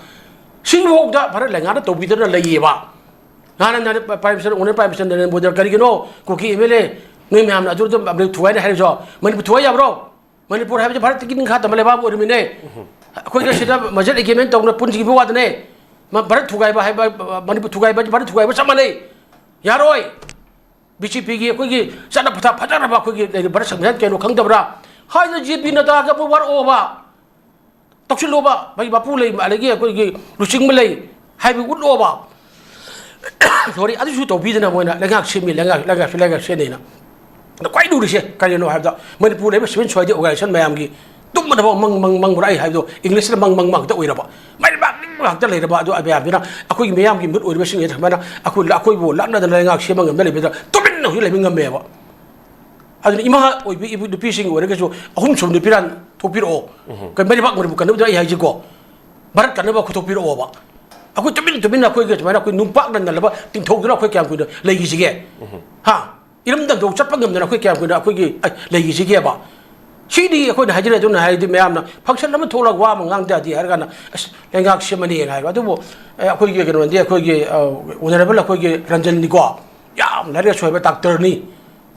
ꯁꯤꯐꯥꯎꯗ ꯐꯔꯦ ꯂꯩꯉꯥꯛꯅ ꯇꯧꯕꯤꯗꯅ ꯂꯩꯌꯦꯕ꯫ ꯅꯍꯥꯟ ꯅꯍꯥꯟ Prime Minister, Honourable Prime Minister Narendra ꯃꯣꯗꯤꯅ ꯀꯔꯤꯒꯤꯅꯣ ꯀꯨꯀꯤ ꯑꯦꯝ ꯑꯦꯜ ꯑꯦ ꯅꯣꯏ ꯃꯌꯥꯝꯅ ꯑꯗꯨꯗ ꯊꯨꯒꯥꯏꯅ ꯍꯥꯏꯔꯤꯁꯣ? ꯃꯅꯤꯄꯨꯔ ꯊꯨꯒꯥꯏ ꯌꯥꯕ꯭ꯔꯣ? ꯃꯅꯤꯄꯨꯔ ꯍꯥꯏꯕꯁꯤ ꯚꯥꯔꯠꯇꯒꯤ ꯅꯤꯡꯈꯥ ꯇꯝꯕ ꯂꯩꯕꯥꯛ ꯑꯃ ꯑꯣꯏꯔꯝꯃꯤꯅꯦ꯫ ꯑꯩꯈꯣꯏꯅ ꯁꯤꯗ merger agreement ꯇꯧꯅ ꯄꯨꯟꯈꯤꯕ ꯋꯥꯗꯅꯦ꯫ ꯃ-, ꯚꯥꯔꯠ ꯊꯨꯒꯥꯏꯕ ꯍꯥꯏꯕ, ꯃꯅꯤꯄꯨꯔ ꯊꯨꯒꯥꯏꯕ ꯍꯥꯏꯕꯁꯤ ꯚꯥꯔꯠ ꯊꯨꯒꯥꯏꯕ ꯆꯞ ꯃꯥꯟꯅꯩ꯫ ꯌꯥꯔꯣꯏ꯫ ꯕꯤ ꯖꯦ ꯄꯤꯒꯤ ꯑꯩꯈꯣꯏꯒꯤ ꯆꯠꯅ ꯄꯊꯥꯞ ꯐꯖꯔꯕ ꯑꯩꯈꯣꯏꯒꯤ ꯂꯩꯔꯤꯕ ꯚꯥꯔꯠ ꯁꯪꯕꯤꯙꯥꯟ ꯀꯩꯅꯣ ꯈꯪꯗꯕ꯭ꯔꯥ? ꯍꯥꯏꯅ ꯖꯦ ꯄꯤ ꯅꯗ꯭ꯗꯥꯒ ꯃꯣꯏ ꯋꯥꯔꯛꯑꯣꯕ꯫ ꯇꯧꯁꯤꯜꯂꯣꯕ꯫ ꯃꯥꯒꯤ ꯃꯄꯨ ꯂꯩ, ꯑꯗꯒꯤ ꯑꯩꯈꯣꯏꯒꯤ ꯂꯨꯆꯤꯡꯕ ꯂꯩ ꯍꯥꯏꯕ ꯎꯠꯂꯣꯕ꯫ Sorry, ꯑꯗꯨꯁꯨ ꯇꯧꯕꯤꯗꯅ ꯃꯣꯏꯅ ꯂꯩꯉꯥꯛ ꯁꯦꯝꯃꯤ, ꯂꯩꯉꯥꯛ, ꯂꯩꯉꯥꯛꯁꯨ ꯂꯩꯉꯥꯛ ꯁꯦꯝꯅꯤꯅ꯫ ꯑꯗ ꯈ꯭ꯋꯥꯏ ꯂꯨꯔꯤꯁꯦ ꯀꯔꯤꯅꯣ ꯍꯥꯏꯕꯗ, ꯃꯅꯤꯄꯨꯔ ꯂꯩꯔꯤꯕ civil society organization ꯃꯌꯥꯝꯒꯤ ꯇꯨꯝꯕꯗ ꯐꯥꯎ ꯃꯪ, ꯃꯪ, ꯃꯪ ꯃꯔꯛꯏ ꯍꯥꯏꯕꯗꯣ, ꯏꯪꯂꯤꯁꯇ ꯃꯪ, ꯃꯪ, ꯃꯪ ꯈꯛꯇ ꯑꯣꯏꯔꯕ, ꯃꯥꯏ ꯃꯥꯡꯅꯤꯡꯕ ꯉꯥꯛꯇ ꯂꯩꯔꯕ ꯑꯗꯨ ꯃꯌꯥꯝꯗꯨꯅ ꯑꯩꯈꯣꯏꯒꯤ ꯃꯤꯌꯥꯝꯒꯤ ꯃꯤꯍꯨꯠ ꯑꯣꯏꯔꯤꯕꯁꯤꯡ ꯑꯁꯤ ꯁꯨꯃꯥꯏꯅ ꯑꯩꯈꯣꯏ, ꯑꯩꯈꯣꯏꯕꯨ ꯂꯥꯛꯅꯗꯅ ꯂꯩꯉꯥꯛ ꯁꯦꯝꯕ ꯉꯝꯗ ꯂꯩꯕꯗ ꯇꯨꯃꯤꯟꯅ ꯍꯧꯖꯤꯛ ꯂꯩꯕ ꯉꯝꯃꯦꯕ꯫ ꯑꯗꯨꯅ ꯏꯃꯥ ꯑꯣꯏꯕꯤ, ꯏꯕꯨ-, ꯅꯨꯄꯤꯁꯤꯡ ꯑꯣꯏꯔꯒꯁꯨ ꯑꯍꯨꯝꯁꯨꯕ ꯅꯨꯄꯤꯔꯥꯟ ꯊꯣꯛꯄꯤꯔꯛꯑꯣ꯫ ꯎꯝ꯫ ꯀꯩ ꯃꯩꯔꯩꯕꯥꯛ ꯃꯅꯤꯄꯨꯔ ꯀꯟꯅꯕꯗ ꯑꯩ ꯍꯥꯏꯁꯤꯀꯣ, ꯚꯥꯔꯠ ꯀꯟꯅꯕ ꯊꯣꯛꯄꯤꯔꯛꯑꯣꯕ꯫ ꯑꯩꯈꯣꯏ ꯇꯨꯃꯤꯟ ꯇꯨꯃꯤꯟꯅ ꯑꯩꯈꯣꯏꯒꯤ ꯁꯨꯃꯥꯏꯅ ꯑꯩꯈꯣꯏ ꯅꯨꯡꯄꯥꯛꯅ ꯅꯜꯂꯕ ꯇꯤꯡꯊꯧꯗꯨꯅ ꯑꯩꯈꯣꯏ ꯀꯌꯥꯝ ꯀꯨꯏꯅ ꯂꯩꯈꯤꯁꯤꯒꯦ? ꯎꯝ꯫ ꯍꯥ? ꯏꯔꯝꯗꯝꯗ ꯆꯠꯄ ꯉꯝꯗꯅ ꯑꯩꯈꯣꯏ ꯀꯌꯥꯝ ꯀꯨꯏꯅ ꯑꯩꯈꯣꯏꯒꯤ, ꯑ, ꯂꯩꯈꯤꯁꯤꯒꯦꯕ? ꯁꯤꯗꯤ ꯑꯩꯈꯣꯏꯅ ꯍꯥꯏꯖꯔꯦ, ꯑꯗꯨꯅ ꯍꯥꯏꯔꯗꯤ ꯃꯌꯥꯝꯅ function ꯑꯃ ꯊꯣꯛꯂꯒ ꯋꯥ ꯑꯃ ꯉꯥꯡꯗ ꯌꯥꯗꯦ ꯍꯥꯏꯔ ꯀꯥꯟꯗ, ꯑꯁ, ꯂꯩꯉꯥꯛ ꯁꯦꯝꯃꯅꯤꯅ ꯍꯥꯏꯕ꯫ ꯑꯗꯨꯕꯨ, ꯑꯦ, ꯑꯩꯈꯣꯏꯒꯤ ꯀꯩꯅꯣꯗꯤ, ꯑꯩꯈꯣꯏꯒꯤ, ꯑ, honourable ꯑꯩꯈꯣꯏꯒꯤ ꯔꯟꯖꯟꯅꯤꯀꯣ, ꯌꯥꯝ ꯂꯥꯏꯔꯤꯛ ꯂꯥꯏꯁꯨ ꯍꯩꯕ doctorꯅꯤ,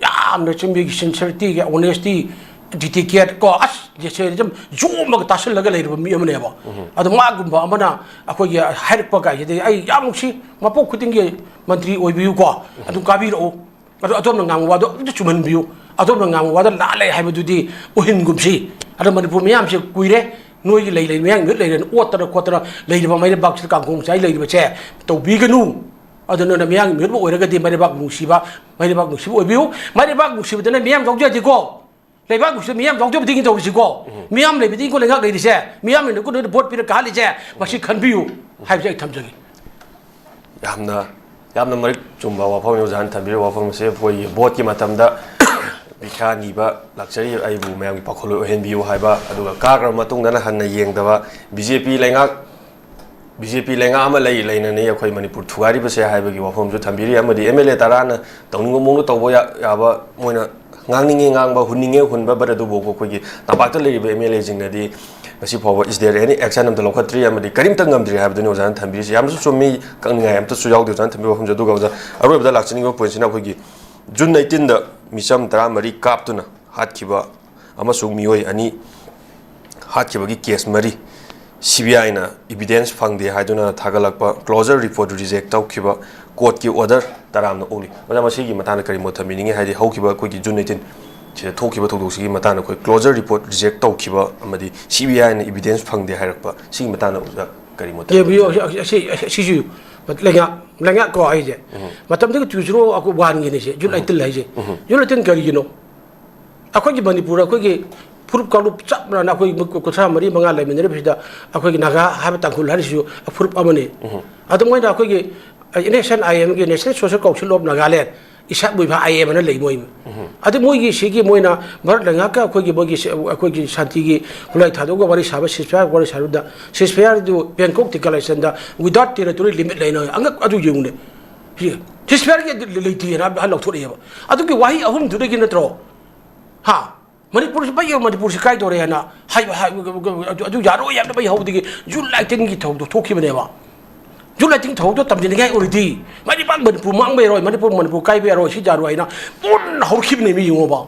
ꯌꯥꯝꯅ ꯆꯨꯝꯃꯤꯒꯤ sincerity, honesty, dedicate ꯀꯣ, ꯑꯁ, ꯖꯦꯁꯦ ꯑꯗꯨꯝ ꯌꯣꯝꯃꯒ ꯇꯥꯁꯜꯂꯒ ꯂꯩꯔꯕ ꯃꯤ ꯑꯃꯅꯦꯕ꯫ ꯎꯝ꯫ ꯑꯗꯣ ꯃꯥꯒꯨꯝꯕ ꯑꯃꯅ ꯑꯩꯈꯣꯏꯒꯤ ꯍꯥꯏꯔꯛꯄ ꯀꯥꯏꯁꯤꯗꯤ ꯑꯩ ꯌꯥꯝ ꯅꯨꯡꯁꯤ꯫ ꯃꯄꯣꯛ ꯈꯨꯗꯤꯡꯒꯤ ꯃꯟꯇ꯭ꯔꯤ ꯑꯣꯏꯕꯤꯌꯨꯀꯣ, ꯎꯝ꯫ ꯑꯗꯨꯝ ꯀꯥꯕꯤꯔꯛꯎ꯫ ꯑꯗꯣ ꯑꯗꯣꯝꯅ ꯉꯥꯡꯕ ꯋꯥꯗꯣ ꯑꯝꯇ ꯆꯨꯝꯍꯟꯕꯤꯌꯨ꯫ ꯑꯗꯣꯝꯅ ꯉꯥꯡꯕ ꯋꯥꯗ ꯂꯥꯜꯂꯦ ꯍꯥꯏꯕꯗꯨꯗꯤ ꯎꯍꯟꯒꯨꯝꯁꯤ꯫ ꯑꯗꯣ ꯃꯅꯤꯄꯨꯔ ꯃꯤꯌꯥꯝꯁꯦ ꯀꯨꯏꯔꯦ, ꯅꯣꯏꯒꯤ ꯂꯩ ꯂꯩ ꯃꯤꯌꯥꯝꯒꯤ ꯃꯤꯍꯨꯠ ꯂꯩꯔꯦꯅ ꯑꯣꯠꯇꯅ ꯈꯣꯠꯇꯅ ꯂꯩꯔꯤꯕ ꯃꯩꯔꯩꯕꯥꯛꯁꯤꯗ ꯀꯥꯡꯈꯣꯡ ꯆꯥꯏ ꯂꯩꯔꯤꯕꯁꯦ ꯇꯧꯕꯤꯒꯅꯨ꯫ ꯑꯗꯨꯅ ꯃꯤꯌꯥꯝꯒꯤ ꯃꯤꯍꯨꯠ ꯑꯣꯏꯔꯒꯗꯤ ꯃꯩꯔꯩꯕꯥꯛ ꯅꯨꯡꯁꯤꯕ, ꯃꯩꯔꯩꯕꯥꯛ ꯅꯨꯡꯁꯤꯕ ꯑꯣꯏꯕꯤꯌꯨ꯫ ꯃꯩꯔꯩꯕꯥꯛ ꯅꯨꯡꯁꯤꯕꯗꯅ ꯃꯤꯌꯥꯝ ꯌꯥꯎꯖꯗꯦꯀꯣ꯫ ꯂꯩꯕꯥꯛ ꯅꯨꯡꯁꯤꯕ ꯃꯤꯌꯥꯝ ꯌꯥꯎꯖꯕꯗꯒꯤ ꯇꯧꯔꯤꯁꯤꯀꯣ꯫ ꯎꯝ꯫ ꯃꯤꯌꯥꯝ ꯂꯩꯕꯗꯒꯤꯀꯣ ꯂꯩꯉꯥꯛ ꯂꯩꯔꯤꯁꯦ꯫ ꯃꯤꯌꯥꯝꯅ ꯅꯣꯏꯗ ꯚꯣꯠ ꯄꯤꯔ ꯀꯥꯍꯜꯂꯤꯁꯦ꯫ ꯃꯁꯤ ꯈꯟꯕꯤꯌꯨ ꯍꯥꯏꯕꯁꯦ ꯑꯩ ꯊꯝꯖꯒꯦ꯫ ꯌꯥꯝꯅ, ꯌꯥꯝꯅ ꯃꯔꯤꯛ ꯆꯨꯝꯕ ꯋꯥꯐꯝꯅꯤ ꯑꯣꯖꯥꯅ ꯊꯝꯕꯤꯔꯤꯕ ꯋꯥꯐꯝ ꯑꯁꯦ꯫ ꯑꯩꯈꯣꯏꯒꯤ ꯚꯣꯠꯀꯤ ꯃꯇꯝꯗ ꯚꯤꯈ꯭ꯌꯥ ꯅꯤꯕ ꯂꯥꯛꯆꯔꯤ, ꯑꯩꯕꯨ ꯃꯌꯥꯝꯒꯤ ꯄꯥꯈꯣꯜꯂꯣꯏ ꯑꯣꯏꯍꯟꯕꯤꯌꯨ ꯍꯥꯏꯕ, ꯑꯗꯨꯒ ꯀꯥꯈ꯭ꯔꯕ ꯃꯇꯨꯡꯗꯅ ꯍꯟꯅ ꯌꯦꯡꯗꯕ, ꯕꯤ ꯖꯦ ꯄꯤ ꯂꯩꯉꯥꯛ, ꯕꯤ ꯖꯦ ꯄꯤ ꯂꯩꯉꯥꯛ ꯑꯃ ꯂꯩ ꯂꯩꯅꯅꯤ ꯑꯩꯈꯣꯏ ꯃꯅꯤꯄꯨꯔ ꯊꯨꯒꯥꯏꯔꯤꯕꯁꯦ ꯍꯥꯏꯕꯒꯤ ꯋꯥꯐꯝꯁꯨ ꯊꯝꯕꯤꯔꯤ꯫ ꯑꯃꯗꯤ ꯑꯦꯝ ꯑꯦꯜ ꯑꯦ ꯇꯔꯥꯅ ꯇꯧꯅꯤꯡꯕ ꯃꯑꯣꯡꯗ ꯇꯧꯕ ꯌꯥ-, ꯌꯥꯕ, ꯃꯣꯏꯅ ꯉꯥꯡꯅꯤꯡꯉꯦ ꯉꯥꯡꯕ, ꯍꯨꯟꯅꯤꯡꯉꯦ ꯍꯨꯟꯕ, but ꯑꯗꯨꯕꯨ ꯑꯩꯈꯣꯏꯒꯤ ꯇꯝꯄꯥꯛꯇ ꯂꯩꯔꯤꯕ ꯑꯦꯝ ꯑꯦꯜ ꯑꯦꯁꯤꯡꯅꯗꯤ ꯉꯁꯤ ꯐꯥꯎꯕ is there any action ꯑꯝꯇ ꯂꯧꯈꯠꯇ꯭ꯔꯤ ꯑꯃꯗꯤ ꯀꯔꯤꯝꯇ ꯉꯝꯗ꯭ꯔꯤ ꯍꯥꯏꯕꯗꯨꯅꯤ ꯑꯣꯖꯥꯅ ꯊꯝꯕꯤꯔꯤꯁꯤ꯫ ꯌꯥꯝꯅꯁꯨ ꯆꯨꯝꯃꯤ, ꯀꯛꯅꯤꯡꯉꯥꯏ ꯑꯝꯇꯁꯨ ꯌꯥꯎꯗꯦ ꯑꯣꯖꯥꯅ ꯊꯝꯕꯤꯕ ꯋꯥꯐꯝꯁꯦ꯫ ꯑꯗꯨꯒ ꯑꯣꯖꯥ, ꯑꯔꯣꯏꯕꯗ ꯂꯥꯛꯆꯅꯤꯡꯕ pointꯁꯤꯅ ꯑꯩꯈꯣꯏꯒꯤ June eighteenꯗ ꯃꯤꯆꯝ ꯇꯔꯥꯃꯔꯤ ꯀꯥꯞꯇꯨꯅ ꯍꯥꯠꯈꯤꯕ ꯑꯃꯁꯨꯡ ꯃꯤꯑꯣꯏ ꯑꯅꯤ ꯍꯥꯠꯈꯤꯕꯒꯤ ꯀꯦꯁ ꯃꯔꯤ ꯁꯤ ꯕꯤ ꯑꯥꯏꯅ ꯏꯕꯤꯗꯦꯟꯁ ꯐꯪꯗꯦ ꯍꯥꯏꯗꯨꯅ ꯊꯥꯒꯠꯂꯛꯄ ꯀ꯭ꯂꯣꯖꯔ ꯔꯤꯄꯣꯔꯠ ꯔꯤꯖꯦꯛ ꯇꯧꯈꯤꯕ ꯀꯣꯔꯠꯀꯤ ꯑꯣꯔꯗꯔ ꯇꯔꯥꯝꯅ ꯑꯣꯛꯂꯤ꯫ ꯑꯣꯖꯥ, ꯃꯁꯤꯒꯤ ꯃꯇꯥꯡꯗ ꯀꯔꯤ ꯃꯣꯠ ꯊꯝꯕꯤꯅꯤꯡꯉꯤ? ꯍꯥꯏꯗꯤ ꯍꯧꯈꯤꯕ ꯑꯩꯈꯣꯏꯒꯤ ꯖꯨꯟ ꯑꯩꯠꯇꯤꯟ ꯁꯤꯗ ꯊꯣꯛꯈꯤꯕ ꯊꯧꯗꯣꯛꯁꯤꯒꯤ ꯃꯇꯥꯡꯗ ꯑꯩꯈꯣꯏ ꯀ꯭ꯂꯣꯖꯔ ꯔꯤꯄꯣꯔꯠ ꯔꯤꯖꯦꯛ ꯇꯧꯈꯤꯕ ꯑꯃꯗꯤ ꯁꯤ ꯕꯤ ꯑꯥꯏꯅ ꯏꯕꯤꯗꯦꯟꯁ ꯐꯪꯗꯦ ꯍꯥꯏꯔꯛꯄ ꯁꯤꯒꯤ ꯃꯇꯥꯡꯗ ꯑꯣꯖꯥ ꯀꯔꯤ ꯃꯣꯠ ꯌꯦꯡꯕꯤꯌꯨ, ꯊꯝꯕꯤꯅꯤꯡꯉꯤ? ꯑꯁꯤ, ꯑꯁꯤ, ꯑꯁꯤ, ꯑꯁꯤꯁꯨ ꯂꯩꯉꯥꯛ, ꯂꯩꯉꯥꯛ ꯀꯣ ꯍꯥꯏꯁꯦ꯫ ꯎꯝ꯫ ꯃꯇꯝꯗꯨꯒꯤ ꯇꯨ ꯖꯤꯔꯣ ꯋꯥꯟꯒꯤꯅꯤꯁꯦ, ꯖꯨꯟ ꯎꯝ꯫ ꯑꯩꯠꯇꯤꯟ ꯍꯥꯏꯁꯦ꯫ ꯎꯝ꯫ ꯖꯨꯟ ꯑꯩꯠꯇꯤꯟ ꯀꯔꯤꯒꯤꯅꯣ? ꯑꯩꯈꯣꯏꯒꯤ ꯃꯅꯤꯄꯨꯔ ꯑꯩꯈꯣꯏꯒꯤ ꯐꯨꯔꯨꯞ ꯀꯥꯡꯂꯨꯞ ꯆꯞ ꯃꯥꯟꯅꯅ ꯑꯩꯈꯣꯏ ꯀꯨꯟꯊ꯭ꯔꯥ ꯃꯔꯤ ꯃꯉꯥ ꯂꯩꯃꯤꯟꯅꯔꯤꯕꯁꯤꯗ ꯑꯩꯈꯣꯏꯒꯤ ꯅꯥꯒꯥ ꯍꯥꯏꯕ ꯇꯥꯡꯈꯨꯜ ꯍꯥꯏꯔꯤꯁꯤꯁꯨ ꯐꯨꯔꯨꯞ ꯑꯃꯅꯤ꯫ ꯎꯝ꯫ ꯑꯗꯨ ꯃꯣꯏꯅ ꯑꯩꯈꯣꯏꯒꯤ ꯅꯦꯁꯅꯦꯜ ꯑꯥꯏ ꯑꯦꯝꯒꯤ, national social council of Nagaland, ꯏꯁꯥ ꯃꯣꯏꯐꯥ ꯑꯥꯏ ꯑꯦꯝ ꯑꯅ ꯂꯩ ꯃꯣꯏ꯫ ꯎꯝ꯫ ꯑꯗꯨ ꯃꯣꯏꯒꯤ ꯁꯤꯒꯤ ꯃꯣꯏꯅ ꯚꯥꯔꯠ ꯂꯩꯉꯥꯛꯀ ꯑꯩꯈꯣꯏꯒꯤ, ꯃꯣꯏꯒꯤ ꯁꯤ-, ꯑꯩꯈꯣꯏꯒꯤ ꯁꯥꯟꯇꯤꯒꯤ ꯈꯨꯠꯂꯥꯏ ꯊꯥꯗꯣꯛꯑꯒ ꯋꯥꯔꯤ ꯁꯥꯕ ceasefire ꯋꯥꯔꯤ ꯁꯥꯕꯗ ceasefireꯗꯨ ꯕꯦꯡꯀꯣꯛ ꯗꯤꯀ꯭ꯂꯥꯔꯦꯁꯟꯗ without territory limit ꯂꯩꯅ ꯑꯉꯛ ꯑꯗꯨ ꯌꯦꯡꯉꯨꯅꯦ꯫ ꯁꯤ ceasefireꯒ ꯂꯩꯇꯦꯅ ꯍꯥꯏ ꯂꯧꯊꯣꯔꯛꯑꯦꯕ꯫ ꯑꯗꯨꯒꯤ ꯋꯥꯍꯩ ꯑꯍꯨꯝꯗꯨꯗꯒꯤ ꯅꯠꯇ꯭ꯔꯣ? ꯍꯥ? ꯃꯅꯤꯄꯨꯔꯁꯤ ꯃꯩ ꯃꯅꯤꯄꯨꯔꯁꯤ ꯀꯥꯏꯗꯧꯔꯦ ꯍꯥꯏꯅ ꯍꯥꯏꯕ, ꯍꯥꯏ-, ꯑꯗꯨ, ꯑꯗꯨ ꯌꯥꯔꯣꯏ ꯍꯥꯏꯅ ꯃꯩ ꯍꯧꯕꯗꯒꯤ ꯖꯨꯟ ꯑꯩꯠꯇꯤꯟꯒꯤ ꯊꯧꯗꯣꯛ ꯊꯣꯛꯈꯤꯕꯅꯦꯕ꯫ ꯖꯨꯟ ꯑꯩꯠꯇꯤꯟ ꯊꯧꯗꯣꯛꯇꯣ ꯇꯝꯁꯤꯟꯅꯤꯡꯉꯥꯏ ꯑꯣꯏꯔꯗꯤ ꯃꯩꯕꯥꯛ ꯃꯅꯤꯄꯨꯔ ꯃꯥꯡꯕ ꯌꯥꯔꯣꯏ, ꯃꯅꯤꯄꯨꯔ, ꯃꯅꯤꯄꯨꯔ ꯀꯥꯏꯕ ꯌꯥꯔꯣꯏ, ꯁꯤ ꯌꯥꯔꯣꯏ ꯍꯥꯏꯅ ꯄꯨꯟꯅ ꯍꯧꯔꯛꯈꯤꯕꯅꯦ, ꯃꯤ ꯌꯦꯡꯉꯣꯕ꯫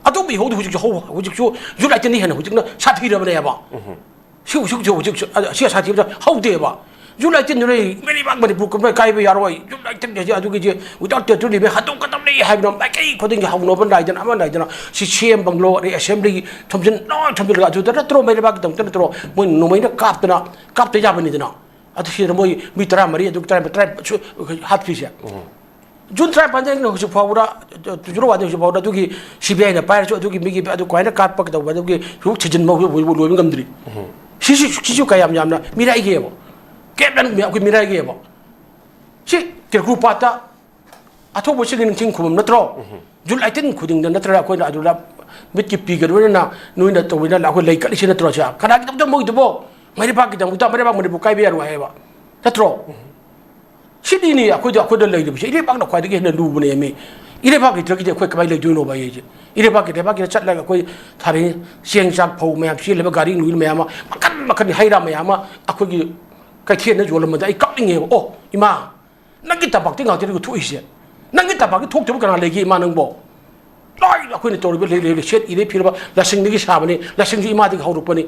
ꯑꯗꯨ ꯃꯤ ꯍꯧꯗꯤ ꯍꯧꯖꯤꯛꯁꯨ ꯍꯧ-, ꯍꯧꯖꯤꯛꯁꯨ ꯖꯨꯟ ꯑꯩꯠꯇꯤꯟꯗꯤ ꯍꯦꯟꯅ ꯍꯧꯖꯤꯛꯅ ꯁꯥꯊꯤꯔꯕꯅꯦꯕ꯫ ꯎꯝ꯫ ꯁꯤ ꯍꯧꯖꯤꯛ ꯍꯧꯖꯤꯛ ꯍꯧꯖꯤꯛ ꯑꯁꯤ ꯑꯁꯥꯊꯤꯕꯗ ꯍꯧꯗꯦꯕ꯫ ꯖꯨꯟ ꯑꯩꯠꯇꯤꯟꯗꯨꯅ ꯃꯩꯕꯥꯛ ꯃꯅꯤꯄꯨꯔ ꯀꯥꯏꯕ ꯌꯥꯔꯣꯏ, ꯖꯨꯟ ꯑꯩꯠꯇꯤꯟ ꯑꯁꯤ ꯑꯗꯨꯒꯤꯁꯦ without territory limit ꯍꯟꯗꯣꯛꯀꯗꯕꯅꯤ ꯍꯥꯏꯕꯅ ꯃꯥꯏꯀꯩ ꯈꯨꯗꯤꯡꯒꯤ ꯍꯧꯅꯕ ꯅꯥꯏꯗꯅ ꯑꯃ ꯅꯥꯏꯗꯅ ꯁꯤ ꯁꯤ ꯑꯦꯝ ꯕꯪꯒ꯭ꯂꯣ, ꯑꯗꯩ ꯑꯦꯁꯦꯝꯕ꯭ꯂꯤꯒꯤ ꯊꯣꯝꯖꯤꯟ ꯂꯣꯏ ꯊꯣꯝꯖꯤꯜꯂꯒ ꯑꯗꯨꯗ ꯅꯠꯇ꯭ꯔꯣ ꯃꯩꯕꯥꯛꯀꯤꯗꯃꯛꯇ ꯅꯠꯇ꯭ꯔꯣ ꯃꯣꯏ ꯅꯣꯡꯃꯩꯅ ꯀꯥꯞꯇꯅ ꯀꯥꯞꯇ ꯌꯥꯕꯅꯤꯗꯅ꯫ ꯑꯗꯨ ꯁꯤꯗ ꯃꯣꯏ ꯃꯤ ꯇꯔꯥꯃꯔꯤ ꯑꯗꯨ ꯇꯔꯥ, ꯇꯔꯥ ꯁꯨ-, ꯍꯥꯠꯈ꯭ꯔꯤꯁꯦ꯫ ꯎꯝ꯫ ꯖꯨꯟ ꯇꯔꯥꯅꯤꯄꯥꯟꯗꯒꯤꯅ ꯍꯧꯖꯤꯛ ꯐꯥꯎꯕꯗ, ꯇꯨ ꯖꯤꯔꯣ ꯋꯥꯟꯗꯒꯤ ꯍꯧꯖꯤꯛ ꯐꯥꯎꯕꯗ ꯑꯗꯨꯒꯤ ꯁꯤ ꯕꯤ ꯑꯥꯏꯅ ꯄꯥꯏꯔꯁꯨ ꯑꯗꯨꯒꯤ ꯃꯤꯒꯤ ꯑꯗꯨ ꯀꯃꯥꯏꯅ ꯀꯥꯞꯄ ꯀꯩꯗꯧꯕ ꯑꯗꯨꯒꯤ ꯍꯧꯖꯤꯛ ꯊꯤꯖꯤꯟꯕ ꯍꯧꯖꯤꯛ ꯍꯧꯖꯤꯛ ꯂꯣꯏꯕ ꯉꯝꯗ꯭ꯔꯤ꯫ ꯎꯝ꯫ ꯁꯤꯁꯨ, ꯁꯤꯁꯨ ꯀꯌꯥꯝ ꯌꯥꯝꯅ ꯃꯤꯔꯥꯏꯒꯦꯕ꯫ ꯀꯦꯞ ꯑꯩꯈꯣꯏ ꯃꯤꯔꯥꯏꯒꯦꯕ꯫ ꯁꯤ ꯀꯦꯀ꯭ꯔꯨ ꯄꯥꯠꯇ ꯑꯊꯧꯕꯁꯤꯡꯒꯤ ꯅꯤꯡꯁꯤꯡ ꯈꯨꯕꯝ ꯅꯠꯇ꯭ꯔꯣ? ꯎꯝ꯫ ꯖꯨꯟ ꯑꯩꯠꯇꯤꯟ ꯈꯨꯗꯤꯡꯗ ꯅꯠꯇ꯭ꯔꯒ ꯑꯩꯈꯣꯏꯅ ꯑꯗꯨꯗ ꯃꯤꯠꯀꯤ ꯄꯤꯒ ꯂꯣꯏꯅꯅ ꯅꯣꯏꯅ ꯇꯧꯕꯅ ꯑꯩꯈꯣꯏ ꯂꯩ ꯀꯠꯂꯤꯁꯤ ꯅꯠꯇ꯭ꯔꯣ? ꯁꯤ ꯀꯅꯥꯒꯤꯗꯃꯛꯇ ꯃꯣꯏꯗꯨꯕꯣ? ꯃꯩꯔꯩꯕꯥꯛꯀꯤꯗꯃꯛꯇ, ꯃꯩꯔꯩꯕꯥꯛ ꯃꯅꯤꯄꯨꯔ ꯀꯥꯏꯕ ꯌꯥꯔꯣꯏ ꯍꯥꯏꯌꯦꯕ ꯅꯠꯇ꯭ꯔꯣ? ꯎꯝ꯫ ꯁꯤꯗꯤꯅꯤ ꯑꯩꯈꯣꯏꯗ, ꯑꯩꯈꯣꯏꯗ ꯂꯩꯔꯤꯕꯁꯤ ꯏꯔꯩꯕꯥꯛꯅ ꯈ꯭ꯋꯥꯏꯗꯒꯤ ꯍꯦꯟꯅ ꯂꯨꯕꯅꯦꯃꯤ꯫ ꯏꯔꯩꯕꯥꯛ ꯂꯩꯇ꯭ꯔꯒꯗꯤ ꯑꯩꯈꯣꯏ ꯀꯃꯥꯏꯅ ꯂꯩꯗꯣꯏꯅꯣꯕ ꯑꯩꯁꯦ? ꯏꯔꯩꯕꯥꯛꯀꯤ, ꯂꯩꯕꯥꯛꯀꯤꯗ ꯆꯠꯂꯒ ꯑꯩꯈꯣꯏ ꯊꯥꯔꯤ ꯆꯦꯡ ꯆꯥꯛ ꯐꯧ ꯃꯌꯥꯝ ꯆꯦꯜꯂꯤꯕ ꯒꯥꯔꯤ ꯅꯨꯡꯔꯤ ꯃꯌꯥꯝ ꯑꯃ, ꯃꯈꯟ ꯃꯈꯟ ꯍꯩ ꯔꯥ ꯃꯌꯥꯝ ꯑꯃ ꯑꯩꯈꯣꯏꯒꯤ ꯀꯩꯊꯦꯜꯗ ꯌꯣꯜꯂꯝꯕꯗ ꯑꯩ ꯀꯞꯅꯤꯡꯉꯦꯕ꯫ ꯑꯣ ꯏꯃꯥ, ꯅꯪꯒꯤ ꯇꯝꯄꯥꯛꯇ ꯉꯥꯛꯇꯅꯤꯀꯣ ꯊꯣꯛꯏꯁꯦ꯫ ꯅꯪꯒꯤ ꯇꯝꯄꯥꯛꯇ ꯊꯣꯛꯇꯕ ꯀꯅꯥ ꯂꯩꯒꯦ ꯏꯃꯥ ꯅꯪꯕꯣ? ꯂꯣꯏꯅ ꯑꯩꯈꯣꯏꯅ ꯇꯧꯔꯤꯕ ꯂꯩ-, ꯂꯩ-, ꯂꯩꯁꯦꯠ ꯏꯔꯩ ꯐꯤꯔꯕ ꯂꯁꯤꯡꯗꯒꯤ ꯁꯥꯕꯅꯤ, ꯂꯁꯤꯡꯁꯨ ꯏꯃꯥꯗꯒꯤ ꯍꯧꯔꯛꯄꯅꯤ,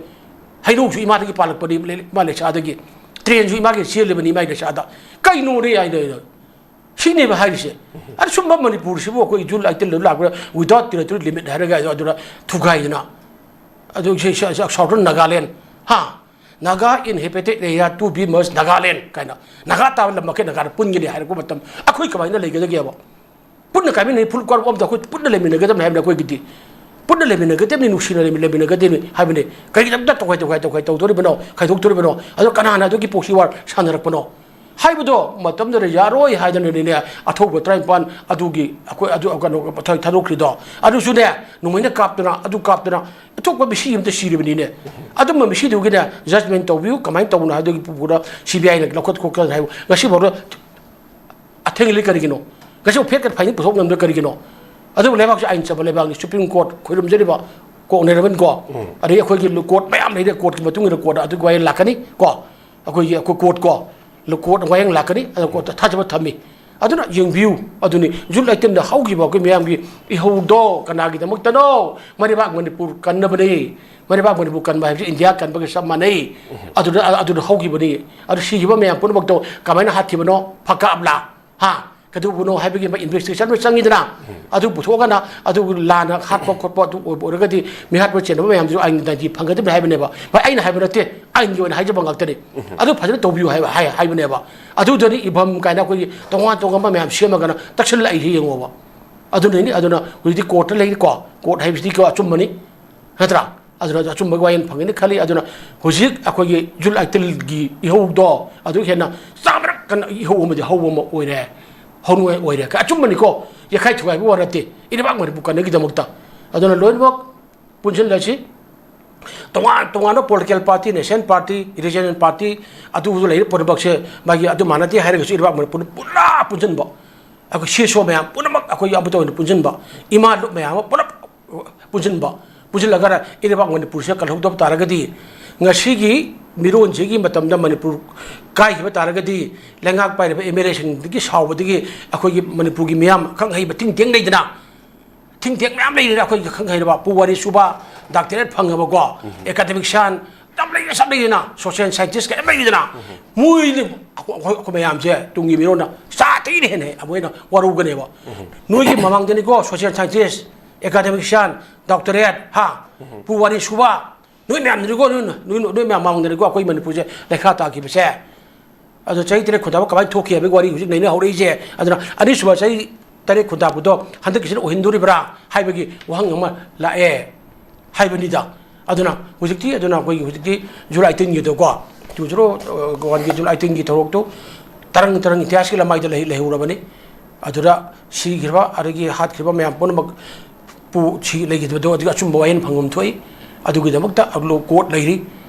ꯍꯩꯅꯧꯁꯨ ꯏꯃꯥꯗꯒꯤ ꯄꯥꯜꯂꯛꯄꯅꯤ, ꯂꯩ-, ꯏꯃꯥ ꯂꯩꯁꯥꯗꯒꯤ, ꯇ꯭ꯔꯦꯟꯁꯨ ꯏꯃꯥꯒꯤ ꯆꯦꯜꯂꯤꯕꯅꯤ ꯏꯃꯥꯒꯤ ꯂꯩꯁꯥꯗ꯫ ꯀꯩꯅꯣꯅꯦ ꯍꯥꯏꯗꯣ ꯑꯩꯅ? ꯁꯤꯅꯦꯕ ꯍꯥꯏꯔꯤꯁꯦ꯫ ꯑꯗ ꯁꯨꯝꯕ ꯃꯅꯤꯄꯨꯔꯁꯤꯕꯨ ꯑꯩꯈꯣꯏ ꯖꯨꯟ ꯑꯥꯏꯇꯤꯟꯗ ꯂꯥꯛꯄꯗ without territory limit ꯍꯥꯏꯔꯒ ꯑꯗꯨꯗ ꯊꯨꯒꯥꯏꯗꯅ, ꯑꯗꯨ ꯁꯤ, ꯁꯤ, ꯁꯤ Southern Nagaland, ꯍꯥ? Naga inhabited area to be merged Nagaland ꯀꯥꯏꯅ, ꯅꯥꯒꯥ ꯇꯥꯕ ꯂꯝ ꯃꯈꯩ ꯅꯥꯒꯥꯗ ꯄꯨꯟꯒꯅꯤ ꯍꯥꯏꯔꯛꯄ ꯃꯇꯝ ꯑꯩꯈꯣꯏ ꯀꯃꯥꯏꯅ ꯂꯩꯒꯗꯒꯦꯕ? ꯄꯨꯟꯅ ꯀꯥꯏꯃꯤꯟꯅꯩ, ꯐꯨꯜ ꯀ꯭ꯋꯥꯔꯛ ꯑꯝꯗ ꯑꯩꯈꯣꯏ ꯄꯨꯟꯅ ꯂꯩꯃꯤꯟꯅꯒꯗꯕꯅꯤ ꯍꯥꯏꯕꯅꯤ꯫ ꯑꯩꯈꯣꯏꯒꯤꯗꯤ ꯄꯨꯟꯅ ꯂꯩꯃꯤꯟꯅꯒꯗꯕꯅꯤ, ꯅꯨꯡꯁꯤꯅ ꯂꯩꯃꯤ-, ꯂꯩꯃꯤꯟꯅꯒꯗꯕꯅꯤ ꯍꯥꯏꯕꯅꯤ꯫ ꯀꯔꯤꯒꯤꯗꯃꯛꯇ ꯇꯣꯈꯥꯏ ꯇꯣꯈꯥꯏ ꯇꯣꯈꯥꯏ ꯇꯧꯗꯣꯔꯤꯕꯅꯣ, ꯈꯥꯏꯗꯣꯛꯇꯣꯔꯤꯕꯅꯣ? ꯑꯗꯣ ꯀꯅꯥꯅ ꯑꯗꯨꯒꯤ proxy war ꯁꯥꯟꯅꯔꯛꯄꯅꯣ ꯍꯥꯏꯕꯗꯣ ꯃꯇꯝꯗꯨꯗ ꯌꯥꯔꯣꯏ ꯍꯥꯏꯗꯅꯅꯤꯅꯦ, ꯑꯊꯧꯕ ꯇꯔꯥꯅꯤꯄꯥꯟ ꯑꯗꯨꯒꯤ ꯑꯩꯈꯣꯏ ꯑꯗꯨ ꯀꯩꯅꯣ ꯊꯥ-, ꯊꯥꯗꯣꯛꯈ꯭ꯔꯤꯗꯣ꯫ ꯑꯗꯨꯁꯨꯅꯦ, ꯅꯣꯡꯃꯩꯅ ꯀꯥꯞꯇꯅ, ꯑꯗꯨ ꯀꯥꯞꯇꯅ, ꯑꯇꯣꯞꯄ ꯃꯤꯁꯤ ꯑꯃꯇ ꯁꯤꯔꯤꯕꯅꯤꯅꯦ꯫ ꯑꯗꯨꯝꯕ ꯃꯤꯁꯤꯗꯨꯒꯤꯅꯦ, judgment ꯇꯧꯕꯤꯌꯨ, ꯀꯃꯥꯏꯅ ꯇꯧꯕꯅꯣ ꯍꯥꯏꯕꯗꯨꯒꯤ ꯄꯨꯄꯨꯗ ꯁꯤ ꯕꯤ ꯑꯥꯏꯅ ꯂꯧꯈꯠ ꯈꯣꯠꯀꯠ ꯍꯥꯏꯕ ꯉꯁꯤꯐꯥꯎꯗ ꯑꯊꯦꯡꯂꯤ ꯀꯔꯤꯒꯤꯅꯣ? ꯉꯁꯤꯐꯥꯎ ꯐꯦꯠꯀ ꯐꯥꯏꯅꯤꯡ ꯄꯨꯊꯣꯛ ꯉꯝꯗ꯭ꯔ ꯀꯔꯤꯒꯤꯅꯣ? ꯑꯗꯨꯕꯨ ꯂꯩꯕꯥꯛꯁꯤ ꯑꯥꯏꯟ ꯆꯠꯄ ꯂꯩꯕꯥꯛꯅꯤ꯫ Supreme Court ꯈꯣꯏꯔꯨꯝꯖꯔꯤꯕ ꯀꯣꯛꯅꯔꯕꯅꯤ ꯀꯣ꯫ ꯑꯗꯒꯤ ꯑꯩꯈꯣꯏꯒꯤ ꯂꯨ-, court ꯃꯌꯥꯝ ꯂꯩꯔꯦ, courtꯀꯤ ꯃꯇꯨꯡ ꯏꯟꯅ courtꯇ ꯑꯗꯨꯒꯤ ꯋꯥꯌꯦꯜ ꯂꯥꯛꯀꯅꯤ ꯀꯣ꯫ ꯑꯩꯈꯣꯏꯒꯤ, ꯑꯩꯈꯣꯏ court ꯀꯣ, ꯂꯨ-, court ꯋꯥꯌꯦꯜ ꯂꯥꯛꯀꯅꯤ, ꯑꯗ courtꯇ ꯊꯥꯖꯕ ꯊꯝꯃꯤ꯫ ꯑꯗꯨꯅ ꯌꯦꯡꯕꯤꯌꯨ, ꯑꯗꯨꯅꯤ ꯖꯨꯟ ꯑꯥꯏꯇꯤꯟꯗ ꯍꯧꯈꯤꯕ ꯑꯩꯈꯣꯏ ꯃꯌꯥꯝꯒꯤ ꯏꯍꯧꯗꯣ ꯀꯅꯥꯒꯤꯗꯃꯛꯇꯅꯣ? ꯃꯔꯩꯕꯥꯛ ꯃꯅꯤꯄꯨꯔ ꯀꯟꯅꯕꯅꯤ꯫ ꯃꯔꯩꯕꯥꯛ ꯃꯅꯤꯄꯨꯔ ꯀꯟꯕ ꯍꯥꯏꯕꯁꯤ ꯏꯟꯗꯤꯌꯥ ꯀꯟꯕꯒ ꯆꯞ ꯃꯥꯟꯅꯩ꯫ ꯑꯗꯨꯗ, ꯑꯗꯨꯗ ꯍꯧꯈꯤꯕꯅꯤ꯫ ꯑꯗꯨ ꯁꯤꯈꯤꯕ ꯃꯌꯥꯝ ꯄꯨꯝꯅꯃꯛꯇꯣ ꯀꯃꯥꯏꯅ ꯍꯥꯠꯈꯤꯕꯅꯣ? ꯐꯀꯥꯞꯂꯥ? ꯍꯥ? ꯀꯩꯗꯧꯕꯅꯣ ꯍꯥꯏꯕꯒꯤ ꯑꯃ investigation ꯑꯃ ꯆꯪꯉꯤꯗꯅ, ꯑꯗꯨ ꯄꯨꯊꯣꯛꯑꯒꯅ ꯑꯗꯨ ꯂꯥꯟꯅ ꯍꯥꯠꯄ ꯈꯣꯠꯄ ꯑꯗꯨ ꯑꯣꯏꯕ ꯑꯣꯏꯔꯒꯗꯤ ꯃꯤꯍꯥꯠꯄ ꯆꯦꯟꯅꯕ ꯃꯌꯥꯝꯗꯨꯁꯨ ꯑꯥꯏꯟꯒꯤ ꯗꯟꯗꯤ ꯐꯪꯒꯗꯕꯅꯤ ꯍꯥꯏꯕꯅꯦꯕ꯫ ꯚꯥꯏ, ꯑꯩꯅ ꯍꯥꯏꯕ ꯅꯠꯇꯦ, ꯑꯥꯏꯟꯒꯤ ꯑꯣꯏꯅ ꯍꯥꯏꯖꯕ ꯉꯥꯛꯇꯅꯤ꯫ ꯑꯗꯨ ꯐꯖꯅ ꯇꯧꯕꯤꯌꯨ ꯍꯥꯏꯕ, ꯍꯥꯏ-, ꯍꯥꯏꯕꯅꯦꯕ꯫ ꯑꯗꯨꯗꯅꯤ ꯏꯚꯝ ꯀꯥꯏꯅ ꯑꯩꯈꯣꯏꯒꯤ ꯇꯣꯉꯥꯟ ꯇꯣꯉꯥꯟꯕ ꯃꯌꯥꯝ ꯁꯦꯝꯃꯒꯅ ꯇꯛꯁꯤꯜꯂꯛꯏꯁꯤ ꯌꯦꯡꯉꯣꯕ꯫ ꯑꯗꯨꯅꯅꯤ, ꯑꯗꯨꯅ ꯍꯧꯖꯤꯛꯇꯤ courtꯇ ꯂꯩꯔꯤꯀꯣ, court ꯍꯥꯏꯕꯁꯤꯗꯤ ꯀꯣ ꯑꯆꯨꯝꯕꯅꯤ, ꯅꯠꯇ꯭ꯔꯥ? ꯑꯗꯨꯅ ꯑꯆꯨꯝꯕꯒꯤ ꯋꯥꯌꯦꯜ ꯐꯪꯒꯅꯤ ꯈꯜꯂꯤ꯫ ꯑꯗꯨꯅ ꯍꯧꯖꯤꯛ ꯑꯩꯈꯣꯏꯒꯤ ꯖꯨꯟ ꯑꯥꯏꯇꯤꯟꯒꯤ ꯏꯍꯧꯗꯣ ꯑꯗꯨ ꯍꯦꯟꯅ ꯆꯥꯝꯃꯔꯛ ꯀꯟꯅ ꯏꯍꯧ ꯑꯃꯗꯤ ꯍꯧꯕ ꯑꯃ ꯑꯣꯏꯔꯦ, ꯍꯧꯅꯉꯥꯏ ꯑꯣꯏꯔꯦ꯫ ꯑꯆꯨꯝꯕꯅꯤꯀꯣ, ꯌꯥꯈꯥꯏ ꯊꯨꯒꯥꯏꯕ ꯋꯥ ꯅꯠꯇꯦ, ꯏꯔꯩꯕꯥꯛ ꯃꯅꯤꯄꯨꯔ ꯀꯟꯅꯒꯤꯗꯃꯛꯇ꯫ ꯑꯗꯨꯅ ꯂꯣꯏꯅꯃꯛ ꯄꯨꯟꯁꯤꯜꯂꯁꯤ꯫ ꯇꯣꯉꯥꯟ ꯇꯣꯉꯥꯟꯕ political party, national party, regional party, ꯑꯗꯨ ꯂꯩꯔꯤꯕ ꯄꯨꯝꯅꯃꯛꯁꯦ ꯃꯥꯒꯤ ꯑꯗꯨ ꯃꯥꯟꯅꯗꯦ ꯍꯥꯏꯔꯒꯁꯨ ꯏꯔꯩꯕꯥꯛ ꯃꯅꯤꯄꯨꯔ ꯄꯨꯔꯥ ꯄꯨꯟꯁꯤꯟꯕ, ꯑꯩꯈꯣꯏ ꯁꯤ ꯁꯣ ꯃꯌꯥꯝ ꯄꯨꯝꯅꯃꯛ ꯑꯩꯈꯣꯏꯒꯤ ꯑꯃꯠꯇ ꯑꯣꯏꯅ ꯄꯨꯟꯁꯤꯟꯕ, ꯏꯃꯥ ꯂꯨꯞ ꯃꯌꯥꯝ ꯑꯃ ꯄꯨꯂꯞ ꯄꯨꯟꯁꯤꯟꯕ, ꯄꯨꯟꯁꯤꯜꯂꯒ ꯏꯔꯩꯕꯥꯛ ꯃꯅꯤꯄꯨꯔꯁꯦ ꯀꯜꯍꯧꯗꯕ ꯇꯥꯔꯒꯗꯤ ꯉꯁꯤꯒꯤ ꯃꯤꯔꯣꯟꯁꯤꯒꯤ ꯃꯇꯝꯗ ꯃꯅꯤꯄꯨꯔ ꯀꯥꯏꯈꯤꯕ ꯇꯥꯔꯒꯗꯤ ꯂꯩꯉꯥꯛ ꯄꯥꯏꯔꯤꯕ ꯑꯦꯝ ꯑꯦꯜ ꯑꯦꯁꯤꯡꯗꯒꯤ ꯁꯥꯎꯕꯗꯒꯤ ꯑꯩꯈꯣꯏꯒꯤ ꯃꯅꯤꯄꯨꯔꯒꯤ ꯃꯤꯌꯥꯝ ꯑꯈꯪ ꯑꯍꯩꯕ ꯊꯤꯡ ꯊꯦꯡ ꯂꯩꯗꯅ ꯊꯤꯡ ꯊꯦꯛ ꯃꯌꯥꯝ ꯂꯩꯔꯦꯅ, ꯑꯩꯈꯣꯏꯒꯤ ꯈꯪ ꯍꯩꯔꯕ ꯄꯨꯋꯥꯔꯤ ꯁꯨꯕ, ꯗꯥꯛꯇꯔꯦꯠ ꯐꯪꯉꯕꯀꯣ, ꯑꯦꯀꯥꯗꯃꯤꯛꯁꯤꯌꯥꯟ ꯌꯥꯝ ꯂꯩꯔꯦ, ꯁꯛ ꯂꯩꯔꯦꯅ, ꯁꯣꯁꯤꯌꯦꯜ ꯁꯥꯏꯟꯇꯤꯁ ꯀꯌꯥ ꯂꯩꯔꯤꯗꯅ, ꯃꯣꯏꯅ ꯑꯩꯈꯣꯏ, ꯑꯩꯈꯣꯏ, ꯑꯩꯈꯣꯏ ꯃꯌꯥꯝꯁꯦ ꯇꯨꯡꯒꯤ ꯃꯤꯔꯣꯟꯅ ꯆꯥ ꯊꯛꯏꯅ ꯍꯦꯟꯅ ꯑꯃꯨꯛ ꯍꯦꯟꯅ ꯋꯥꯔꯧꯒꯅꯦꯕ꯫ ꯅꯣꯏꯒꯤ ꯃꯃꯥꯡꯗꯅꯤꯀꯣ ꯁꯣꯁꯤꯌꯦꯜ ꯁꯥꯏꯟꯇꯤꯁ, ꯑꯦꯀꯥꯗꯃꯤꯛꯁꯤꯌꯥꯟ, ꯗꯥꯛꯇꯔꯦꯠ, ꯍꯥ, ꯄꯨꯋꯥꯔꯤ ꯁꯨꯕ, ꯅꯣꯏ ꯃꯌꯥꯝꯗꯨꯅꯤꯀꯣ, ꯅꯣꯏ, ꯅꯣꯏ, ꯅꯣꯏ ꯃꯌꯥꯝ ꯃꯃꯥꯡꯗꯅꯤꯀꯣ ꯑꯩꯈꯣꯏ ꯃꯅꯤꯄꯨꯔꯁꯦ ꯂꯩꯈꯥ ꯇꯥꯈꯤꯕꯁꯦ꯫ ꯑꯗꯣ ꯆꯍꯤ ꯇꯔꯦꯠ ꯈꯨꯟꯗꯥꯕ ꯀꯃꯥꯏꯅ ꯊꯣꯛꯈꯤ ꯍꯥꯏꯕꯒꯤ ꯋꯥꯔꯤ ꯍꯧꯖꯤꯛ ꯅꯩꯅ ꯍꯧꯔꯛꯏꯁꯦ꯫ ꯑꯗꯨꯅ ꯑꯅꯤꯁꯨꯕ ꯆꯍꯤ ꯇꯔꯦꯠ ꯈꯨꯟꯗꯥꯕꯗꯣ ꯍꯟꯗꯛꯀꯤꯁꯤꯅ ꯑꯣꯏꯍꯟꯗꯣꯔꯤꯕ꯭ꯔꯥ ꯍꯥꯏꯕꯒꯤ ꯋꯥꯍꯪ ꯑꯃ ꯂꯥꯛꯑꯦ ꯍꯥꯏꯕꯅꯤꯗ꯫ ꯑꯗꯨꯅ ꯍꯧꯖꯤꯛꯇꯤ, ꯑꯗꯨꯅ ꯑꯩꯈꯣꯏꯒꯤ ꯍꯧꯖꯤꯛꯇꯤ ꯖꯨꯂꯥꯏ ꯑꯩꯠꯇꯤꯟꯒꯤꯗꯣꯀꯣ, ꯇꯨ ꯖꯤꯔꯣ ꯋꯥꯟꯒꯤ ꯖꯨꯂꯥꯏ ꯑꯩꯠꯇꯤꯟꯒꯤ ꯊꯧꯔꯣꯛꯇꯨ ꯇꯔꯪ ꯇꯔꯪ ꯏꯇꯤꯍꯥꯁꯀꯤ ꯂꯃꯥꯏꯗ ꯂꯩ-, ꯂꯩꯍꯧꯔꯕꯅꯤ꯫ ꯑꯗꯨꯗ ꯁꯤꯈ꯭ꯔꯤꯕ ꯑꯗꯒꯤ ꯍꯥꯠꯈ꯭ꯔꯤꯕ ꯃꯌꯥꯝ ꯄꯨꯝꯅꯃꯛ ꯄꯨ ꯁꯤ ꯂꯩꯈꯤꯗꯕꯗꯣ ꯑꯗꯨꯒꯤ ꯑꯆꯨꯝꯕ ꯋꯥꯌꯦꯜ ꯐꯪꯐꯝ ꯊꯣꯛꯏ꯫ ꯑꯗꯨꯒꯤꯗꯃꯛꯇ ꯑꯒ꯭ꯂꯣ ꯀꯣꯔꯠ ꯂꯩꯔꯤ꯫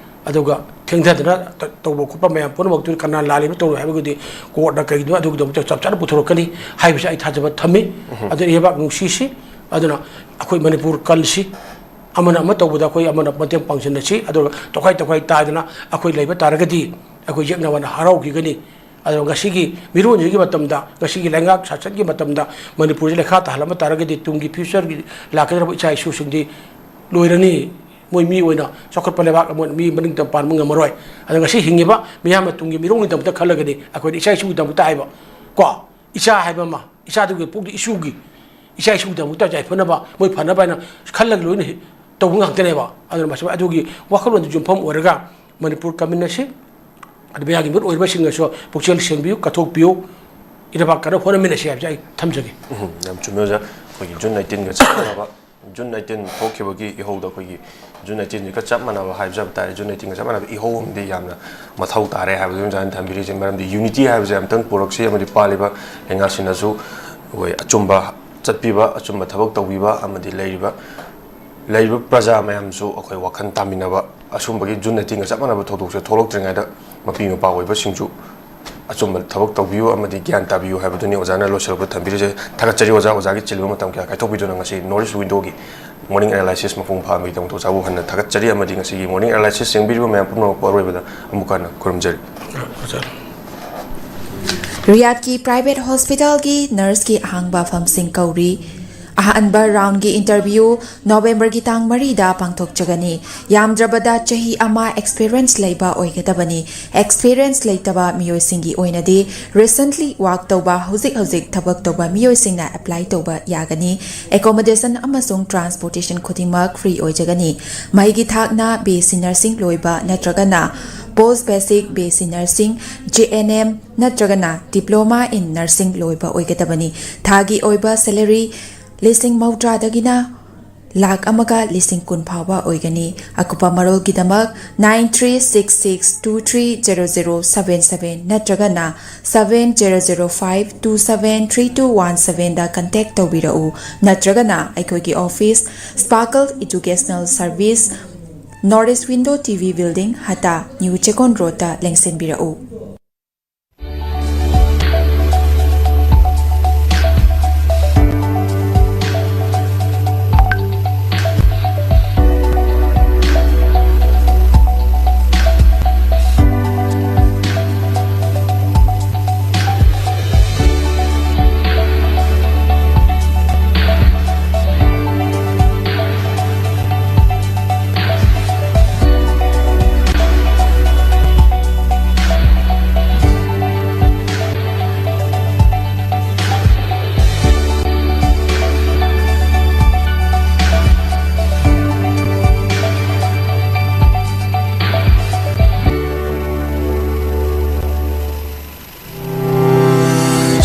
ꯑꯗꯨꯒ ꯊꯦꯡꯊꯗꯅ ꯇ-, ꯇꯧꯕ ꯈꯣꯠꯄ ꯃꯌꯥꯝ ꯄꯨꯝꯅꯃꯛꯇꯨ ꯀꯅꯥ ꯂꯥꯜꯂꯤꯕ ꯇꯧꯔꯣꯏ ꯍꯥꯏꯕꯒꯤꯗꯤ ꯀꯣꯔꯠꯅ ꯀꯔꯤꯒꯤꯅꯣ ꯑꯗꯨꯒꯤꯗꯃꯛꯇ ꯆꯞ ꯆꯥꯅ ꯄꯨꯊꯣꯔꯛꯀꯅꯤ ꯍꯥꯏꯕꯁꯤ ꯑꯩ ꯊꯥꯖꯕ ꯊꯝꯃꯤ꯫ ꯑꯗꯨꯅ ꯂꯩꯕꯥꯛ ꯅꯨꯡꯁꯤꯁꯤ꯫ ꯑꯗꯨꯅ ꯑꯩꯈꯣꯏ ꯃꯅꯤꯄꯨꯔ ꯀꯟꯁꯤ꯫ ꯑꯃꯅ ꯑꯃ ꯇꯧꯕꯗ ꯑꯩꯈꯣꯏ ꯑꯃꯅ ꯃꯇꯦꯡ ꯄꯥꯡꯁꯤꯟꯅꯁꯤ꯫ ꯑꯗꯨꯒ ꯇꯣꯈꯥꯏ ꯇꯣꯈꯥꯏ ꯇꯥꯗꯅ ꯑꯩꯈꯣꯏ ꯂꯩꯕ ꯇꯥꯔꯒꯗꯤ ꯑꯩꯈꯣꯏ ꯌꯦꯛꯅꯕꯅ ꯍꯔꯥꯎꯈꯤꯒꯅꯤ꯫ ꯑꯗꯣ ꯉꯁꯤꯒꯤ ꯃꯤꯔꯣꯟꯁꯤꯒꯤ ꯃꯇꯝꯗ, ꯉꯁꯤꯒꯤ ꯂꯩꯉꯥꯛ ꯁꯥꯁꯟꯒꯤ ꯃꯇꯝꯗ ꯃꯅꯤꯄꯨꯔꯁꯤ ꯂꯩꯈꯥ ꯇꯥꯍꯜꯂꯝꯕ ꯇꯥꯔꯒꯗꯤ ꯇꯨꯡꯒꯤ ꯐ꯭ꯌꯨꯆꯔꯒꯤ ꯂꯥꯛꯀꯗꯧꯔꯤꯕ ꯏꯆꯥ ꯏꯁꯨꯁꯤꯡꯗꯤ ꯂꯣꯏꯔꯅꯤ꯫ ꯃꯣꯏ ꯃꯤ ꯑꯣꯏꯅ ꯆꯥꯎꯈꯠꯄ ꯂꯩꯕꯥꯛ ꯑꯃ ꯑꯣꯏꯅ ꯃꯤ ꯃꯅꯤꯡ ꯇꯝ ꯄꯥꯟꯕ ꯉꯝꯃꯔꯣꯏ꯫ ꯑꯗꯣ ꯉꯁꯤ ꯍꯤꯡꯉꯤꯕ ꯃꯤꯌꯥꯝꯅ ꯇꯨꯡꯒꯤ ꯃꯤꯔꯣꯜꯒꯤꯗꯃꯛꯇ ꯈꯜꯂꯒꯗꯤ ꯑꯩꯈꯣꯏꯅ ꯏꯆꯥ ꯏꯁꯨꯒꯤꯗꯃꯛꯇ ꯍꯥꯏꯕ ꯀꯣ, ꯏꯆꯥ ꯍꯥꯏꯕ ꯑꯃ, ꯏꯆꯥꯗꯨꯒꯤ ꯄꯣꯛꯇ ꯏꯁꯨꯒꯤ, ꯏꯆꯥ ꯏꯁꯨꯒꯤꯗꯃꯛꯇ ꯌꯥꯏꯐꯅꯕ, ꯃꯣꯏ ꯐꯅꯕ ꯍꯥꯏꯅ ꯈꯜꯂꯒ ꯂꯣꯏꯅ ꯍꯤ-, ꯇꯧꯕ ꯉꯥꯛꯇꯅꯦꯕ꯫ ꯑꯗꯨꯅ ꯃꯁꯤ, ꯑꯗꯨꯒꯤ ꯋꯥꯈꯜꯂꯣꯟꯗꯨ ꯌꯨꯝꯐꯝ ꯑꯣꯏꯔꯒ ꯃꯅꯤꯄꯨꯔ ꯀꯝꯃꯤꯟ ꯑꯁꯤ ꯑꯗꯨ ꯃꯌꯥꯝꯒꯤ ꯃꯔꯨꯞ ꯑꯣꯏꯔꯤꯕꯁꯤꯡꯅꯁꯨ ꯄꯨꯛꯆꯦꯜ ꯁꯦꯡꯕꯤꯌꯨ, ꯀꯠꯊꯣꯛꯄꯤꯌꯨ, ꯏꯔꯩꯕꯥꯛ ꯀꯟꯅ ꯍꯣꯠꯅꯃꯤꯟꯅꯁꯤ ꯍꯥꯏꯕꯁꯦ ꯑꯩ ꯊꯝꯖꯒꯦ꯫ ꯎꯝ, ꯌꯥꯝ ꯆꯨꯝꯃꯦ ꯑꯣꯖꯥ꯫ ꯑꯩꯈꯣꯏꯒꯤ ꯖꯨꯟ ꯑꯩꯠꯇꯤꯟꯒ ꯆꯞ ꯃꯥꯟꯅꯕ, ꯖꯨꯟ ꯑꯩꯠꯇꯤꯟ ꯊꯣꯛꯈꯤꯕꯒꯤ ꯏꯍꯧꯗ ꯑꯩꯈꯣꯏꯒꯤ ꯖꯨꯟ ꯑꯩꯠꯇꯤꯟꯁꯤꯒ ꯆꯞ ꯃꯥꯟꯅꯕ ꯍꯥꯏꯕꯁꯨ ꯍꯥꯏꯕ ꯇꯥꯔꯦ, ꯖꯨꯟ ꯑꯩꯠꯇꯤꯟꯒ ꯆꯞ ꯃꯥꯟꯅꯕ ꯏꯍꯧ ꯑꯃꯗꯤ ꯌꯥꯝꯅ ꯃꯊꯧ ꯇꯥꯔꯦ ꯍꯥꯏꯕꯗꯨ ꯑꯣꯖꯥꯅ ꯊꯝꯕꯤꯔꯤꯁꯦ꯫ ꯃꯔꯝꯗꯤ ꯌꯨꯅꯤꯇꯤ ꯍꯥꯏꯕꯁꯦ ꯑꯃꯨꯛꯇꯪ ꯄꯨꯔꯛꯁꯤ ꯑꯃꯗꯤ ꯄꯥꯜꯂꯤꯕ ꯂꯩꯉꯥꯛꯁꯤꯡꯅꯁꯨ ꯑꯩꯈꯣꯏ ꯑꯆꯨꯝꯕ ꯆꯠꯄꯤꯕ, ꯑꯆꯨꯝꯕ ꯊꯕꯛ ꯇꯧꯕꯤꯕ ꯑꯃꯗꯤ ꯂꯩꯔꯤꯕ, ꯂꯩꯔꯤꯕ ꯄ꯭ꯔꯖꯥ ꯃꯌꯥꯝꯁꯨ ꯑꯩꯈꯣꯏ ꯋꯥꯈꯜ ꯇꯥꯃꯤꯟꯅꯕ, ꯑꯁꯨꯝꯕꯒꯤ ꯖꯨꯟ ꯑꯩꯠꯇꯤꯟꯒ ꯆꯞ ꯃꯥꯟꯅꯕ ꯊꯧꯗꯣꯛꯁꯦ ꯊꯣꯛꯂꯛꯇ꯭ꯔꯤꯉꯩꯗ ꯃꯄꯤ ꯃꯄꯥ ꯑꯣꯏꯕꯁꯤꯡꯁꯨ ꯑꯆꯨꯝꯕ ꯊꯕꯛ ꯇꯧꯕꯤꯌꯨ ꯑꯃꯗꯤ ꯒ꯭ꯌꯥꯟ ꯇꯥꯕꯤꯌꯨ ꯍꯥꯏꯕꯗꯨꯅꯤ ꯑꯣꯖꯥꯅ ꯂꯣꯏꯁꯤꯜꯂꯛꯄꯗ ꯊꯝꯕꯤꯔꯤꯁꯦ꯫ ꯊꯥꯒꯠꯆꯔꯤ ꯑꯣꯖꯥ, ꯑꯣꯖꯥꯒꯤ ꯆꯤꯜꯂꯕ ꯃꯇꯝ ꯀꯌꯥ ꯀꯥꯏꯊꯣꯛꯄꯤꯗꯨꯅ ꯉꯁꯤ North East Window ꯒꯤ morning analysis ꯃꯄꯨꯡ ꯐꯥꯍꯟꯕꯒꯤꯗꯃꯛꯇ ꯑꯣꯖꯥꯕꯨ ꯍꯟꯅ ꯊꯥꯒꯠꯆꯔꯤ ꯑꯃꯗꯤ ꯉꯁꯤꯒꯤ morning analysis ꯌꯦꯡꯕꯤꯔꯤꯕ ꯃꯌꯥꯝ ꯄꯨꯝꯅꯃꯛꯄꯨ ꯑꯔꯣꯏꯕꯗ ꯑꯃꯨꯛ ꯍꯟꯅ ꯈꯨꯔꯨꯝꯖꯔꯤ꯫ ꯔꯤꯌꯥꯗꯀꯤ private hospital ꯒꯤ nurse ꯀꯤ ꯑꯍꯥꯡꯕ ꯐꯝꯁꯤꯡ ꯀꯧꯔꯤ꯫ ꯑꯍꯥꯟꯕ ꯔꯥꯎꯟꯒꯤ ꯏꯟꯇꯔꯚ꯭ꯌꯨ ꯅꯣꯕꯦꯝꯕꯔꯒꯤ ꯇꯥꯡ ꯃꯔꯤꯗ ꯄꯥꯡꯊꯣꯛꯆꯒꯅꯤ꯫ ꯌꯥꯝꯗ꯭ꯔꯕꯗ ꯆꯍꯤ ꯑꯃ ꯑꯦꯛꯁꯄꯤꯔꯤꯌꯦꯟꯁ ꯂꯩꯕ ꯑꯣꯏꯒꯗꯕꯅꯤ꯫ ꯑꯦꯛꯁꯄꯤꯔꯤꯌꯦꯟꯁ ꯂꯩꯇꯕ ꯃꯤꯑꯣꯏꯁꯤꯡꯒꯤ ꯑꯣꯏꯅꯗꯤ ꯔꯤꯁꯦꯟꯠꯂꯤ ꯋꯥꯛ ꯇꯧꯕ, ꯍꯧꯖꯤꯛ ꯍꯧꯖꯤꯛ ꯊꯕꯛ ꯇꯧꯕ ꯃꯤꯑꯣꯏꯁꯤꯡꯅ ꯑꯦꯄ꯭ꯂꯥꯏ ꯇꯧꯕ ꯌꯥꯒꯅꯤ꯫ ꯑꯦꯀꯣꯃꯣꯗꯦꯁꯟ ꯑꯃꯁꯨꯡ ꯇ꯭ꯔꯥꯟꯁꯄꯣꯔꯇꯦꯁꯟ ꯈꯨꯗꯤꯡꯃꯛ ꯐ꯭ꯔꯤ ꯑꯣꯏꯖꯒꯅꯤ꯫ ꯃꯍꯩꯒꯤ ꯊꯥꯛꯅ ꯕꯤ ꯑꯦꯁ ꯁꯤ ꯅꯔꯁꯤꯡ ꯂꯣꯏꯕ ꯅꯠꯇ꯭ꯔꯒꯅ ꯄꯣꯁ basic B S C nursing, J and M ꯅꯠꯇ꯭ꯔꯒꯅ ꯗꯤꯄ꯭ꯂꯣꯃꯥ ꯏꯟ ꯅꯔꯁꯤꯡ ꯂꯣꯏꯕ ꯑꯣꯏꯒꯗꯕꯅꯤ꯫ ꯊꯥꯒꯤ ꯑꯣꯏꯕ ꯁꯦꯂꯔꯤ ꯂꯤꯁꯤꯡ ꯃꯧꯗ꯭ꯔꯥꯗꯒꯤꯅ ꯂꯥꯈ ꯑꯃꯒ ꯂꯤꯁꯤꯡ ꯀꯨꯟ ꯐꯥꯎꯕ ꯑꯣꯏꯒꯅꯤ꯫ ꯑꯀꯨꯞꯄ ꯃꯔꯣꯜꯒꯤꯗꯃꯛ nine three six six two three zero zero seven seven ꯅꯠꯇ꯭ꯔꯒꯅ seven zero zero five two seven three two one sevenꯗ ꯀꯟꯇꯦꯛ ꯇꯧꯕꯤꯔꯛꯎ꯫ ꯅꯠꯇ꯭ꯔꯒꯅ ꯑꯩꯈꯣꯏꯒꯤ office, Sparkle Educational Service, North East Window T V Building, ꯍꯇꯥ, ꯅ꯭ꯌꯨ ꯆꯦꯀꯣꯟ ꯔꯣꯗꯇ ꯂꯦꯡꯁꯤꯟꯕꯤꯔꯛꯎ꯫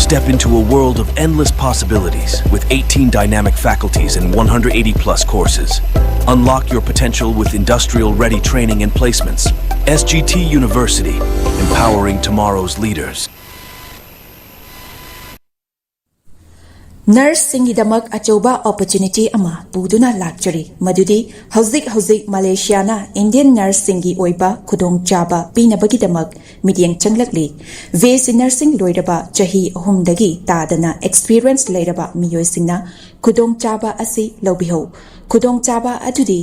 Step into a world of endless possibilities with eighteen dynamic faculties and one hundred eighty plus courses. Unlock your potential with industrial ready training and placements. S G T University, empowering tomorrow's leaders. ꯅꯔꯁꯁꯤꯡꯒꯤꯗꯃꯛ ꯑꯆꯧꯕ opportunity ꯑꯃ ꯄꯨꯗꯨꯅ ꯂꯥꯛꯆꯔꯤ, ꯃꯗꯨꯗꯤ ꯍꯧꯖꯤꯛ ꯍꯧꯖꯤꯛ ꯃꯂꯦꯁꯤꯌꯥꯅ Indian ꯅꯔꯁꯁꯤꯡꯒꯤ ꯑꯣꯏꯕ ꯈꯨꯗꯣꯡꯆꯥꯕ ꯄꯤꯅꯕꯒꯤꯗꯃꯛ ꯃꯤꯠꯌꯦꯡ ꯆꯪꯂꯛꯂꯤ꯫ ꯕꯤ ꯑꯦꯁ ꯁꯤ ꯅꯔꯁꯤꯡ ꯂꯣꯏꯔꯕ ꯆꯍꯤ ꯑꯍꯨꯝꯗꯒꯤ ꯇꯥꯗꯅ ꯑꯦꯛꯁꯄꯤꯔꯤꯌꯦꯟꯁ ꯂꯩꯔꯕ ꯃꯤꯑꯣꯏꯁꯤꯡꯅ ꯈꯨꯗꯣꯡꯆꯥꯕ ꯑꯁꯤ ꯂꯧꯕꯤꯍꯧ꯫ ꯈꯨꯗꯣꯡꯆꯥꯕ ꯑꯗꯨꯗꯤ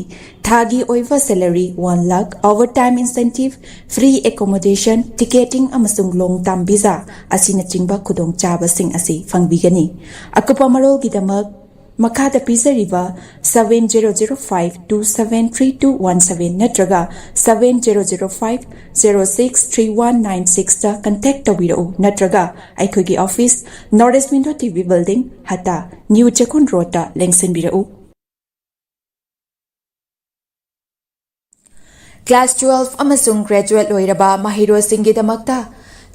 ꯊꯥꯒꯤ ꯑꯣꯏꯕ salary one lakh, overtime incentive, free accommodation, ticketing ꯑꯃꯁꯨꯡ long term visa ꯑꯁꯤꯅꯆꯤꯡꯕ ꯈꯨꯗꯣꯡꯆꯥꯕꯁꯤꯡ ꯑꯁꯤ ꯐꯪꯕꯤꯒꯅꯤ꯫ ꯑꯀꯨꯞꯄ ꯃꯔꯣꯜꯒꯤꯗꯃꯛ ꯃꯈꯥꯗ ꯄꯤꯖꯔꯤꯕ seven zero zero five two seven three two one seven ꯅꯠꯇ꯭ꯔꯒ seven zero zero five zero six three one nine sixꯇ contact ꯇꯧꯕꯤꯔꯛꯎ, ꯅꯠꯇ꯭ꯔꯒ ꯑꯩꯈꯣꯏꯒꯤ office, North East Window T V Building, ꯍꯇꯥ, New ꯆꯦꯛꯀꯣꯟ ꯔꯣꯗꯇ ꯂꯦꯡꯁꯤꯟꯕꯤꯔꯛꯎ꯫ Class twelve ꯑꯃꯁꯨꯡ graduate ꯂꯣꯏꯔꯕ ꯃꯍꯩꯔꯣꯏꯁꯤꯡꯒꯤꯗꯃꯛꯇ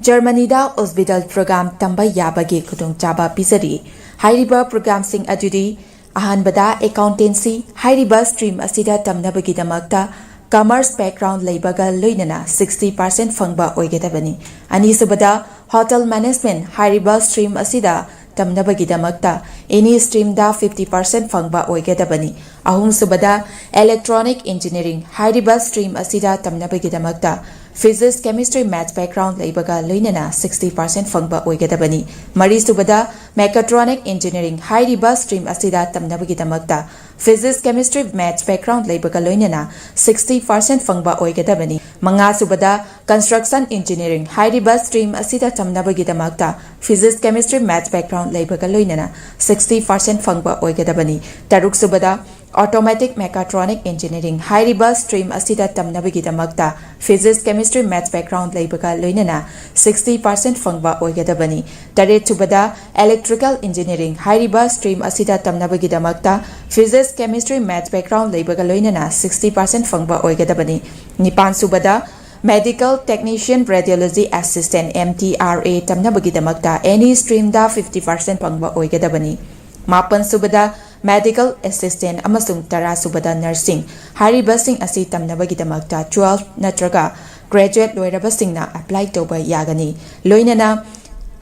ꯖꯔꯃꯅꯤꯗ orbital program ꯇꯝꯕ ꯌꯥꯕꯒꯤ ꯈꯨꯗꯣꯡꯆꯥꯕ ꯄꯤꯖꯔꯤ꯫ ꯍꯥꯏꯔꯤꯕ programꯁꯤꯡ ꯑꯗꯨꯗꯤ: ꯑꯍꯥꯟꯕꯗ, accountancy꯫ ꯍꯥꯏꯔꯤꯕ stream ꯑꯁꯤꯗ ꯇꯝꯅꯕꯒꯤꯗꯃꯛꯇ commerce background ꯂꯩꯕꯒ ꯂꯣꯏꯅꯅ sixty percent ꯐꯪꯕ ꯑꯣꯏꯒꯗꯕꯅꯤ꯫ ꯑꯅꯤꯁꯨꯕꯗ, hotel management꯫ ꯍꯥꯏꯔꯤꯕ stream ꯑꯁꯤꯗ ꯇꯝꯅꯕꯒꯤꯗꯃꯛꯇ any streamꯗ fifty percent ꯐꯪꯕ ꯑꯣꯏꯒꯗꯕꯅꯤ꯫ ꯑꯍꯨꯝꯁꯨꯕꯗ, electronic engineering꯫ ꯍꯥꯏꯔꯤꯕ stream ꯑꯁꯤꯗ ꯇꯝꯅꯕꯒꯤꯗꯃꯛꯇ physics, chemistry, maths background ꯂꯩꯕꯒ ꯂꯣꯏꯅꯅ sixty percent ꯐꯪꯕ ꯑꯣꯏꯒꯗꯕꯅꯤ꯫ ꯃꯔꯤꯁꯨꯕꯗ, mechatronic engineering꯫ ꯍꯥꯏꯔꯤꯕ stream ꯑꯁꯤꯗ ꯇꯝꯅꯕꯒꯤꯗꯃꯛꯇ physics, chemistry, maths background ꯂꯩꯕꯒ ꯂꯣꯏꯅꯅ sixty percent ꯐꯪꯕ ꯑꯣꯏꯒꯗꯕꯅꯤ꯫ ꯃꯉꯥꯁꯨꯕꯗ, construction engineering꯫ ꯍꯥꯏꯔꯤꯕ stream ꯑꯁꯤꯗ ꯇꯝꯅꯕꯒꯤꯗꯃꯛꯇ physics, chemistry, maths background ꯂꯩꯕꯒ ꯂꯣꯏꯅꯅ sixty percent ꯐꯪꯕ ꯑꯣꯏꯒꯗꯕꯅꯤ꯫ ꯇꯔꯨꯛꯁꯨꯕꯗ, automatic mechatronic engineering꯫ ꯍꯥꯏꯔꯤꯕ stream ꯑꯁꯤꯗ ꯇꯝꯅꯕꯒꯤꯗꯃꯛꯇ physics, chemistry, maths background ꯂꯩꯕꯒ ꯂꯣꯏꯅꯅ sixty percent ꯐꯪꯕ ꯑꯣꯏꯒꯗꯕꯅꯤ꯫ ꯇꯔꯦꯠꯁꯨꯕꯗ, electrical engineering꯫ ꯍꯥꯏꯔꯤꯕ stream ꯑꯁꯤꯗ ꯇꯝꯅꯕꯒꯤꯗꯃꯛꯇ physics, chemistry, maths background ꯂꯩꯕꯒ ꯂꯣꯏꯅꯅ sixty percent ꯐꯪꯕ ꯑꯣꯏꯒꯗꯕꯅꯤ꯫ ꯅꯤꯄꯥꯟꯁꯨꯕꯗ, medical technician radiology assistant, M T R A, ꯇꯝꯅꯕꯒꯤꯗꯃꯛꯇ any streamꯗ fifty percent ꯐꯪꯕ ꯑꯣꯏꯒꯗꯕꯅꯤ꯫ ꯃꯥꯄꯟꯁꯨꯕꯗ, medical assistant ꯑꯃꯁꯨꯡ ꯇꯔꯥꯁꯨꯕꯗ, nursing꯫ ꯍꯥꯏꯔꯤꯕꯁꯤꯡ ꯑꯁꯤ ꯇꯝꯅꯕꯒꯤꯗꯃꯛꯇ twelve ꯅꯠꯇ꯭ꯔꯒ graduate ꯂꯣꯏꯔꯕꯁꯤꯡꯅ apply ꯇꯧꯕ ꯌꯥꯒꯅꯤ꯫ ꯂꯣꯏꯅꯅ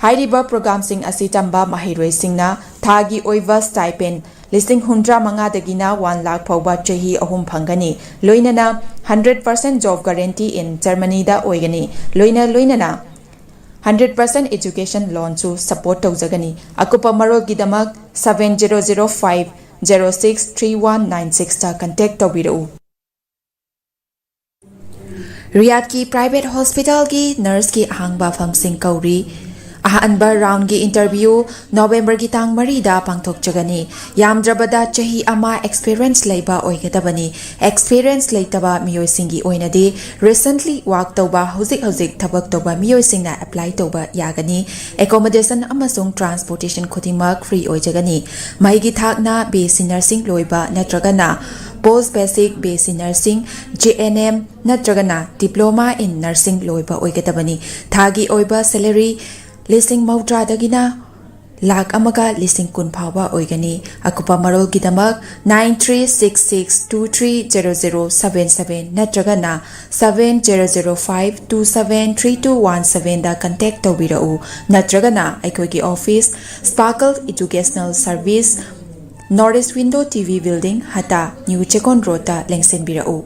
ꯍꯥꯏꯔꯤꯕ programꯁꯤꯡ ꯑꯁꯤ ꯇꯝꯕ ꯃꯍꯩꯔꯣꯏꯁꯤꯡꯅ ꯊꯥꯒꯤ ꯑꯣꯏꯕ stipend ꯂꯤꯁꯤꯡ ꯍꯨꯝꯗ꯭ꯔꯥ ꯃꯉꯥꯗꯒꯤꯅ one lakh ꯐꯥꯎꯕ ꯆꯍꯤ ꯑꯍꯨꯝ ꯐꯪꯒꯅꯤ꯫ ꯂꯣꯏꯅꯅ hundred percent job guarantee in Germanyꯗ ꯑꯣꯏꯒꯅꯤ꯫ ꯂꯣꯏꯅ ꯂꯣꯏꯅꯅ hundred percent education loanꯁꯨ support ꯇꯧꯖꯒꯅꯤ꯫ ꯑꯀꯨꯞꯄ ꯃꯔꯣꯜꯒꯤꯗꯃꯛ seven zero zero five zero six three one nine sixꯇ contact ꯇꯧꯕꯤꯔꯛꯎ꯫ ꯔꯤꯌꯥꯗꯀꯤ private hospitalꯒꯤ nurseꯀꯤ ꯑꯍꯥꯡꯕ ꯐꯝꯁꯤꯡ ꯀꯧꯔꯤ꯫ ꯑꯍꯥꯟꯕ ꯔꯥꯎꯟꯒꯤ ꯏꯟꯇꯔꯚ꯭ꯌꯨ ꯅꯣꯕꯦꯝꯕꯔꯒꯤ ꯇꯥꯡ ꯃꯔꯤꯗ ꯄꯥꯡꯊꯣꯛꯆꯒꯅꯤ꯫ ꯌꯥꯝꯗ꯭ꯔꯕꯗ ꯆꯍꯤ ꯑꯃ ꯑꯦꯛꯁꯄꯤꯔꯤꯌꯦꯟꯁ ꯂꯩꯕ ꯑꯣꯏꯒꯗꯕꯅꯤ꯫ ꯑꯦꯛꯁꯄꯤꯔꯤꯌꯦꯟꯁ ꯂꯩꯇꯕ ꯃꯤꯑꯣꯏꯁꯤꯡꯒꯤ ꯑꯣꯏꯅꯗꯤ ꯔꯤꯁꯦꯟꯠꯂꯤ ꯋꯥꯛ ꯇꯧꯕ, ꯍꯧꯖꯤꯛ ꯍꯧꯖꯤꯛ ꯊꯕꯛ ꯇꯧꯕ ꯃꯤꯑꯣꯏꯁꯤꯡꯅ ꯑꯦꯄ꯭ꯂꯥꯏ ꯇꯧꯕ ꯌꯥꯒꯅꯤ꯫ ꯑꯦꯀꯣꯃꯣꯗꯦꯁꯟ ꯑꯃꯁꯨꯡ ꯇ꯭ꯔꯥꯟꯁꯄꯣꯔꯇꯦꯁꯟ ꯈꯨꯗꯤꯡꯃꯛ ꯐ꯭ꯔꯤ ꯑꯣꯏꯖꯒꯅꯤ꯫ ꯃꯍꯩꯒꯤ ꯊꯥꯛꯅ ꯕꯤ ꯑꯦꯁ ꯁꯤ ꯅꯔꯁꯤꯡ ꯂꯣꯏꯕ ꯅꯠꯇ꯭ꯔꯒꯅ ꯄꯣꯁ basic B S C nursing, J and M ꯅꯠꯇ꯭ꯔꯒꯅ ꯗꯤꯄ꯭ꯂꯣꯃꯥ ꯏꯟ ꯅꯔꯁꯤꯡ ꯂꯣꯏꯕ ꯑꯣꯏꯒꯗꯕꯅꯤ꯫ ꯊꯥꯒꯤ ꯑꯣꯏꯕ ꯁꯦꯂꯔꯤ ꯂꯤꯁꯤꯡ ꯃꯧꯗ꯭ꯔꯥꯗꯒꯤꯅ ꯂꯥꯛ ꯑꯃꯒ ꯂꯤꯁꯤꯡ ꯀꯨꯟ ꯐꯥꯎꯕ ꯑꯣꯏꯒꯅꯤ꯫ ꯑꯀꯨꯞꯄ ꯃꯔꯣꯜꯒꯤꯗꯃꯛ nine three six six two three zero zero seven seven ꯅꯠꯇ꯭ꯔꯒꯅ seven zero zero five two seven three two one sevenꯗ ꯀꯟꯇꯦꯛ ꯇꯧꯕꯤꯔꯛꯎ꯫ ꯅꯠꯇ꯭ꯔꯒꯅ ꯑꯩꯈꯣꯏꯒꯤ office, Sparkle Educational Service, North East Window T V Building, ꯍꯇꯥ, ꯅ꯭ꯌꯨ ꯆꯦꯀꯣꯟ ꯔꯣꯗꯇ ꯂꯦꯡꯁꯤꯟꯕꯤꯔꯛꯎ꯫